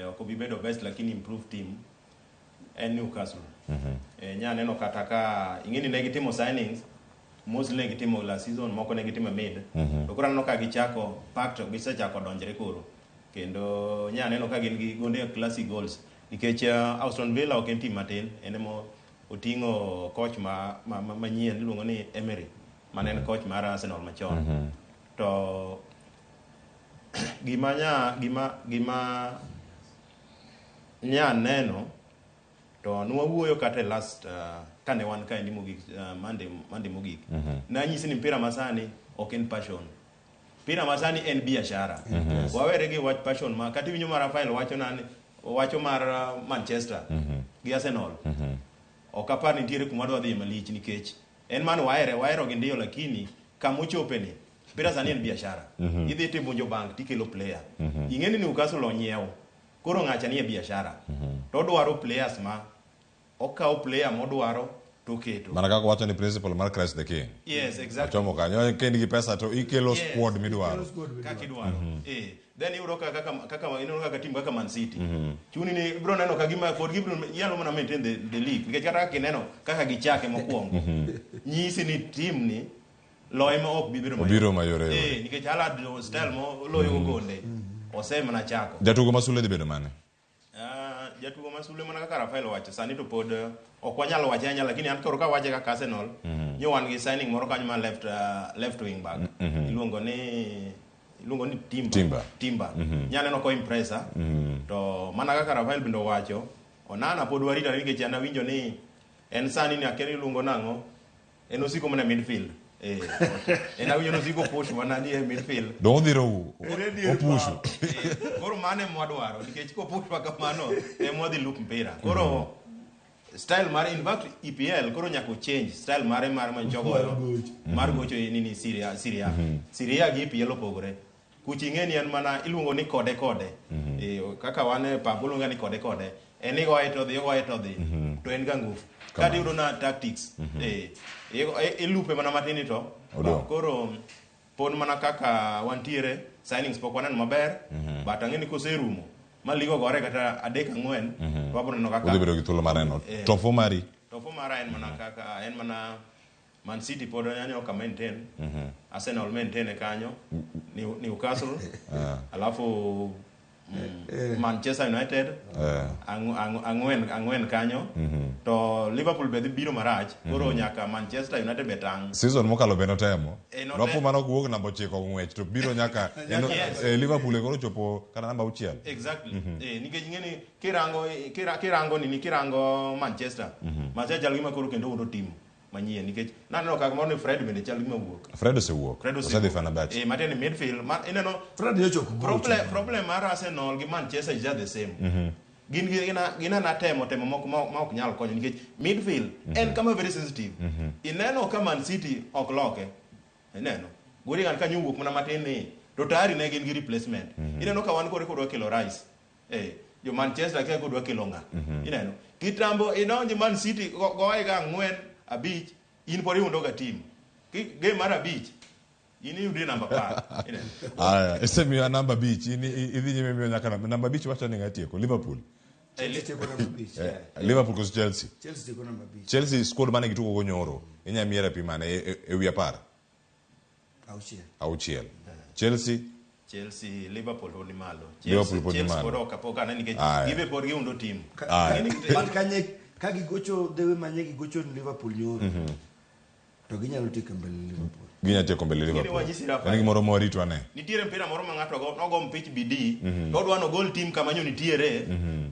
Ok obi bedo best lakini improved team. En Newcastle. Nya neno kata ka ing'eni ne gitimo signings mostly ne gitimo last season moko ne gitimo mid. To koro aneno ka gichako pact gisechako donjre koro. Kendo nya neno ka gin gi gonde classic goals nikech Aston Villa ok en team matin en emo oting'o coach ma manyien iluongo ni Emery mane en coach mar Arsenal machon. To gima nya neno to nwawuoyo kata e last kane wan kaendi mogik Monday mogik. Nanyisi ni mpira masani ok en passion. Mpira masani en biashara. Wawere gi wach passion ma kata iwinjo ma Rafael wacho nani wacho mar Manchester gi Arsenal. Ok apar nitiere kuma dwa dhiye malich nikech en man wahero gi ndiyo lakini kamochope ni mpira sani en biashara. Idhi tibunjo bank tikelo player. Ing'eni Newcastle onyiewo. Koro ng'acha ni e biashara. To dwaro players ma okawo player modwaro to keto. Mana kaka wacho ni principle mar Christ the King. Yes, exactly. Ochomo kanyo kendi gi pesa to ikelo squad midwaro. Kaka idwaro. Then iyudo kaka ineno kaka team kaka Man City. Chuni ni ibro neno ka gima pod gibro nyalo mana maintain the league. Nikech kata kaka ineno kaka gichake mokwongo. Nyisi ni team ni loye ma ok bi bedo mayore. Obiro mayore. Nikech Haaland style mo loyo gonde. Osemana chako. Jatugo masule dhi bedo mane? Jatugo masule mana kaka Rafael owacho sani to pod ok wanyalo wache ahinya lakini an koro kawache kaka Arsenal nyo wan gi signing moro kanyo ma left wing back. Iluongo ni Timber. Nyaneno ko impressa. To mana kaka Rafael bende owacho Onana pod warito nikech an awinjo ni en sani ni akia ni iluongo nang'o en osiko mana midfield. En awinjo ni osiko push mana ni e midfield. Dong odhiro opushu. Koro mano ema wadwaro nikech kopushwa kamano ema wadhi lup mpira. Koro style mar in fact EPL koro nyaka change style mare mar manchogoyo mar gocho nini Syria. Syria gi EPL opogore. Kuchi ing'eni en mana iluongo ni kode. Kaka wan e pap iluongo ni kode. En igoye to dhi ogoye to dhi. To en ga ngufu. Kata iyudo na tactics. Ilupe mana matin to. Koro pod mana kaka wantiere signings pok waneno maber. But ang'e ni koserumo ma ligo gore kata 3 4 to wabro neno kaka udhi bedo gi thuolo mar neno. Top 4 mari. Top 4 mara en mana kaka en mana Man City pod aneno ka maintain. Arsenal maintain kanyo. Newcastle. Alafu Manchester United ang'wen kanyo. To Liverpool be dhi biro marach. Koro nyaka Manchester United be tang'. Season mokalo be notemo. Nopo mano wuok namba 9 ng'wech to biro nyaka Liverpool koro chopo kata namba 6. Exactly. Nikech ing'eni kirango nini kirango Manchester. Manchester chal gima koro kendo undo team manyien nikech naneno kaka moro ni Fred bende chal gima wuok. Fred osewuok. Osedhi Fenerbahce. Matiende midfield ma ineno Fred nyocho problem mar Arsenal gi Manchester is just the same. Gin gina temo moko ma ok nyal konyo nikech midfield en kama very sensitive. Ineno ka Man City ok loke. Ineno. Gori kan kanyo wuok mana matin ni to tayari ne gin gi replacement. Ineno ka wan kore kodwa kelo Rice. Jo Manchester ka kodwa kelo ng'a. Ineno. Kitambo idonji Man City goye ga 4 5 in pod iundo ga team. Game mar 5 in iyudi namba 10. Ineno. Aya, isemiyo namba 5 in idhi nyime miyo nyaka namba 5 wacho ni ng'atieko Liverpool. Chelsea tieko namba 5. Liverpool koso Chelsea. Chelsea tieko namba 5. Chelsea squad mane gitugo go nyoro inya miera pi mane e wi 10. 6. Chelsea Liverpool pod ni malo. Chelsea pod ok apok ane nikech gibe pod giundo team. But kanye ka gigocho dewe manye gigocho Liverpool nyoro. To ginyalo tieko mbele Liverpool. Ginyalo tieko mbele Liverpool. En gimoro mwarito ane. Nitiere mpira moro ma ng'ato nogo mpich bidii to odwa no gol team kama nyo nitiere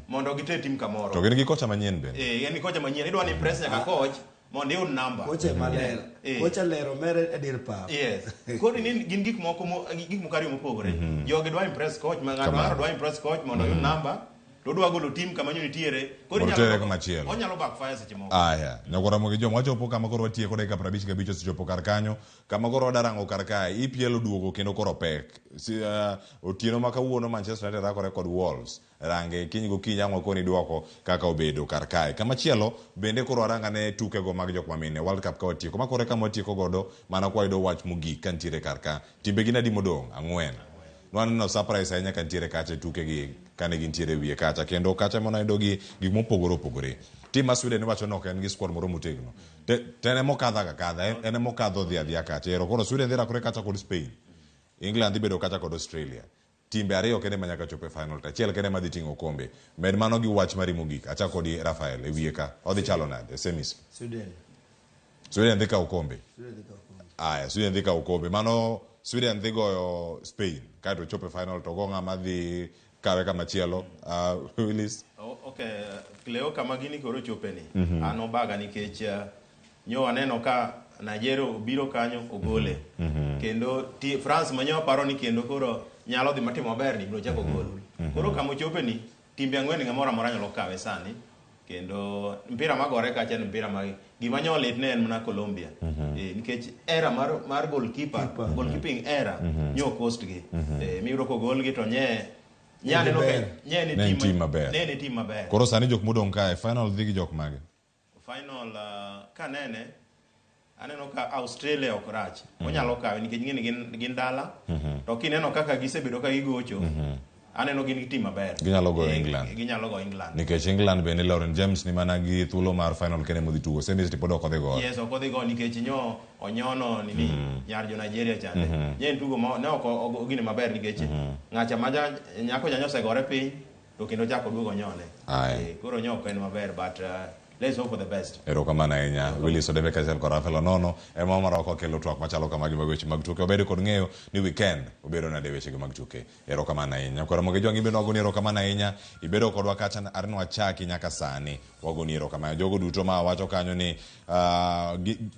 mondo giter team kamoro. To gin gi kocha manyien bende. En gi kocha manyien idwa ni press nyaka coach mondo iyud namba. Kocha maler. Kocha lero mere e dir pap. Yes. Koro ni gin gik moko gik moko ariyo mopogore. Jogi dwa impress coach ma ng'ato dwa impress coach mondo oyud namba. To odwa golo team kama nyo nitiere. Koro onyalo backfire seche moko. Aya, nyakora mogi joma wachopo kama koro watieko dakika 55 osechopo kar kanyo. Kama koro wadarango kar kae EPL oduogo kendo koro pek. Otieno ma kawuono Manchester United rakore kod Wolves. Range kiny gokinyi ang' wakoni duoko kaka obedo kar kae. Kamachielo bende koro waranga ne tukego mag jok mamine World Cup ka watieko. Ma koro e kama watieko godo mana kwa yudo wach mogik kantiere kar ka. Timbe gin adi modong'? 4. Nwaneno surprise ahinya kantiere kacha e tuke gi. kane gintiere e wiye kacha kendo kacha mana yudo gi gik mopogore opogore. Tim mar Sweden iwacho ni ok en gi squad moro motegno. Te en emokadho aga kadha, en emokadho odhi adhiya kacha. Ero koro Sweden dhi rakore kacha kod Spain. England dhi bedo kacha kod Australia. Timbe ariyo kende ma nyaka chop e final to achiel kende ma dhi ting'o okombe. Med mano gi wach mari mogik. Achak kodi Rafael e wiye ka. Odhi chalo nade e semis? Sweden. Sweden dhi kawo okombe. Sweden dhi kawo okombe. Aya, Sweden dhi kawo okombe. Mano Sweden dhi goyo Spain kaeto chop e final to go ng'ama dhi kawe kama chielo. Willis. Okay, Cleo kama gini koro chope ni. An obaga nikech nyo aneno ka Nigeria obiro kanyo ogole. Kendo France manyo aparo ni kendo koro nyalo dhi matimo maber ni biro chako gol. Koro kama ochope ni timbe ang'wen ng'amoro amora nyalo kawe sani. Kendo mpira magore kacha en mpira ma gima nyo lit ne en mana Colombia. Nikech era mar goalkeeper, goalkeeping era nyo cost gi. Miyudo ko gol gi to nye aneno ka nye ni team maber. Ne ni team maber. Koro sani jok modong' kae final dhi gi jok mage? Final kanene aneno ka Australia ok rach. Onyalo kawe nikech ng'eni gin dala. To kineno kaka gisebedo ka gigocho, aneno gin gi team maber. Ginyalo goyo England. Ginyalo goyo England. Nikech England bende Lauren James ni mana gi thuolo mar final kende modhi tugo. Semis to pod ok odhi goyo. Yes, ok odhi goyo nikech nyo onyono nini nyar jo Nigeria chande. Nye en tugo ma ne ok ogine maber nikech ng'acha ma nyako cha osegore piny to kendo chako duogo onyone. Koro nyo ok en maber but let's hope for the best. Erokamano ahinya Willis Odembe kaachiel kod Rafael Onono ema mara oko kelo twak machalo kamagi mag weche mag tuke. Wabedo kod ng'eyo ni weekend obedo nade wechego mag tuke. Erokamano ahinya. Koro Ramogi Jwang' ibedo wagoni erokamano ahinya. Ibedo kodwa kacha are nwachaki nyaka sani. Wagoni erokamano. Jogo duto ma wacho kanyo ni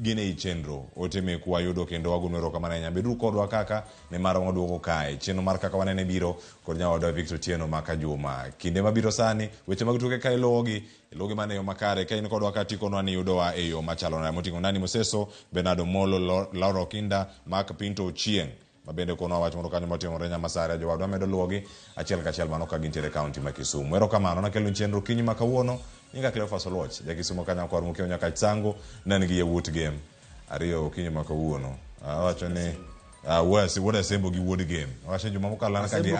gin ei chenro. Ote mekwa wayudo kendo wagoni erokamano ahinya. Beduru kodwa kaka nimar waduogo kae. Chenro mar kaka wanene biro kod nyawadwa Victor Otieno ma Kajuma. Kinde mabiro sani weche mag tuke ka iluwogi iluwogi mana e yo makare. Ka in kodwa ka tikonwa ni yudowa e yo machalo nade. Moting'o Nani Moseso, Bernardo Molo, Laura Okinda, Mark Pinto Ochieng' ma bende konwa wach moro kanyo motimore Nyamasare. Jowadwa medo luwogi achiel kachiel mano ka gintiere e kaunti ma Kisumu. Erokamano nakelo chenro okinyi ma kawuono. Nyinga Cleophas Oluoch, ja Kisumu ka nyakwar Mukeo nyaka Chango, ne an gi yawuot Gem ariyo okinyi ma kawuono. Awacho ni wuod Asembo gi wuod Gem. Awacho ni juma mokalo an ka gi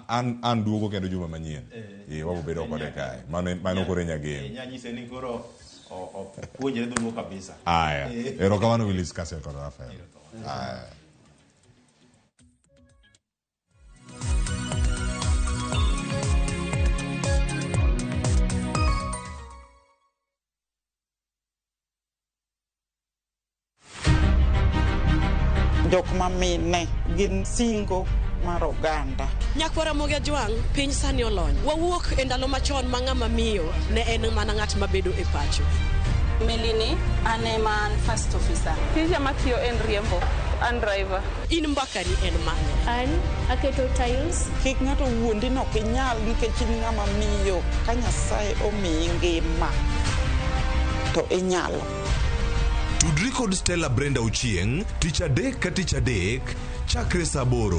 an duogo kendo juma manyien. Wabo bedo kode kae. Mano koro nya Gem. Nyanyise ni koro opuonjre dholuo kabisa. Aya. Erokamano Willis Kasel kod Rafael. Aya. Jok mamine gin singo mar oganda. Nyakwar Ramogi Ajwang', piny sani olony. Wawuok e ndalo machon ma ng'ama miyo ne en mana ng'at mabedo e pacho. Melini, an ema an first officer. Tija matiyo en riembo, an driver. In mbakani en mane? An aketo tiles. Kik ng'ato wuondi ni ok inyal nikech in ng'ama miyo. Ka Nyasaye omiyi ngima, to inyalo. Tudri kod Stella Brenda Ochieng' tich adek ka tich adek chakre saa 8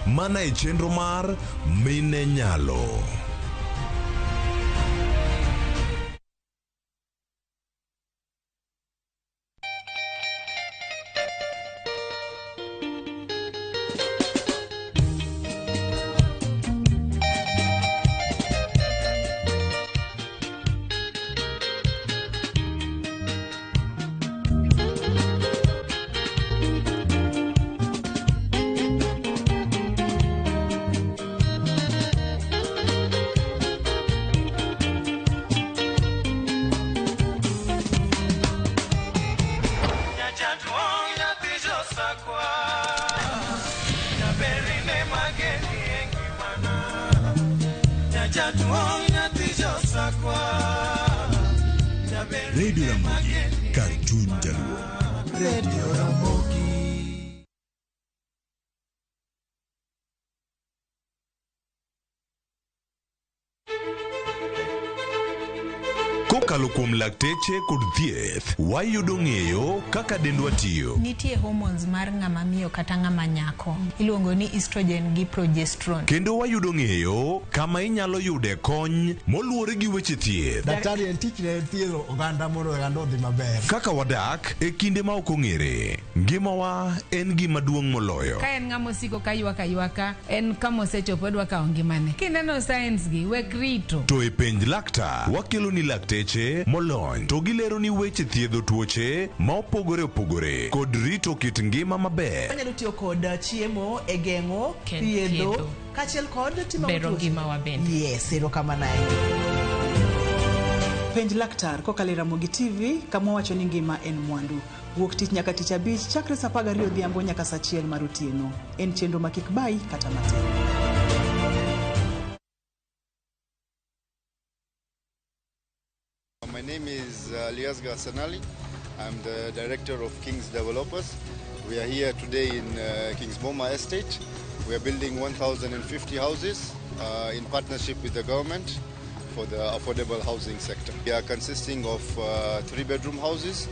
mana e chenro mar Mine Nyalo. Radio Ramogi, kar chuny jaluo. Radio Ramogi. Kokalo kuom lakteche kod thieth, wayudo ng'eyo kaka dendwa tiyo. Nitie hormones mar ng'ama miyo kata ng'ama nyako iluongo ni estrogen gi progesterone. Kendo wayudo ng'eyo kama inyalo yude kony moluwore gi weche thieth. Daktari en tichne thiedho oganda mondo oganda odhi maber. Kaka wadak e kinde ma ok ong'ere, ngimawa en gima duong' moloyo. Ka en ng'ama osiko ka ywak aywaka, en kama osechopo odwa kawo ngimane. Kineno signs gi, wek rito. To e penj laktar, wakelo ni lakteche molony to gilero ni weche thiedho tuoche ma opogore opogore kod rito kit ngima maber. Wanyalo tiyo kod chiemo e geng'o, thiedho, kaachiel kod timo bero ngimawa bende. Yes, erokamano ahinya. Penj laktar kokalo e Ramogi TV kama wacho ni ngima en mwandu. Wuok tich nyaka tich abich chakre saa 12 odhiambo nyaka saa 1 mar otieno. En chenro ma kik bayi kata matin. My name is Aliasgar Sanali. I'm the director of King's Developers. We are here today in King's Boma Estate. We are building 1,050 houses in partnership with the government for the affordable housing sector. We are consisting of 3-bedroom houses,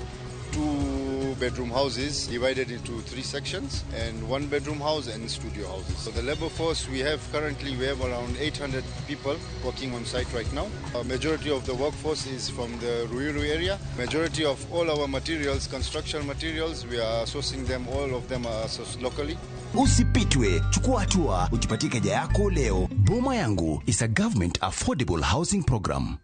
2-bedroom houses divided into 3 sections, and 1-bedroom house and studio houses. So the labor force we have currently, we have around 800 people working on site right now. A majority of the workforce is from the Ruiru area. Majority of all our materials, construction materials, we are sourcing them, all of them are sourced locally. Usipitwe, chukua hatua, ujipatie keja yako leo. Boma Yangu is a government affordable housing program.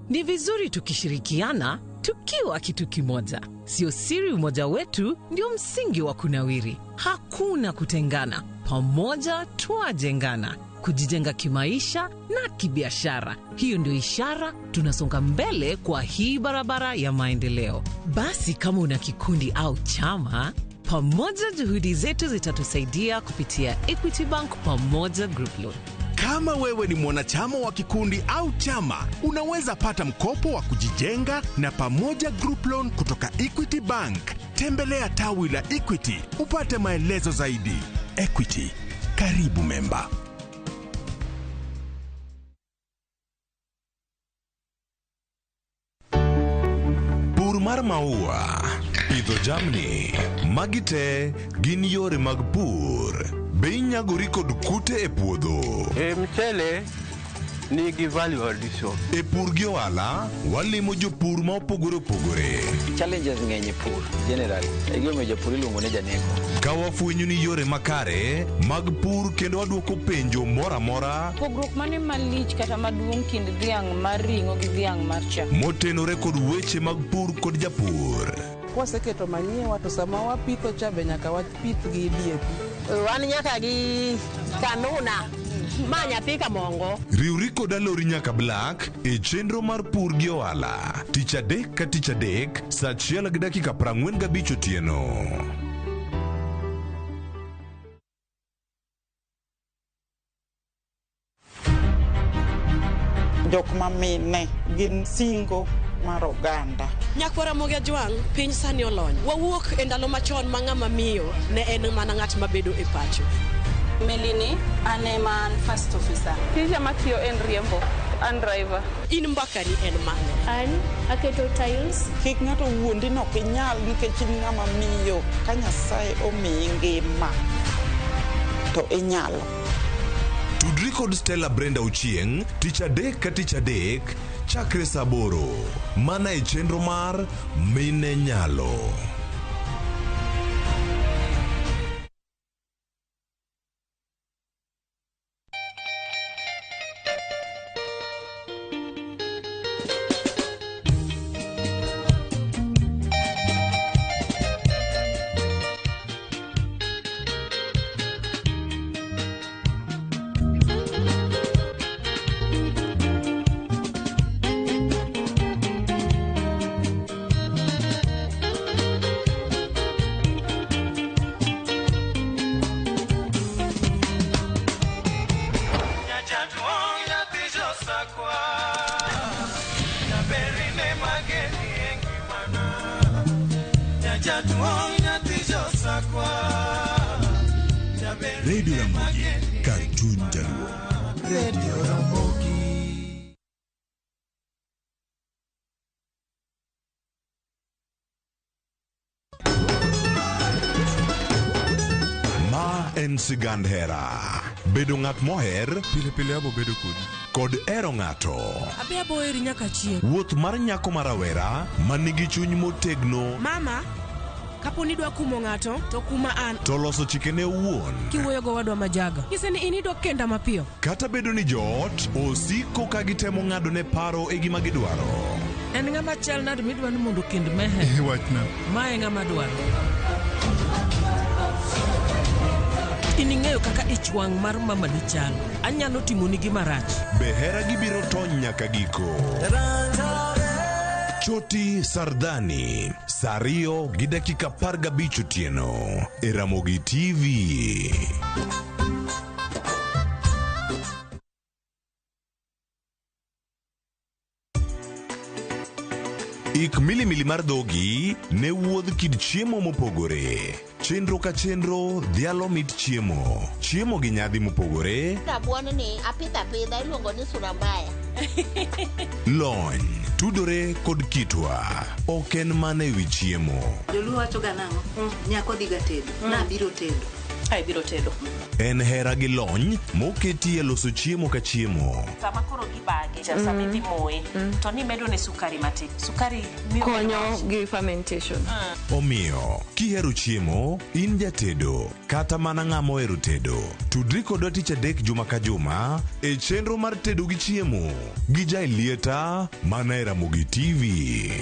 Ni vizuri tukishirikiana tukiwa kitu kimoja. Sio siri umoja wetu ndio msingi wa kunawiri. Hakuna kutengana. Pamoja twajengana. Kujijenga kimaisha na kibiashara. Hiyo ndio ishara tunasonga mbele kwa hii barabara ya maendeleo. Basi kama una kikundi au chama, pamoja juhudi zetu zitatusaidia kupitia Equity Bank Pamoja Group Loan. Kama wewe ni mwanachama wa kikundi au chama, unaweza pata mkopo wa kujijenga na Pamoja Group Loan kutoka Equity Bank. Tembelea tawi la Equity upate maelezo zaidi. Equity, karibu memba. Pur mar maua, pidho jamni, magi te gin yore mag pur. Be inyagori kod kute e puodho? E mchele nigi value addition. E pur gi ohala, walimo jopur ma opogore opogore. Challenges ng'eny e pur generally. E gimomiyo japur iluongo ni janeko. Ka wafwenyo ni yore makare mag pur kendo waduoko penjo moro amora. Pogruok mane malich kata maduong' kind dhiang' mar ring'o gi dhiang' mar chak? Motenore kod weche mag pur kod japur. Kwaseketo manyiwa to sama wapitho cha be nyaka wapith gi DAP. Wan nyaka gi kanuna ma nyathi kamongo. Riwri kod Alori nyaka Black e chenro mar pur gi ohala. Tich adek ka tich adek saa 1:45 otieno. Jok ma mine gin singo mar oganda. Nyakwara Ramogi Ajwang', piny sani olony. Wawuok e ndalo machon ma ng'ama miyo ne en mana ng'at mabedo e pacho. Melini, an ema an first officer. Tija matiyo en riembo, an driver. In mbakani en mane? An aketo tiles. Kik ng'ato wuondi ni ok inyal nikech in ng'ama miyo. Ka Nyasaye omiyi ngima, to inyalo. Tudri kod Stella Brenda Ochieng' tich adek ka tich adek chakre saa 8 mana e chenro mar Mine Nyalo. Radio Ramogi, kar chuny Jaluo. Radio Ramogi. Ma en sigand hera. Bedo ng'at moher pile pile abo bedo kodi kod hero ng'ato. Abi abo heri nyaka chieng'. Wuoth mar nyako ma rawera ma nigi chuny motegno Mama, kapo ni idwa kumo ng'ato, to kuma an. to loso chikene owuon. Kiwuoyo gowadwa ma jaga. Nyise ni in idwa kenda mapiyo. Kata bedo ni joot osiko ka gitemo ng'adone paro e gima gidwaro. En ng'ama chal nade midwa ni mondo okend Meher? Wachna. Ma e ng'ama dwaro. In ing'eyo kaka ich wang' mar mamani chalo. Anyalo timoni gima rach. Be hera gibiro tony nyaka giko? Choti Sardani, saa ariyo gi dakika 15 otieno e Ramogi TV. Ik milimili mar dhogi ne wuodh kit chiemo mopogore. Chenro ka chenro dhialo mit chiemo. Chiemo gi nyadhi mopogore, Rabuon ni apidho apidha iluongo ni sura mbaya. lony, tudore kod kitwa. Ok en mana ewi chiemo. Joluo wacho ga nang'o? Nyako dhi ga tedo. Nabiro tedo. Ai biro tedo. En hera gi lony moketi e loso chiemo ka chiemo. Sama koro gibage, sama idhi moye, to nimedo ne sukari matin. Sukari miyo konyo gi fermentation. Omiyo, kihero chiemo, in jatedo, kata mana ng'ama ohero tedo, tudri kodwa tich adek juma ka juma e chenro mar tedo gi chiemo gi Jaelieta mana e Ramogi TV.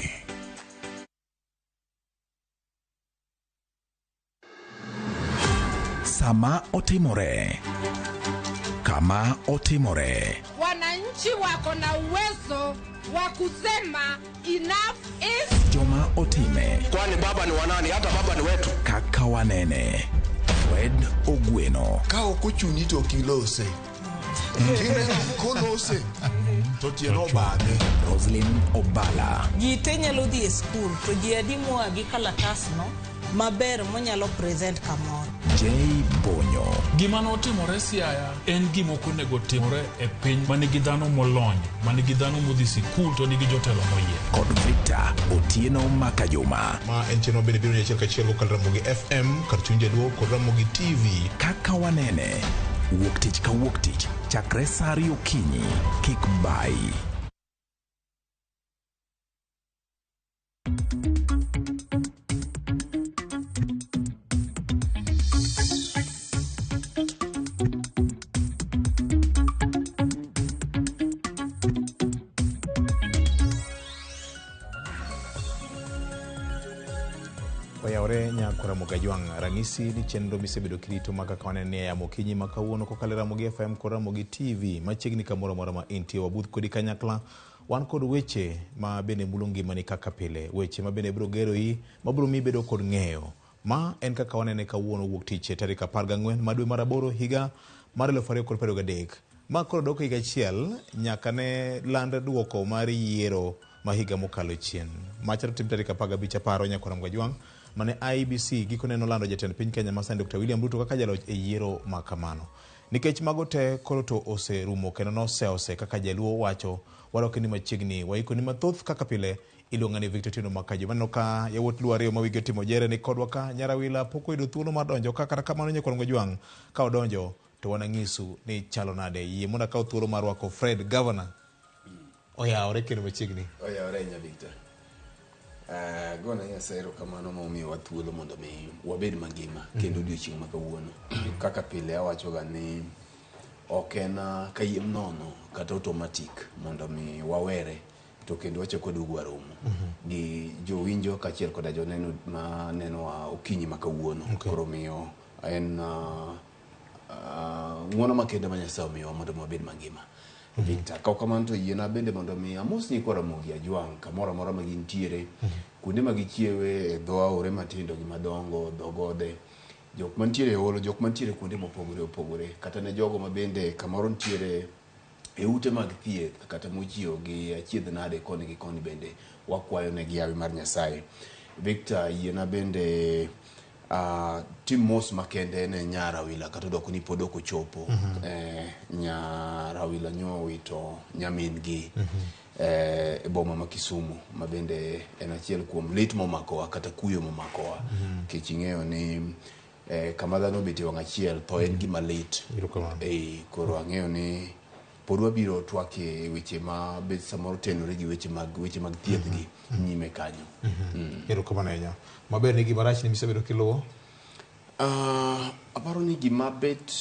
Sama otimore, kama otimore, Wananchi wako na uwezo wa kusema enough is joma otime, Kwani baba ni wanani? Hata baba ni wetu. kaka wanene. Fred Ogweno, Ka ok ochuni to ok ilose. Kineno kolose to tiende obadhe. Roslyn Obala, Ji te nyalo dhi e skul to ji adi moa gi kalatasno maber monyalo present kamoro. J Bonyo, Gima notimore Siaya en gima ok onego timore e piny ma nigi dhano molony, ma nigi dhano modhi sikul to nigi jotelo moyier. kod Victor Otieno Makajuma. Ma en chenro bende biro achiel kachiel kokalo Ramogi FM kar chuny jaluo kod Ramogi TV. Kaka wanene, wuok tich ka wuok tich, chakre saa ariyo okinyi, kik bayi. Oyawore nyako Ramogi Ajwang', ranyisi ni chenro misebedo kirito ma kaka wanene e yamo okinyi ma kawuono kokalo e Ramogi FM kod Ramogi TV machiegni kamoro amora ma intie wabudh kodi kanyakla wan kod weche ma bende mulo ngimani kaka pile weche ma bende biro geroi mabiro miyi bedo kod ng'eyo ma en kaka wanene kawuono wuok tich tarik 14 ma dwe mar aboro higa mar 2023 ma koro dok higa achiel nyaka ne land duoko mar yiero ma higa mokalo chien macha to tim tarik 15 aparo nyako Ramogi Ajwang' mane IEBC gikone nolando jatend piny Kenya masani Dr. William Ruto kaka jaloch e yiero ma kamano. Nikech mago te koro to oserumo kendo noseose kaka jaluo wacho wadok ni machiegni waikoni mathoth kaka pile iluonga ni Victor Otieno Makajo. Maneno ka yawuot Luo ariyo ma wigi otimo jere ni kodwa ka Nyarawila pok oyudo thuolo mar donjo ka kata kamano nyako Ramogi Ajwang' ka odonjo to wanang'isu ni chalo nade. Yie mondo akaw thuolo mar rwako Fred Governor oyawore kendo machiegni. Oyawore ahinya Victor. Gona Nyasaye erokamano momiyowa thuolo mondo mi wabed mangima kendo odiochieng' ma kawuono. Kaka pile awachoga ni ok en kayiem nono kata automatic mondo mi wawere to kendo wachako waduogo waromo gi jowinjo kaachiel koda joneno ma nenowa okinyi ma kawuono. Koro miyo en ng'uono makende ma Nyasaye omiyowa mondo mi wabed mangima. Victor, kaok kamano to yiena bende mondo mi amos nyikwa Ramogi Ajwang' kamoro amora ma gintiere, kuonde ma gichiewe e dho aore matindo gi madongo, dho gode, jok mantiere e holo, jok mantiere kuonde mopogore opogore, kata ne jogo ma bende kamoro nitiere e ute mag thieth kata mochiewo gi achiedh nade koni gi koni bende wakwayo negi hawi mar Nyasaye. Victor, yiena bende Tim mos makende ne nyar Awila kata odoko ni pod ok ochopo. Nyar Awila nyo owito nyamin gi e boma ma Kisumu, ma bende en achiel kuom lit momakowa kata kuyo momakowa. Nikech ing'eyo ni kama dhano obetie wang' achiel, tho en gima lit. Koro ang'eyo ni pod wabiro twak e weche ma bet samoro tenore gi weche mag thieth gi nyime kanyo. Erokamano ahinya. Maber ni gima rach ni misebedo kiluwo? Aparo ni gima bet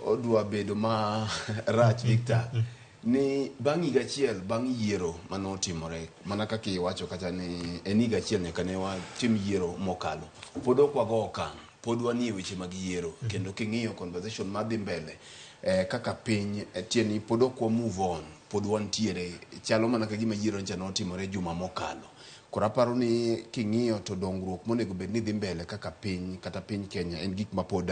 odwa bedo ma rach, Victor, ni bang' higa achiel bang' yiero manotimore, mana kaka iwacho kacha ni en higa achiel nyaka ne watim yiero mokalo, pod ok wago okang', pod wanie weche mag yiero. Kendo king'iyo conversation madhi mbele kaka piny, tieni pod ok wa move on, pod wantiere, chalo mana ka gima yiero ncha notimore juma mokalo. Koro aparo ni king'iyo to dongruok monego bed ni dhi mbele kaka piny kata piny Kenya en gik ma pod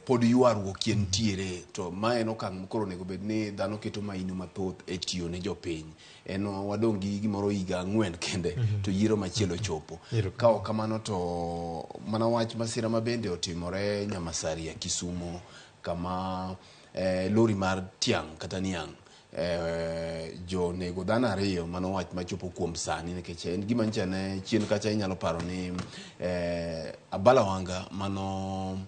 pod ywaruok ntiere, to ma en okang' koro onego bed ni dhano keto maino mathoth e tiyo ne jopiny. En wadong' gi gimoro higa 4 kende to yiero machielo chopo. Ka ok kamano to mana wach masira ma bende otimore Nyamasaria Kisumo, kama lori mar tiang' kata niang' jo nego dhano 2, mano wach machopo kuom sani, nikech en gima nyicha ne chien kacha inyalo paro ni Abala Wanga mano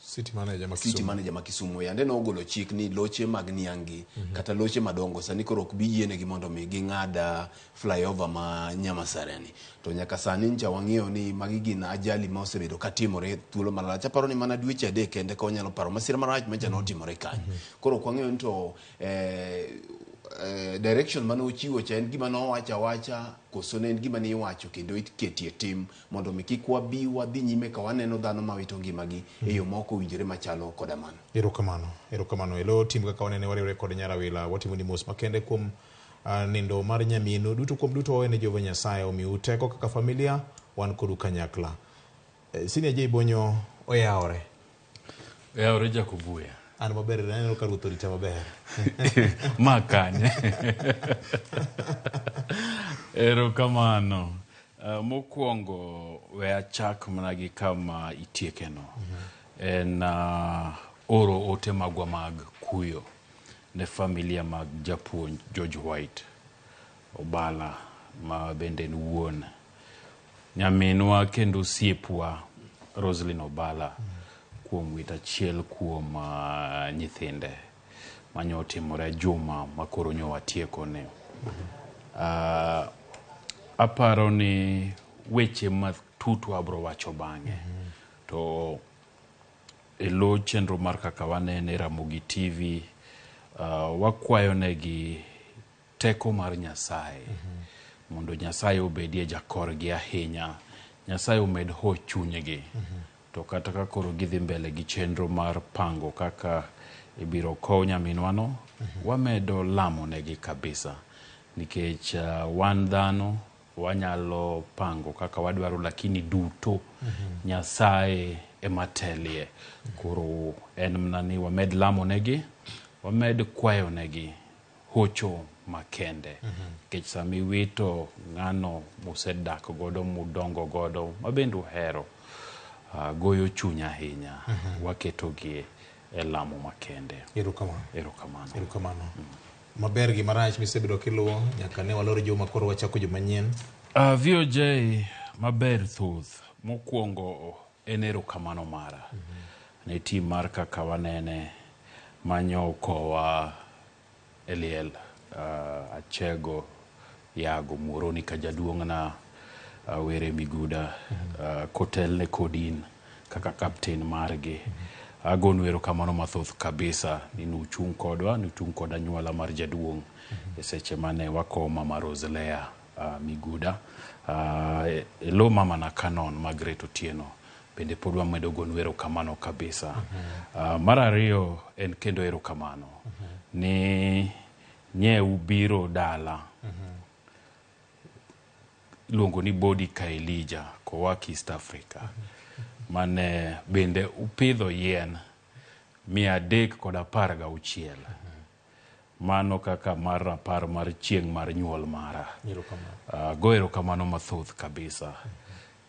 City manager ma City Kisumu. manager ma Kisumu yande nogolo chik ni loche mag niang' gi kata loche madongo sani koro ok bi yienegi mondo mi ging'ad flyover ma Nyamasaria ni. To nyaka sani ncha wang'eyo ni magi gin ajali ma osebedo katimore thuolo malach. Aparo ni mana dweche 3 kende ka wanyalo paro masira marach mancha notimore kanyo. Koro ok wang'eyo ni to direction mane ochiwo cha en gima nowacho awacha koso ne en gima ne iwacho kendo iketie tim mondo mi kik wabi wadhi nyime ka waneno dhano mawito ngimagi e yo ma ok owinjore machalo koda mano. Erokamano, erokamano. Elo tim kaka wanene wariwre kod nyar Awila, watimo ni mos makende kuom nindo mar nyaminu. Duto kuom duto wawene Jehova Nyasaye omiu teko kaka familia, wan kodu kanyakla. Senior J Bonyo oyawore. Oyawore Jakobuya. An maber, aneno ka ruoth orita maber. Ma kanye. Erokamano. Mokwongo we achak mana gi kama itiekeno. En oro ote magwa mag kuyo ne familia mag japuonj George White Obala, ma bende en wuon nyaminwa kendo osiepwa Roslyn Obala, kuom wit achiel kuom nyithinde manyo otimore juma makoro nyo watieko ni. Aparo ni weche matut wabro wacho bang'e. To e lo chenro mar kaka wanene Ramogi TV, wakwayo negi teko mar Nyasaye. Mondo Nyasaye obedie jakorgi ahinya. Nyasaye omed ho chunygi. To kata ka koro gidhi mbele gi chenro mar pango kaka ibiro kow nyaminwano, wamedo lamo negi kabisa. Nikech wan dhano wanyalo pango kaka wadwaro, lakini duto Nyasaye ema telie. Koro en mana ni wamed lamo negi, wamed kwayo negi hocho makende. Nikech sama iwito ng'ano musedak godo, mudongo godo, ma bende uhero, goyo chuny ahinya. Waketogi e lamo makende. Erokamano. Erokamano. Erokamano. Maber gi marach misebedo kiluwo nyaka ne walor juma koro wachako juma manyien. VOJ maber thoth. Mokwongo en erokamano mara ne tim mar kaka wanene manyo kowa Eliel Achego Yago Muoroni ka jaduong'na Were Miguda kotelne kodin kaka captain margi. Agonu erokamano mathoth kabisa ni nuchung' kodwa, nuchung' kod anyuola mar jaduong' e seche mane wakowo mama Roselea Miguda. E lo mama na Canon Margaret Otieno bende pod wamedo gonu erokamano kabisa. Mar ariyo en kendo erokamano ni nye ubiro dala iluongo ni Bodi ka Elijah kowak East Africa mane bende upidho yien 316. Mano kaka mar rapar mar chieng' mar nyuol mara. Go erokamano mathoth kabisa.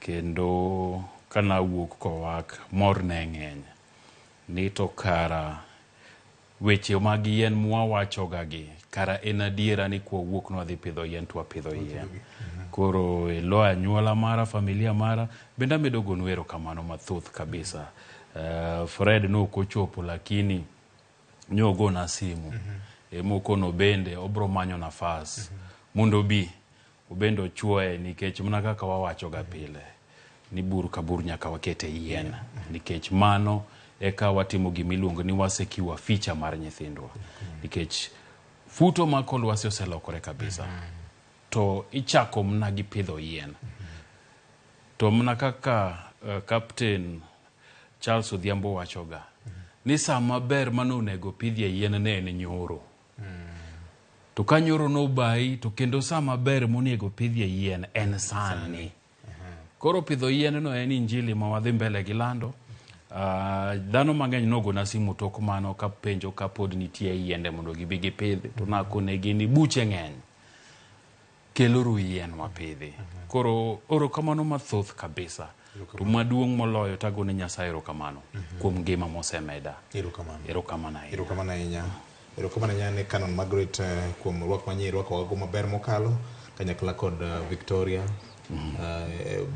Kendo kanawuok Kowak, mor ne ng'eny. Ni to kara weche mag yien mwawachoga gi, kara en adiera ni kwawuok nwadhi pidho yien to wapidho yien. Koro e lo anyuola mara, familia mara, bende amedo gonu erokamano mathoth kabisa. Fred nok ochopo lakini nyogona simu. Emokono bende obro manyo nafas mondo obi obende ochuoye nikech mana kaka wawachoga pile ni bur ka bur nyaka wakete yien nikech mano eka watimo gimiluongo ni wasecure future mar nyithindwa nikech futo mar kor lwasi oselokore kabisa to ichako mana gi pidho yien to mana kaka Captain Charles Odhiambo wachoga ni sama ber mane onego pidhie yien ne en nyoro to ka nyoro nobayi to kendo sama ber monego pidhie yien en sani koro pidho yien no en injili ma wadhi mbele gi lando dhano mang'eny nogona simu tok mano kapenjo kapod nitie yiende mondo gibi gipidhi to nakonegi ni buche ng'eny keluru yien wapidhi koro erokamano mathoth kabisa to maduong' moloyo tagone Nyasaye erokamano kuom ngima mosemeda Erokamano. erokamano ahinya Erokamano ahinya. Erokamano ahinya ne Canon Margaret kuom rwak manyie irwakowago maber mokalo kanyakla kod Victoria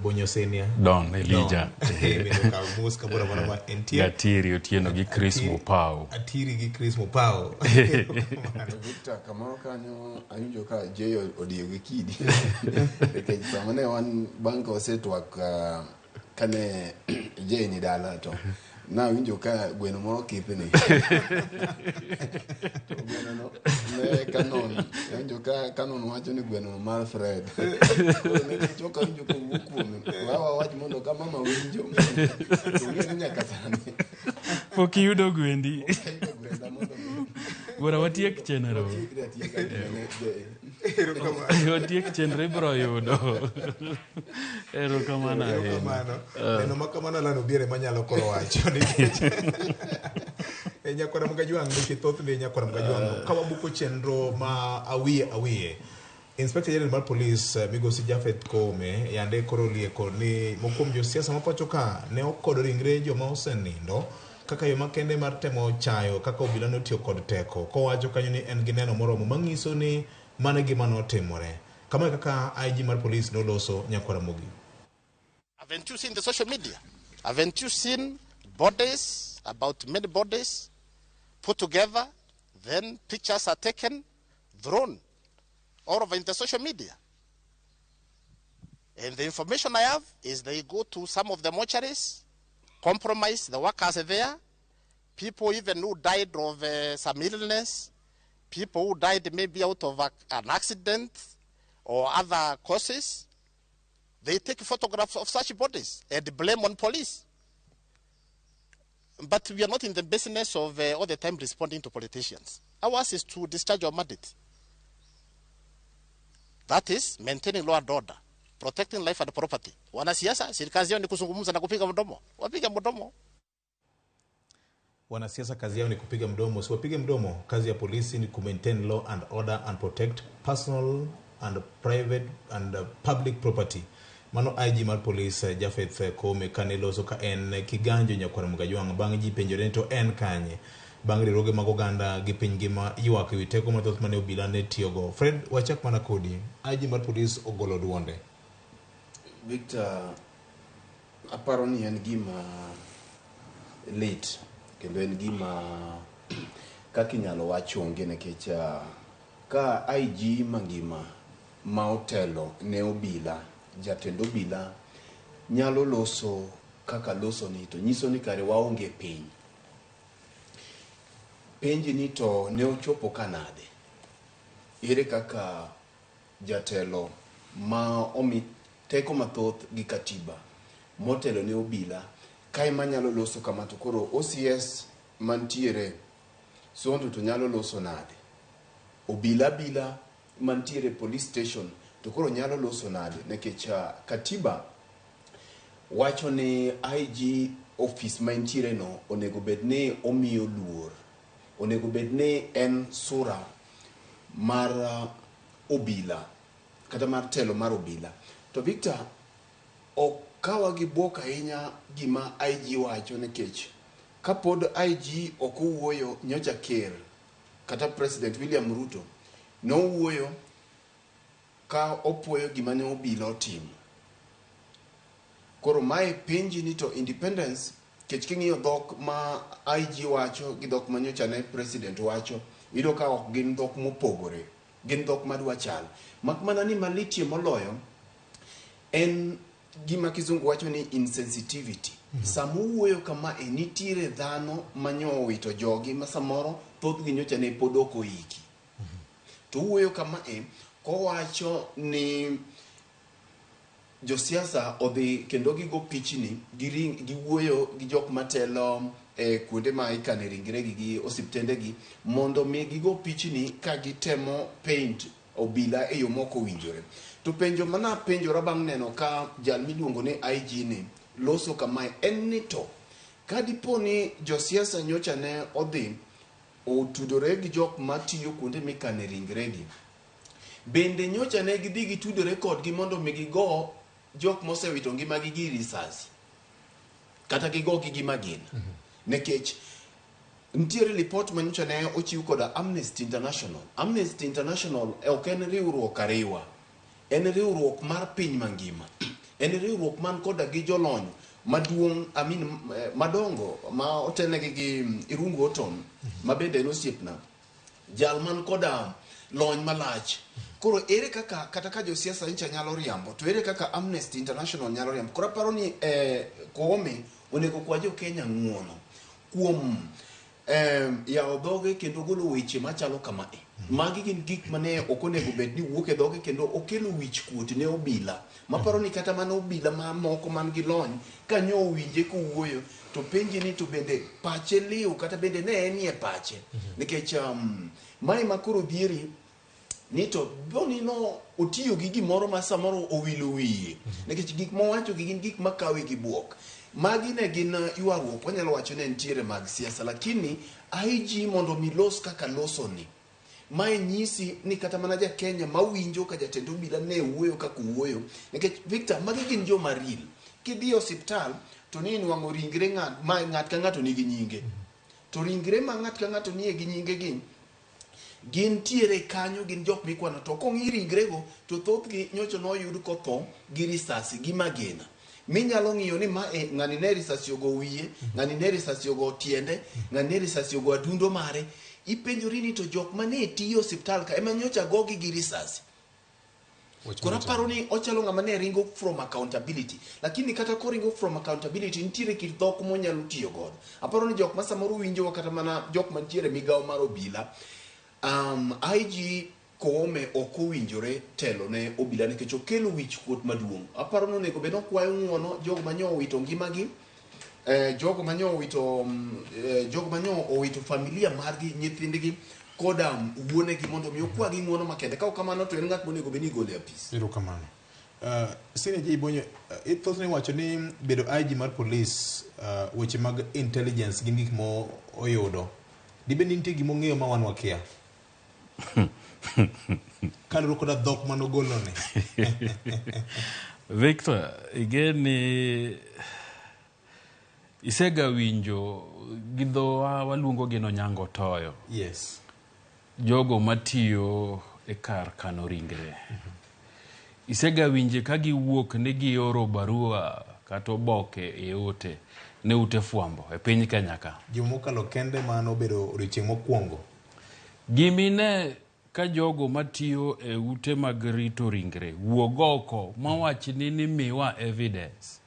Bonyo Senior Don Elijah. Bende okawo mos kamoro amora ma entie. Gatiri Otieno gi Chris Mupao Atiri gi Chris Mupao. Victor, kamoro kanyo awinjo ka Jay odiyo gi kidi nikech sama ne wan bang' ka wasetwak kane Jay ni dala to nawinjo ka gweno moro kipni to gweno no ne Canon awinjo ka Canon wacho ni gweno no mar Fred Koro nikech ok awinjo kowuok kuome we wawach mondo ka mama winjo to ong'e ni nyaka sani pok iyudo gwendi ayudo gwenda mondo mi bora watiek chenro watiekre atieka gimane Jay watiek chenro ibro yudo erokamano ahinya Erokamano. Neno ma kamano Alan Obiero ema nyalo koro wacho nikech e nyakwara Mgajwang' nikech thothne nyakwara Mgajwang' ka wabuko chenro ma awiye awiye Inspector General mar Polis Migosi Japheth Koome yande koro olieko ni moko kuom josiasa ma pacho ka ne okodo ringre joma osenindo kaka yo makende mar temo chayo kaka obila notiyo kod teko kowacho kanyo ni en gi neno moromo manyiso ni mano e gima notimore. Kama e kaka IG mar polis noloso nyakwara Mogi. Haven't you seen the social media? Haven't you seen bodies, about many bodies, put together, then pictures are taken, thrown all over in the social media? And the information I have is they go to some of the mortuaries, compromise the workers there, people even who died of some illness, people who died maybe out of an accident or other causes. They take photographs of such bodies and blame on police. But we are not in the business of all the time responding to politicians. Ours is to discharge our mandate. That is maintaining law and order, protecting life and property. Wanasiasa, si kazi yao ni kuzungumza na kupiga mdomo. Wapiga mdomo. Wanasiasa kazi yao ni kupiga mdomo, si wapige mdomo. Kazi ya polisi ni ku maintain law and order and protect personal and private and public property. Mano IG mar polis Japheth Koome kane loso ka en Kiganjo nyakwar Mgajwang' bang' ji penjore ni to en kanye bang' riwruoge mag oganda gi piny ngima ywak ewi teko mathoth mane obila ne tiyogo. Fred, wachak mana kodi. IG mar polis ogolo duonde. Victor, aparo ni en gima lit kendo en gima kaka inyalo wach onge nikech ka IG mangima ma otelo ne obila, jatend obila nyalo loso kaka loso ni to nyiso ni kare waonge piny. Penji ni to ne ochopo kanade? Ere kaka jatelo ma omi teko mathoth gi katiba motelo ne obila kae manyalo loso kama to koro OCS mantiere Sondu to nyalo loso nade? Obila bila mantiere police station to koro nyalo loso nade? Nikech katiba wacho ni IG office ma entiere no onego bed ni omiyo luor. Onego bed ni en sura mar obila kata mar telo mar obila. To Victor, ok Kawa gi bwok ahinya gima IG wacho nikech kapod IG ok owuoyo nyocha ker kata President William Ruto nowuoyo ka opuoyo gima ne obila otimo. Koro mae penji ni to independence kech king'iyo dhok ma IG wacho gi dhok ma nyocha ne president wacho iyudo ka ok gin dhok mopogore gin dhok madwa chal mak mana ni malitie moloyo en gima kizungu wacho ni insensitivity sama owuoyo kama e nitiere dhano manyo owito jogi ma samoro thothgi nyocha ne pod ok oiki to owuoyo kama e kowacho ni josiasa odhi kendo gigo pichni giring, giwuoyo gi jok matelo e kuonde ma ikane ringregi gi osiptendegi mondo mi gigo pichni ka gitemo paint obila e yo mok owinjore. To penjo mana penjora bang' neno ka jal miluongo ni IG ni loso kamae en ni to ka dipo ni josiasa nyocha ne odhi otudore gi jok matiyo kuonde mikane ringregi bende nyocha ne gidhi gitudore kodgi mondo mi gigo jok mosewito ngimagi gi risasi kata gigogi gi magina nikech nitiere lipot ma nyocha ne ochiw koda Amnesty International. Amnesty International ok en riwruok ariwa, en riwruok mar piny mangima. En riwruok man koda gi jolony maduong' I mean, madongo ma otelnegi gi Irungu Oton ma bende en osiepna jal man koda lony malach koro ere kaka kata ka josiasa ncha nyalo riambo to ere kaka Amnesty International nyalo riambo koro aparo ni Koome onego kwa jo Kenya ng'uono kuom yawo dhoge kendo golo weche machalo kamae magi gin gik mane ok onego bed ni wuok e dhoge kendo okelo wich kuot ne obila maparo ni kata mana obila mamoko man gi lony kanyo owinje kowuoyo to penji ni to bende pache liw kata bende ne enie pache nikech mae ma koro dhieri ni to boni no otiyo gi gimoro ma samoro owilo wiye nikech gik mowacho gi gin gik makawe gi buok magi ne gin ywaruok wanyalo wacho ni nitiere mag siasa lakini IG mondo mi los kaka loso ni mae nyisi ni kata mana ja Kenya mawinjo ka jatend obila ne wuoyo kaka owuoyo nikech Victor magi gin joma real kidhi e osiptal to ni nwang'o ringre ng'at ma ng'at ka ng'ato nigi nyinge to ringre ma ng'at ka ng'ato nie gi nyinge gi gintiere kanyo gin jok mikwano to kong'i ringrego to thothgi nyocha noyud kotho gi risasi gi magina minyalo ng'iyo ni ma e ng'ani ne risasi ogo wiye ng'ani ne risasi ogo tiende ng'ani ne risasi ogo adundo mare ipenjori ni to jok mane tiyo osiptal ka ema nyocha gogi gi risasi koro aparo ni ochalo ng'ama ne ringo from accountability lakini kata koringo from accountability nitiere kit dhok monyalo tiyo godo aparo ni jok ma samoro winjowa kata mana jok mantiere migawo mar obila IG Koome ok owinjore telo ne obila nikech okelo wich kuot maduong' aparo ni onego bed ni okwayo ng'uono jogo manyo owito ngimagi jogo manyo owito jogo manyo owito familia margi nyithindgi koda wuonegi mondo mi okwagi ng'uono makende ka ok kamano to en ng'at monego bed ni igolo e apis. Erokamano. Senior J Bonyo, thothne iwacho ni bedo IG mar polis weche mag intelligence gin gik mo oyudo. Dibed ni nitie gima ong'eyo ma wan wakia? Kaluwore koda dhok manogolone. Victor, igeni isega winjo gi dhowa waluongo gi nonyango toyo. Yes. Jogo matiyo e kar kano ringre. Isega winje ka giwuok ni gioro barua kata oboke e ote ne ute fwambo e piny Kenya ka. Juma mokalo kende mano obedo odiochieng' mokwongo. Gimine ka jogo matiyo e ute mag rito ringre wuog oko mawach ni miwa evidence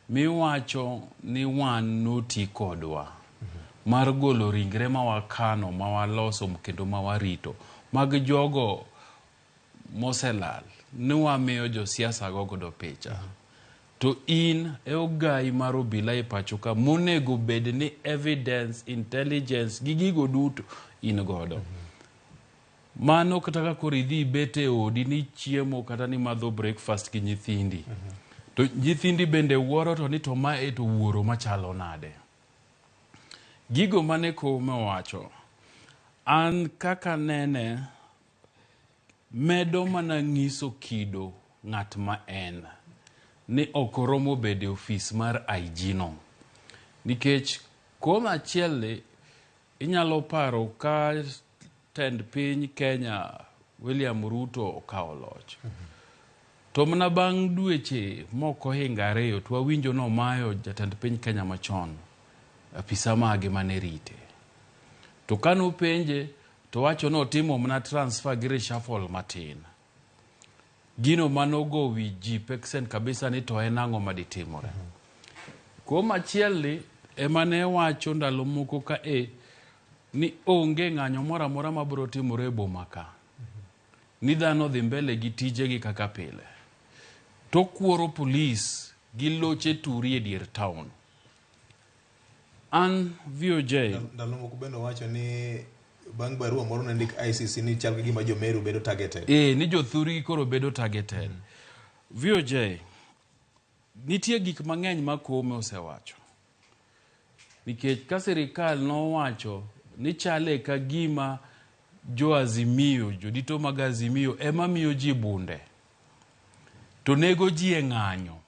miwacho ni wan noti kodwa mar golo ringre ma wakano ma waloso kendo ma warito mag jogo moselal ni wamiyo josiasa go godo picha to in e ogai mar obila e pacho ka monego bed ni evidence intelligence gi gigo duto in godo mano kata ka koro idhi ibet e odi ni chiemo kata ni madho breakfast gi nyithindi to nyithindi bende wuoro to ni to mae to wuoro machalo nade gigo mane Koome owacho an kaka nene medo mana ng'iso kido ng'at ma en ni ok oromo bedo e ofis mar IG no. Nikech Koome achiel ni inyalo paro ka tend piny Kenya William Ruto okawo loch. To mana bang' dweche mok ohingo ariyo to wawinjo nomayo jatend piny Kenya machon apisa mage mane rite. To kane openje to owacho ni otimo mana transfer gi reshuffle matin. Gino mane ogo wi ji peksen kabisa ni to en ang'o maditimore. Koome achiel ni ema ne wacho ndalo moko ka e ni onge ng'anyo moro amora mabiro timore e boma ka. Ni dhano dhi mbele gi tijegi kaka pile. To kuoro polis gi loche turi e dier town. An VOJ. Ndalo moko bende owacho ni bang' barua moro ne ndik ICC ni chal ka gima jo-Meru bedo targeted. Eh, ni jothurgi koro bedo targeted. VOJ, nitie gik mang'eny ma Koome osewacho. Nikech ka sirikal nowacho ni chale ka gima jo Azimio, jodito mag Azimio ema miyo ji bunde to nego ji e ng'anyo.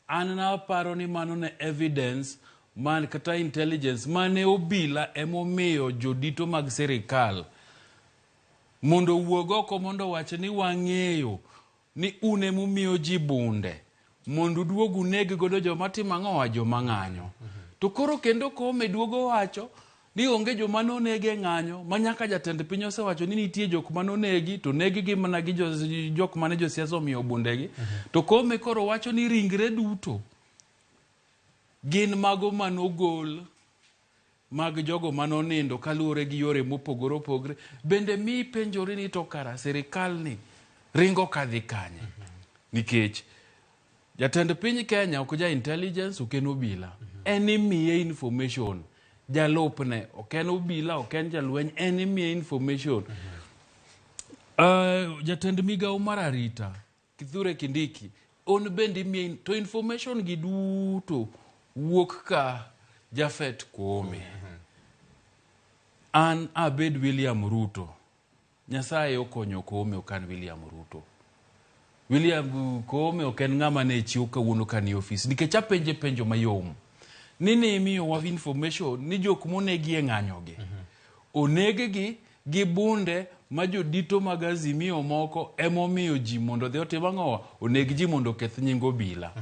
An naparo ni mano ne evidence man kata intelligence mane obila emomiyo jodito mag sirikal mondo owuog oko mondo owach ni wang'eyo ni un emumiyo ji bunde mondo uduog uneg godo joma timo ang'owa joma ng'anyo. To koro kendo Koome duogo wacho ni onge joma noneg e ng'anyo ma nyaka jatend piny osewacho ni nitie jok manonegi to neg gi mana gi jok mane josiasa omiyo bundegi. To Koome koro wacho ni ringre duto gin mago manogol mag jogo manonindo kaluwore gi yore mopogore opogore. Bende mi penjori ni to kara sirikal ni ringo kadhi kanye? Nikech jatend piny Kenya ok ja intelligence, ok en obila. En imiye information. Jalupne ok en obila, ok en jalweny, en imiye information. Jatend migawo mar arita Kithure Kindiki on bende imiye to information gi duto wuok ka Japhet Koome. An abed William Ruto. Nyasaye okonyo Koome ok an William Ruto. William Koome ok en ng'ama ne chiwo kawuono ka ni ofis nikech apenje penjo mayom ni ne imiyowa information ni jok monegi e ng'anyo gi oneg gi gi bunde ma jodito mag Azimio moko emomiyo ji mondo odhi otim ang'owa oneg ji mondo oketh nying obila.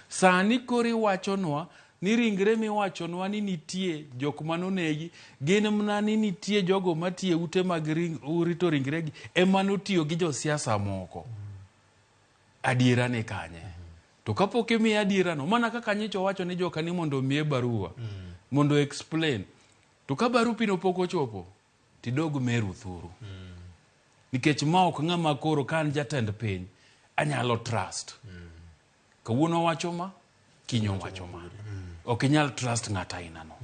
Sani koro iwachonwa ni ringre miwachonwa ni nitie jok manonegi gin mana ni nitie jogo matiyo e ute mag rito ringregi ema notiyo gi josiasa moko. Adiera ni kanye? To kapok imiye adierano, mana kaka nyicha owacho ni joka ni mondo omiye barua mondo explain. To ka barupino pok ochopo, tidog Meru thuru. Nikech ma ok ng'ama koro ka an jatend piny, anyalo trust. Kawuono owacho ma, kiny owacho ma. Ok inyal trust ng'at aina no.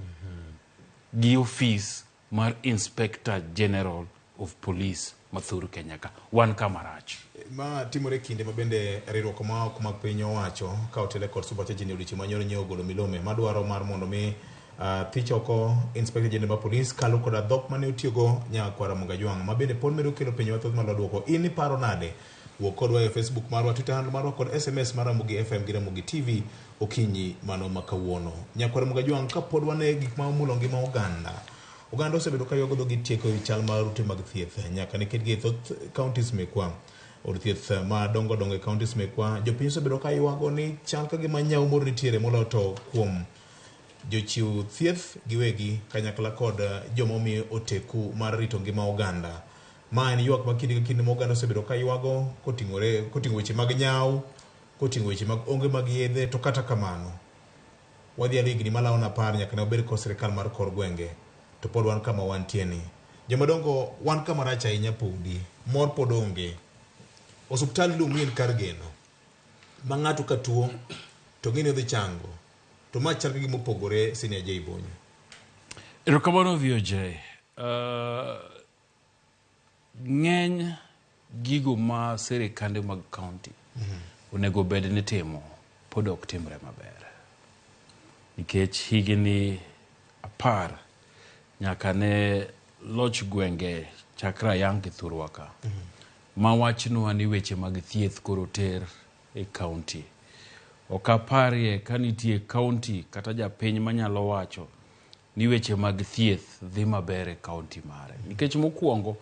Gi ofis mar Inspector General of Police ma thur Kenya ka. Wan kama rach. Ma timore kinde ma bende riwruok ma ok mag piny owacho ka otele kod Suba Church e odiochieng' manyoro nyo ogolo milome madwaro mar mondo mi thich oko Inspector General mar Police kalu koda dhok mane otiyogo nyakwar Ramogi Ajwang' ma bende pod medo kelo penjo mathoth malo duoko. In iparo nade? Wuo kodwa e Facebook marwa, Twitter handle marwa kod SMS mar Ramogi FM gi Ramogi TV okinyi mano ma kawuono. Nyakwar Ramogi Ajwang' kapod wan e gik ma omulo ngima oganda. Oganda osebedo ka ywago dhogi tieko e chal mar ute mag thieth nyaka ne ketgi e thoth counties mekwa. Od thieth madongo dongo e counties mekwa, jopiny osebedo ka ywago ni chal ka gima nyawo moro nitiere moloyo to kuom jochiw thieth giwegi kanyakla kod joma omi oteku mar rito ngima oganda. Ma en ywak ma kinde ka kinde ma oganda osebedo ka ywago koting'ore koting'o weche mag nyawo, koting'o weche mag onge mag yedhe to kata kamano wadhialo higni malawo 10 nyaka ne wabed kod sirikal mar kor gwenge to pod wan kama wantie ni. Jomadongo wan kama rach ahinya podi, mor pod onge. Osuptal iluongo ni en kar geno ma ng'ato ka tuo to ng'e ni odhi chango to ma chal ka gima opogore Senior J Bonyo. Erokamano VOJ. Ng'eny gigo ma sirikande mag county onego bed ni timo pod ok timre maber. Nikech higni 10 nyaka ne loch gwenge chakre ayang thurwa ka. Ma wachnwa ni weche mag thieth koro ter e county. Ok aparie ka nitie kaunti kata japiny manyalo wacho ni weche mag thieth dhi maber e kaunti mare. Nikech mokwongo,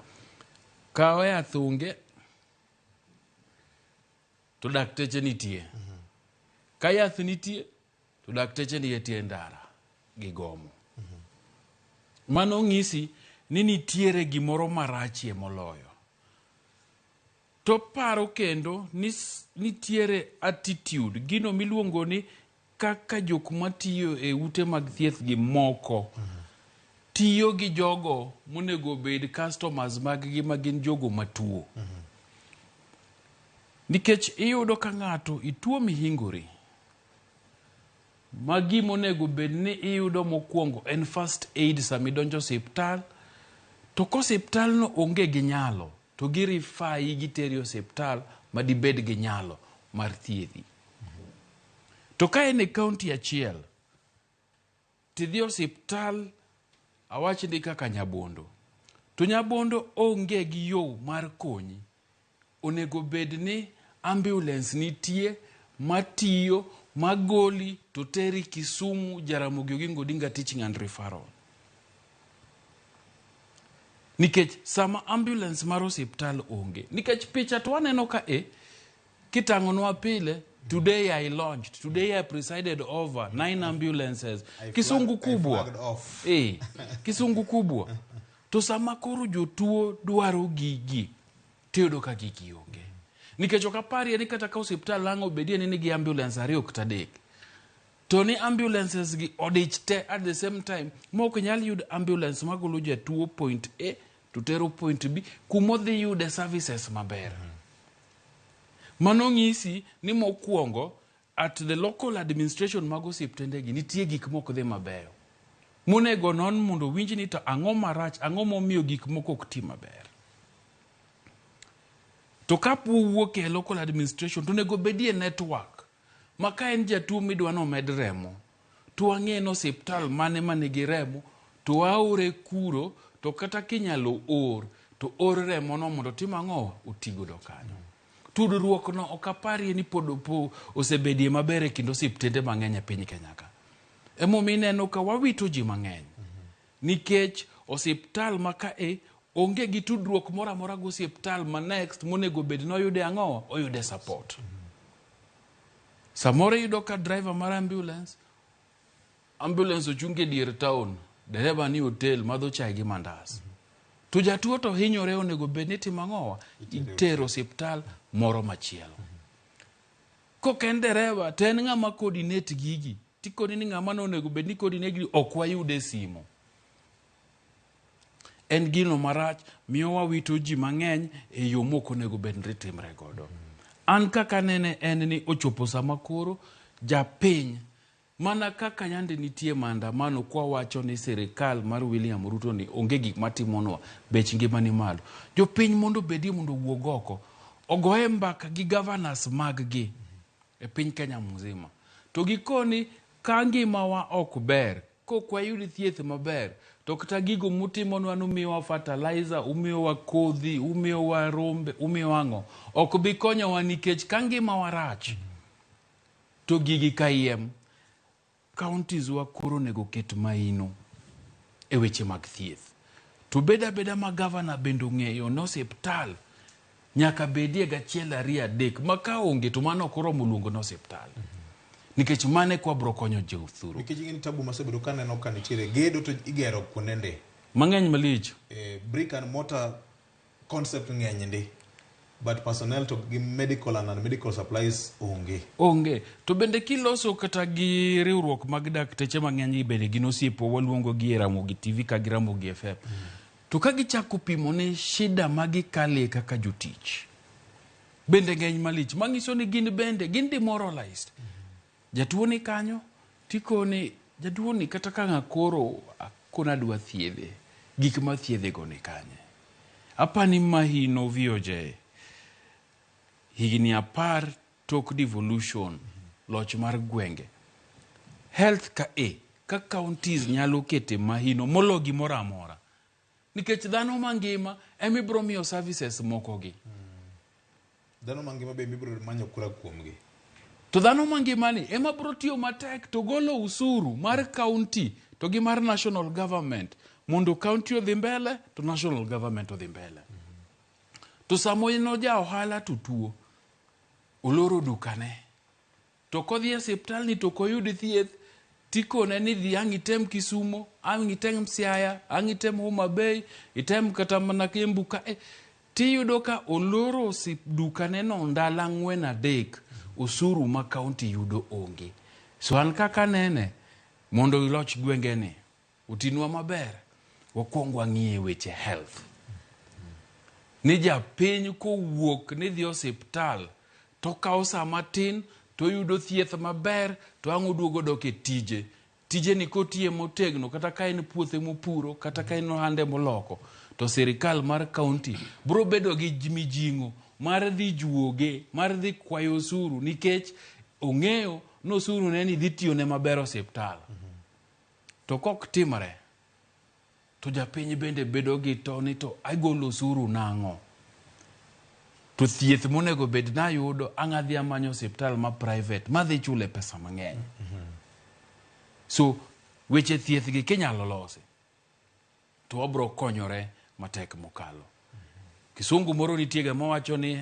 kawe athunge to dakteche nitie. Ka yath nitie to dakteche nie tie ndara gigomo. Mano ng'isi ni nitiere gimoro marachie moloyo. To paro kendo ni nitiere attitude, gino miluongo ni kaka jok matiyo e ute mag thieth gi moko tiyo gi jogo monego bed customers mag gi ma gin jogo matuo. Nikech iyudo ka ng'ato ituo mihingori, ma gima onego bed ni iyudo mokwongo en first aid sama idonjo osiptal, to kosiptal no onge gi nyalo, to girifayi giteri osiptal ma dibed gi nyalo mar thiedhi. To ka en e kaunti achiel, tidhi osiptal awach ni kaka Nyabondo, to Nyabondo onge gi yo mar konyi. Onego bed ni ambulance nitie matiyo magoli to teri Kisumu Jaramogi Oginga Odinga Teaching and Referral. Nikech sama ambulance mar osiptal onge, nikech picha to waneno ka e kitang'onwa pile, today I launched, today I presided over 9 ambulances. Kisungu kubwa. Kisungu kubwa. To sama koro jotuo dwaro gigi, tiyudo ka gigi onge. Nikech ok aparie ni kata ka osiptal ang' obedie ni nigi ambulance 2 kata 3. To ni ambulances gi odich te at the same time, ma ok nyal yud ambulance magolo jatuo point A to tero point B, kumodhi yude services maber. Mano ng'isi ni mokwongo at the local administration mag osiptende gi nitie gik mok dhi mabeyo. Monego non mondo winj ni to ang'o marach, ang'o momiyo gik moko ok ti maber. To kapo wuok e local administration to onego bedie network ma ka en jatuo midwa nomed remo, to wang'e ni osiptal mane manigi remo, to waore kuro, to kata kinyalo or, to or remo no mondo otim ang'o, oti godo kanyo. Tudruok no ok aparie ni pod osebedie maber e kind osiptende mang'eny e piny Kenya ka. Emomiyo ineno ka wawito ji mang'eny. Nikech osiptal ma ka e onge gi tudruok moro amora gi osiptal ma next monego bed ni oyude ang'o, oyude support. Samoro iyudo ka driver mar ambulance, ambulance ochung e dier town, dereba ni hotel madho chai gi mandas. To jatuo to hinyore, onego bed ni itimo ang'o? Itero osiptal moro machielo. Kok en dereba to en ng'ama coordinate gigi. Tikoni ni ng'ama nonego bed ni coordinate gigi ok wayude e simo. En gino marach miyo wawito ji mang'eny e yo mok onego bed ni timre godo. An kaka nene en ni ochopo sama koro japiny mana kaka yande nitie maandamano kwa wacho ni sirikal mar William Ruto ni onge gik matimonwa, bech ngima ni malo. Jopiny mondo obedie mondo owuog oko, ogoye mbaka gi governors mag gi e piny Kenya mzima. To gikoni ka ngimawa ok ber, kok wayud thieth maber, to kata gigo mutimonwa numiyowa fertilizer, umiyowa kodhi, umiyowa rombe, umiyowa ang'o, ok bi konyowa nikech ka ngimawa rach, to gigi kayiem. Counties wa koro onego ket maino e weche mag thieth. To bed abeda ma governor bende ong'eyo ni osiptal nyaka bedie gachiel 2 3 ma ka onge to mano ok oromo luongo ni osiptal. Nikech mano e kwa bro konyo jothuru. Nikech ing'e ni tabu masebedo kaneno ka nitiere gedo to igero kuonde ndi. Mang'eny malich. Brick and mortar concept ng'eny ndi. But personnel to gi medical and non-medical supplies onge. Onge. To bende kiloso kata gi riwruok mag dakteche mang'eny gi bende gin osiepewa waluongo gi e Ramogi TV ka gi Ramogi FM. To ka gichako pimo ni shida ma gikale kaka jotich bende ng'eny malich, manyiso ni gin bende gin demoralized. Jatuo ni kanyo tikoni jatuo ni kata ka ng'a koro akona adwa thiedhe, gik ma thiedhe go ni kanye? Apani mahino VOJ higni 10 tok devolution, loch mar gwenge. Health ka e ka counties nyalo kete mahino molo gimoro amora. Nikech dhano mangima ema ibiro miyo services moko gi. Dhano mangima be ibiro manyo kura kuomgi. To dhano mangimani ema biro tiyo matek to golo usuru mar county to gi mar national government mondo county odhi mbele to national government odhi mbele. To samo en ja ohala to tuo, oloro dukane. To kodhi e osiptal ni to ok oyud thieth, tikone ni dhi ang' item Kisumo, ang' item Siaya, ang' item Homa Bay, item kata mana Embu ka. Tiyudo ka oloro dukane no ndalo 4 3 osuru ma county yudo onge. So an kaka nene, mondo iloch gwengeni, otinwa maber, wakwong wang'iye weche health. Ni japiny kowuok ni dhi osiptal, to okawo sa matin, to oyudo thieth maber, to ang' oduogo dok e tije. Tije ni kotiye motegno, kata ka en puothe mopuro, kata ka en ohande moloko, to sirikal mar county biro bedo gi mijing'o mar dhi juoge, mar dhi kwayo osuru, nikech ong'eyo ni osuru ne ni dhi tiyone maber osiptal. To kok timore, to japiny bende bedo gi to ni to agolo osuru nang'o? To thieth monego bed nayudo, ang' adhi amanyo osiptal ma private, madhi chule pesa mang'eny. So, weche thieth gi kinyalo losi, to wabro konyore matek mokalo. Kisungu moro nitie ga mawacho ni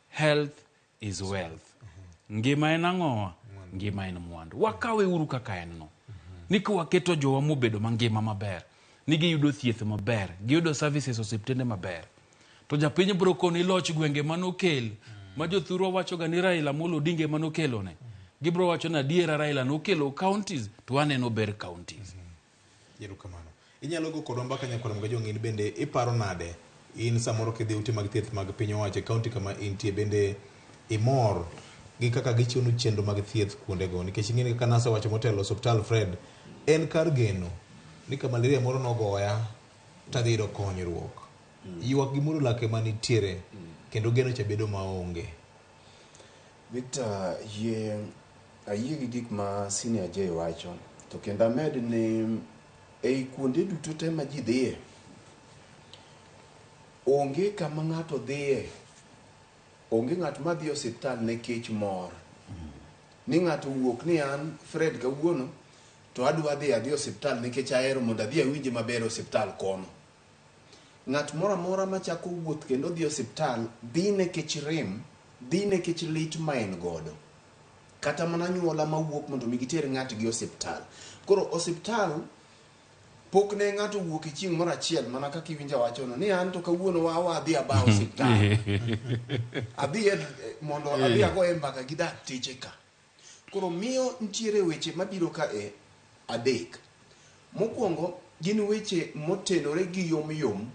health is wealth. Ngima en ang'owa? Ngima en mwandu. Wakawe uru kaka en no. Ni ka waketo jowa mobedo mangima maber, ni giyudo thieth maber, giyudo services osiptende maber, to japiny bro koni loch gwenge manokel, ma jothurwa wachoga ni Raila Amolo Odinga ema nokelone. Gibro wacho ni adiera Raila nokelo counties, to waneno ber counties. Erokamano. Inyalo go kodwa mbaka nyakwar Mgajwang' in bende iparo nade? In samoro kidhi ute mag thieth mag piny owacho e county kama intie bende imor gi kaka gichiwonu chenro mag thieth kuondego? Nikech ing'e ni kaka nasewacho motelo, osiptal Fred en kar geno ni ka malaria moro nogoya tadhi yudo konyruok. Ywak gi mulo lak ema nitiere kendo geno cha bedo maonge. Victor, yie ayie gi gik ma Senior J wacho to kendo amed ni ei kuonde duto te ma ji dhiye, onge kama ng'ato dhiye, onge ng'at ma dhi e osiptal nikech mor. Ni ng'ato wuok ni an Fred kawuono to adwa dhi adhi osiptal nikech ahero mondo adhi awinje maber e osiptal kono. Ng'at moro amora machako wuoth kendo dhi osiptal dhi nikech rem, dhi nikech lit ma en godo. Kata mana anyuola mawuok mondo mi giter ng'atgi osiptal. Koro osiptal pok ne ng'ato wuok e chieng' moro achiel mana kaka iwinjo awachono ni an to kawuono wa adhi aba osiptal. Adhi mondo adhi agoye mbaka gi dakteche ka. Koro miyo nitiere weche mabiro ka e adek. Mokwongo gin weche motenore gi yom yom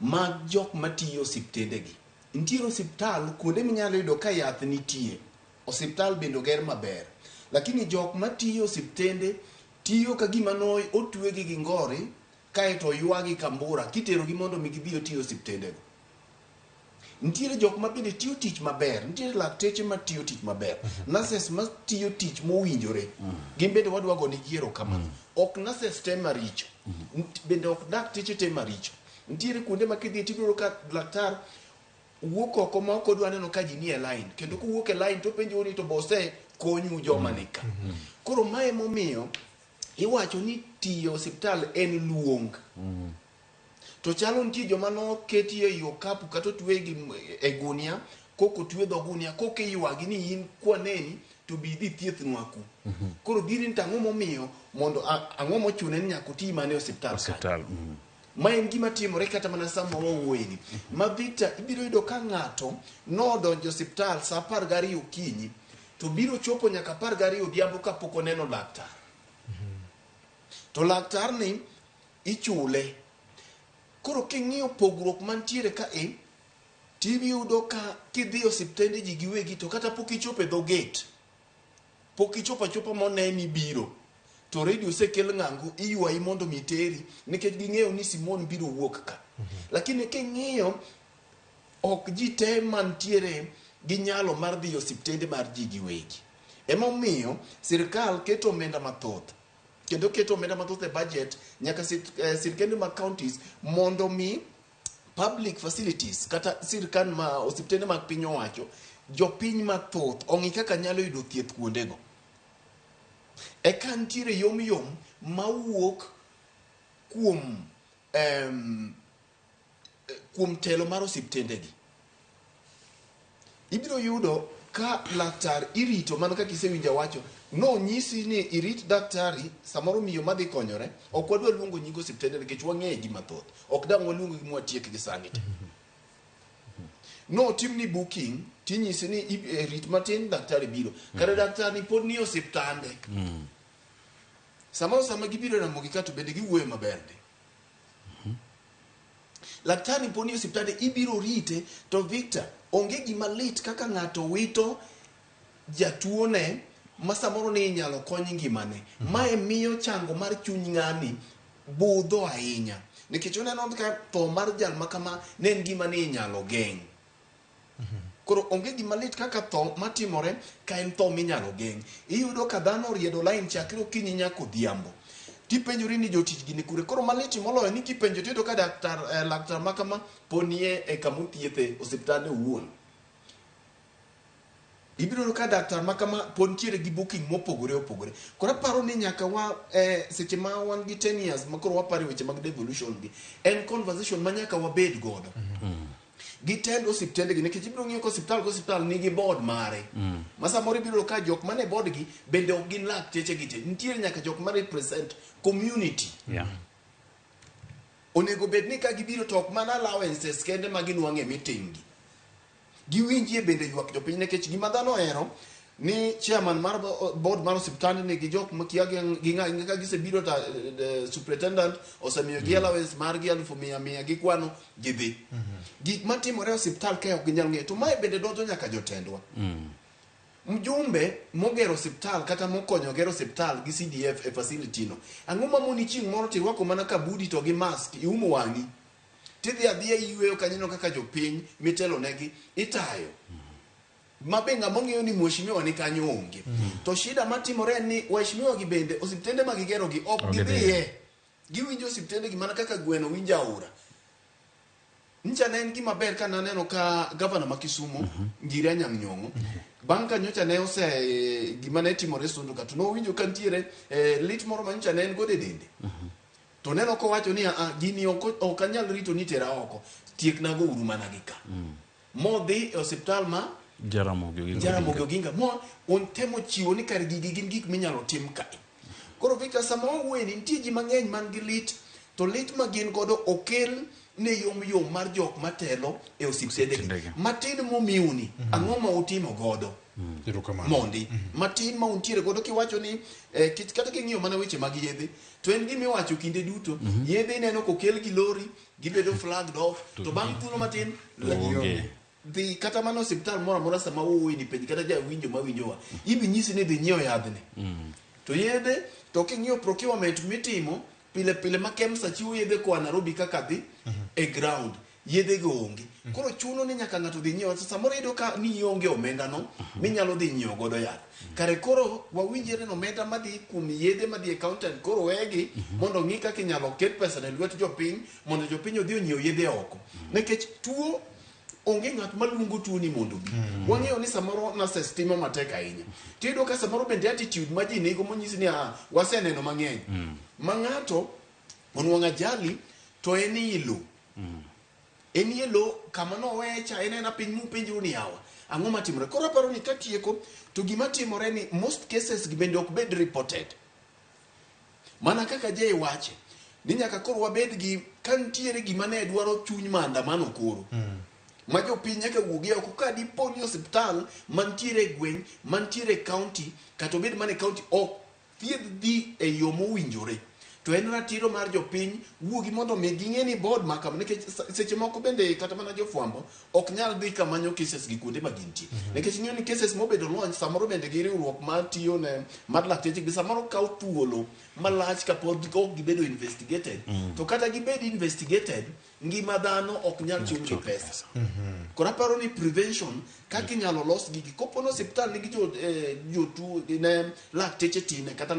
mag jok matiyo osiptendegi. Nitiere osiptal kuonde minyalo yudo ka yath nitie. Osiptal bende oger maber. Lakini jok matiyo osiptende tiyo ka gima no otwegi gi ngori kaeto oywagi kambura kiterogi mondo mi gidhi oti osiptendego. Nitiere jok ma bende tiyo tich maber, nitiere lakteche matiyo tich maber, nurses matiyo tich mowinjore, gin bende wadwa gonegi erokamano. Ok nurses te maricho, bende ok dakteche te maricho. Nitiere kuonde ma kidhi tibiro ka laktar wuok oko ma ok odwa neno ka ji nie line, kendo kowuok e line to openjou ni to bose konyu joma ni ka. Koro mae momiyo iwacho ni tiyo osiptal en luong. To chalo nitie joma noketi ei okapu kata otwegi e gunia, koko otwe dho gunia, koko iywagi ni in kwaneni to bi idhi thiethnwa ku. Koro dhiri ni to ang'o momiyo mondo ang'o mochune ni nyaka oti mana e osiptal kanyo. Ma en gima timore kata mana sama wawuoyeni. Ma Victor ibiro yudo ka ng'ato nodonjo e osiptal sa 12 okinyi to biro chopo nyaka 12 odhiambo kapok oneno laktar. To laktar ni ichule. Koro king'iyo pogruok mantiere ka e, tiyudo ka kidhi e osiptende ji giwegi to kata pok ichopo e dho gate, pok ichopo achopa moneni biro, to already osekel ng'ango iywayi mondo mi teri nikech ging'eyo ni Simon biro wuok ka. Lakini king'iyo ok ji te mantiere gi nyalo mar dhi e osiptende mar ji giwegi. Emomiyo sirkal keto omenda mathoth kendo keto omenda mathoth e budget nyaka sirkende mag counties mondo mi public facilities kata sirkal ma osiptende mag piny owacho jopiny mathoth ong'i kaka nyalo yudo thieth kuondego. Eka nitiere yom yom mawuok kuom kuom telo mar osiptendegi. Ibiro yudo ka laktar irito mana kaka isewinjo awacho nonyisi ni irit daktari samoro miyo madhi konyore ok wadwa luongo nying osiptende nikech wang'eyo gi mathoth ok dang' waluong gi mwatiek gi sani te notimni booking tinyisi ni rit matin daktari biro kare daktari pod ni e osiptande samoro sama gibiro Ramogi ka to bende giwuoyo maber ndi laktar ni pod ni e osiptande ibiro rite to Victor onge gima lit kaka ng'ato wito jatuone ma samoro ni inyalo kony ngimane mae miyo chango mar chuny ng'ani budho ahinya nikech oneno ka tho mar jal ma kama ne en gima ni inyalo geng' koro onge gima lit kaka tho matimore ka en tho minyalo geng' iyudo ka dhano oriedo line chakre okinyi nyaka odhiambo tipenjori ni jotich gi ni kure koro malit moloyo ni kipenjo tiyudo ka daktar laktar ma kama pod nie e kama othiethe osiptande owuon ibiro yudo ka daktar ma kama pod nitiere gi booking mopogore opogore koro aparo ni nyaka wa seche ma wan gi 10 years ma koro waparo e weche mag devolution gi en conversation ma nyaka wabed godo gi tend osiptende gi nikech ibiro ng'iyo ka osiptal ka osiptal nigi board mare ma samoro ibiro yudo ka jok mane board gi bende ok gin lakteche gi te nitiere nyaka jok ma represent community onego bed ni ka gibiro to ok mana allowances kende ma ginwang'o e meeting gi giwinjie bende ywak jopiny nikech gima dhano ohero ni chairman mar board mar osiptand ni gi jok makia gi ng'a ka gisebiro ta superintendent osemiyo gi allowance margi alufu mia mia gikwano gidhi gik matimore e osiptal kae ok ginyal ng'eyo to mae bende donjo nyaka jotendwa mjumbe mogero osiptal kata mokonyo gero osiptal gi CDF e facility no ang'o mamoni chieng' moro tirwako mana kabudi to gi mask iumo wang'i tidhi adhiya iyweyo kanyo kaka jopiny mitelonegi itayo ma be ng'ama ong'eyo ni mheshimiwa ni kanyo onge to shida matimore en ni waheshimiwa gi bende osiptende ma gigero gi ok Ok gidhiye. gidhiye giwinjo osiptende gi mana kaka gweno winjo aora ncha ne en gima ber ka naneno ka gavana ma Kisumu Ngire Anyang' Nyong'o bang' ka nyocha ne ose gima ne timore Sondu ka to nowinjo ka nitiere lit moro ma nyocha ne en godo e dende to neno kowacho ni "Ah, gini ok anyal rito ni tera oko tieknago uru mana gi ka modhi e osiptal ma Jaramogi Oginga Jaramogi Oginga mo on temo chiwo ni kar gigi gin gik minyalo tim kae koro Victor sama wawuoye ni nitie ji mang'eny man gi lit to lit ma gin godo okel ne yom yom mar jok matelo e osiptendegi matin momiuni ang'o ma utimo godo Erokamano. mondi matin ma untiere godo kiwacho ni kata king'iyo mana weche mag yedhe to en gima iwacho kinde duto yedhe ineno kokel gi lori gibedo flagged off to bang' thuolo matin To onge. dhi kata mana osiptal moro amora sama wuoyi ni penj kata jawinjo mawinjowa ibi nyisi ni dhi nyiew yadhni to yedhe to king'iyo procurement mitimo pile pile ma KEMSA chiwo yedhe koa Nairobi kaka dhi e ground yedhe go onge koro chuno ni nyaka ng'ato dhi nyiew samoro iyudo ka ni ionge omenda no minyalo dhi nyiewo godo yath kare koro wawinjre ni omenda madhi kuom yedhe madhi e counter koro wegi mondo ong'i kaka inyalo ket pesa e lwet jopiny mondo jopiny odhi onyiew yedhe oko nikech tuo onge ng'at maluongo tuo ni mondo obi wang'eyo ni samoro nurses timo matek ahinya tiyudo ka samoro bende attitude ma ji nigo monyisi ni ah, waseneno mang'eny ma ng'ato onwang'o ajali to en ilo en e lo kama noweye cha en ena piny mupenjru ni yawa ang'o matimore koro aparo ni katieko to gima timore ni most cases gi bende ok bed reported mana kaka Jay wache ni nyaka koro wabed gi ka nitiere gima ne dwaro chuny maandamano koro ma jopiny nyaka wuogi oko ka dipo ni osiptal mantiere e gweng' mantiere e county kata obed mana e county ok thiedh dhi e yo mowinjore to en ratiro mar jopiny wuogi mondo mi ging'e ni board ma kama nikech seche moko bende kata mana jofwambo ok nyal dhi kamanyo cases gi kuonde ma gintie nikech ing'eyo ni cases mobedo launch samoro bende gi riwruok mar tiyo ne mar lakteche gi samoro kawo thuolo malach kapod ok gibedo investigated to kata gibed investigated ngima dhano ok nyal chul gi pesa koro aparo ni prevention kaka inyalo los gigi kopo ni osiptal nigi jotuo ne lakteche tine kata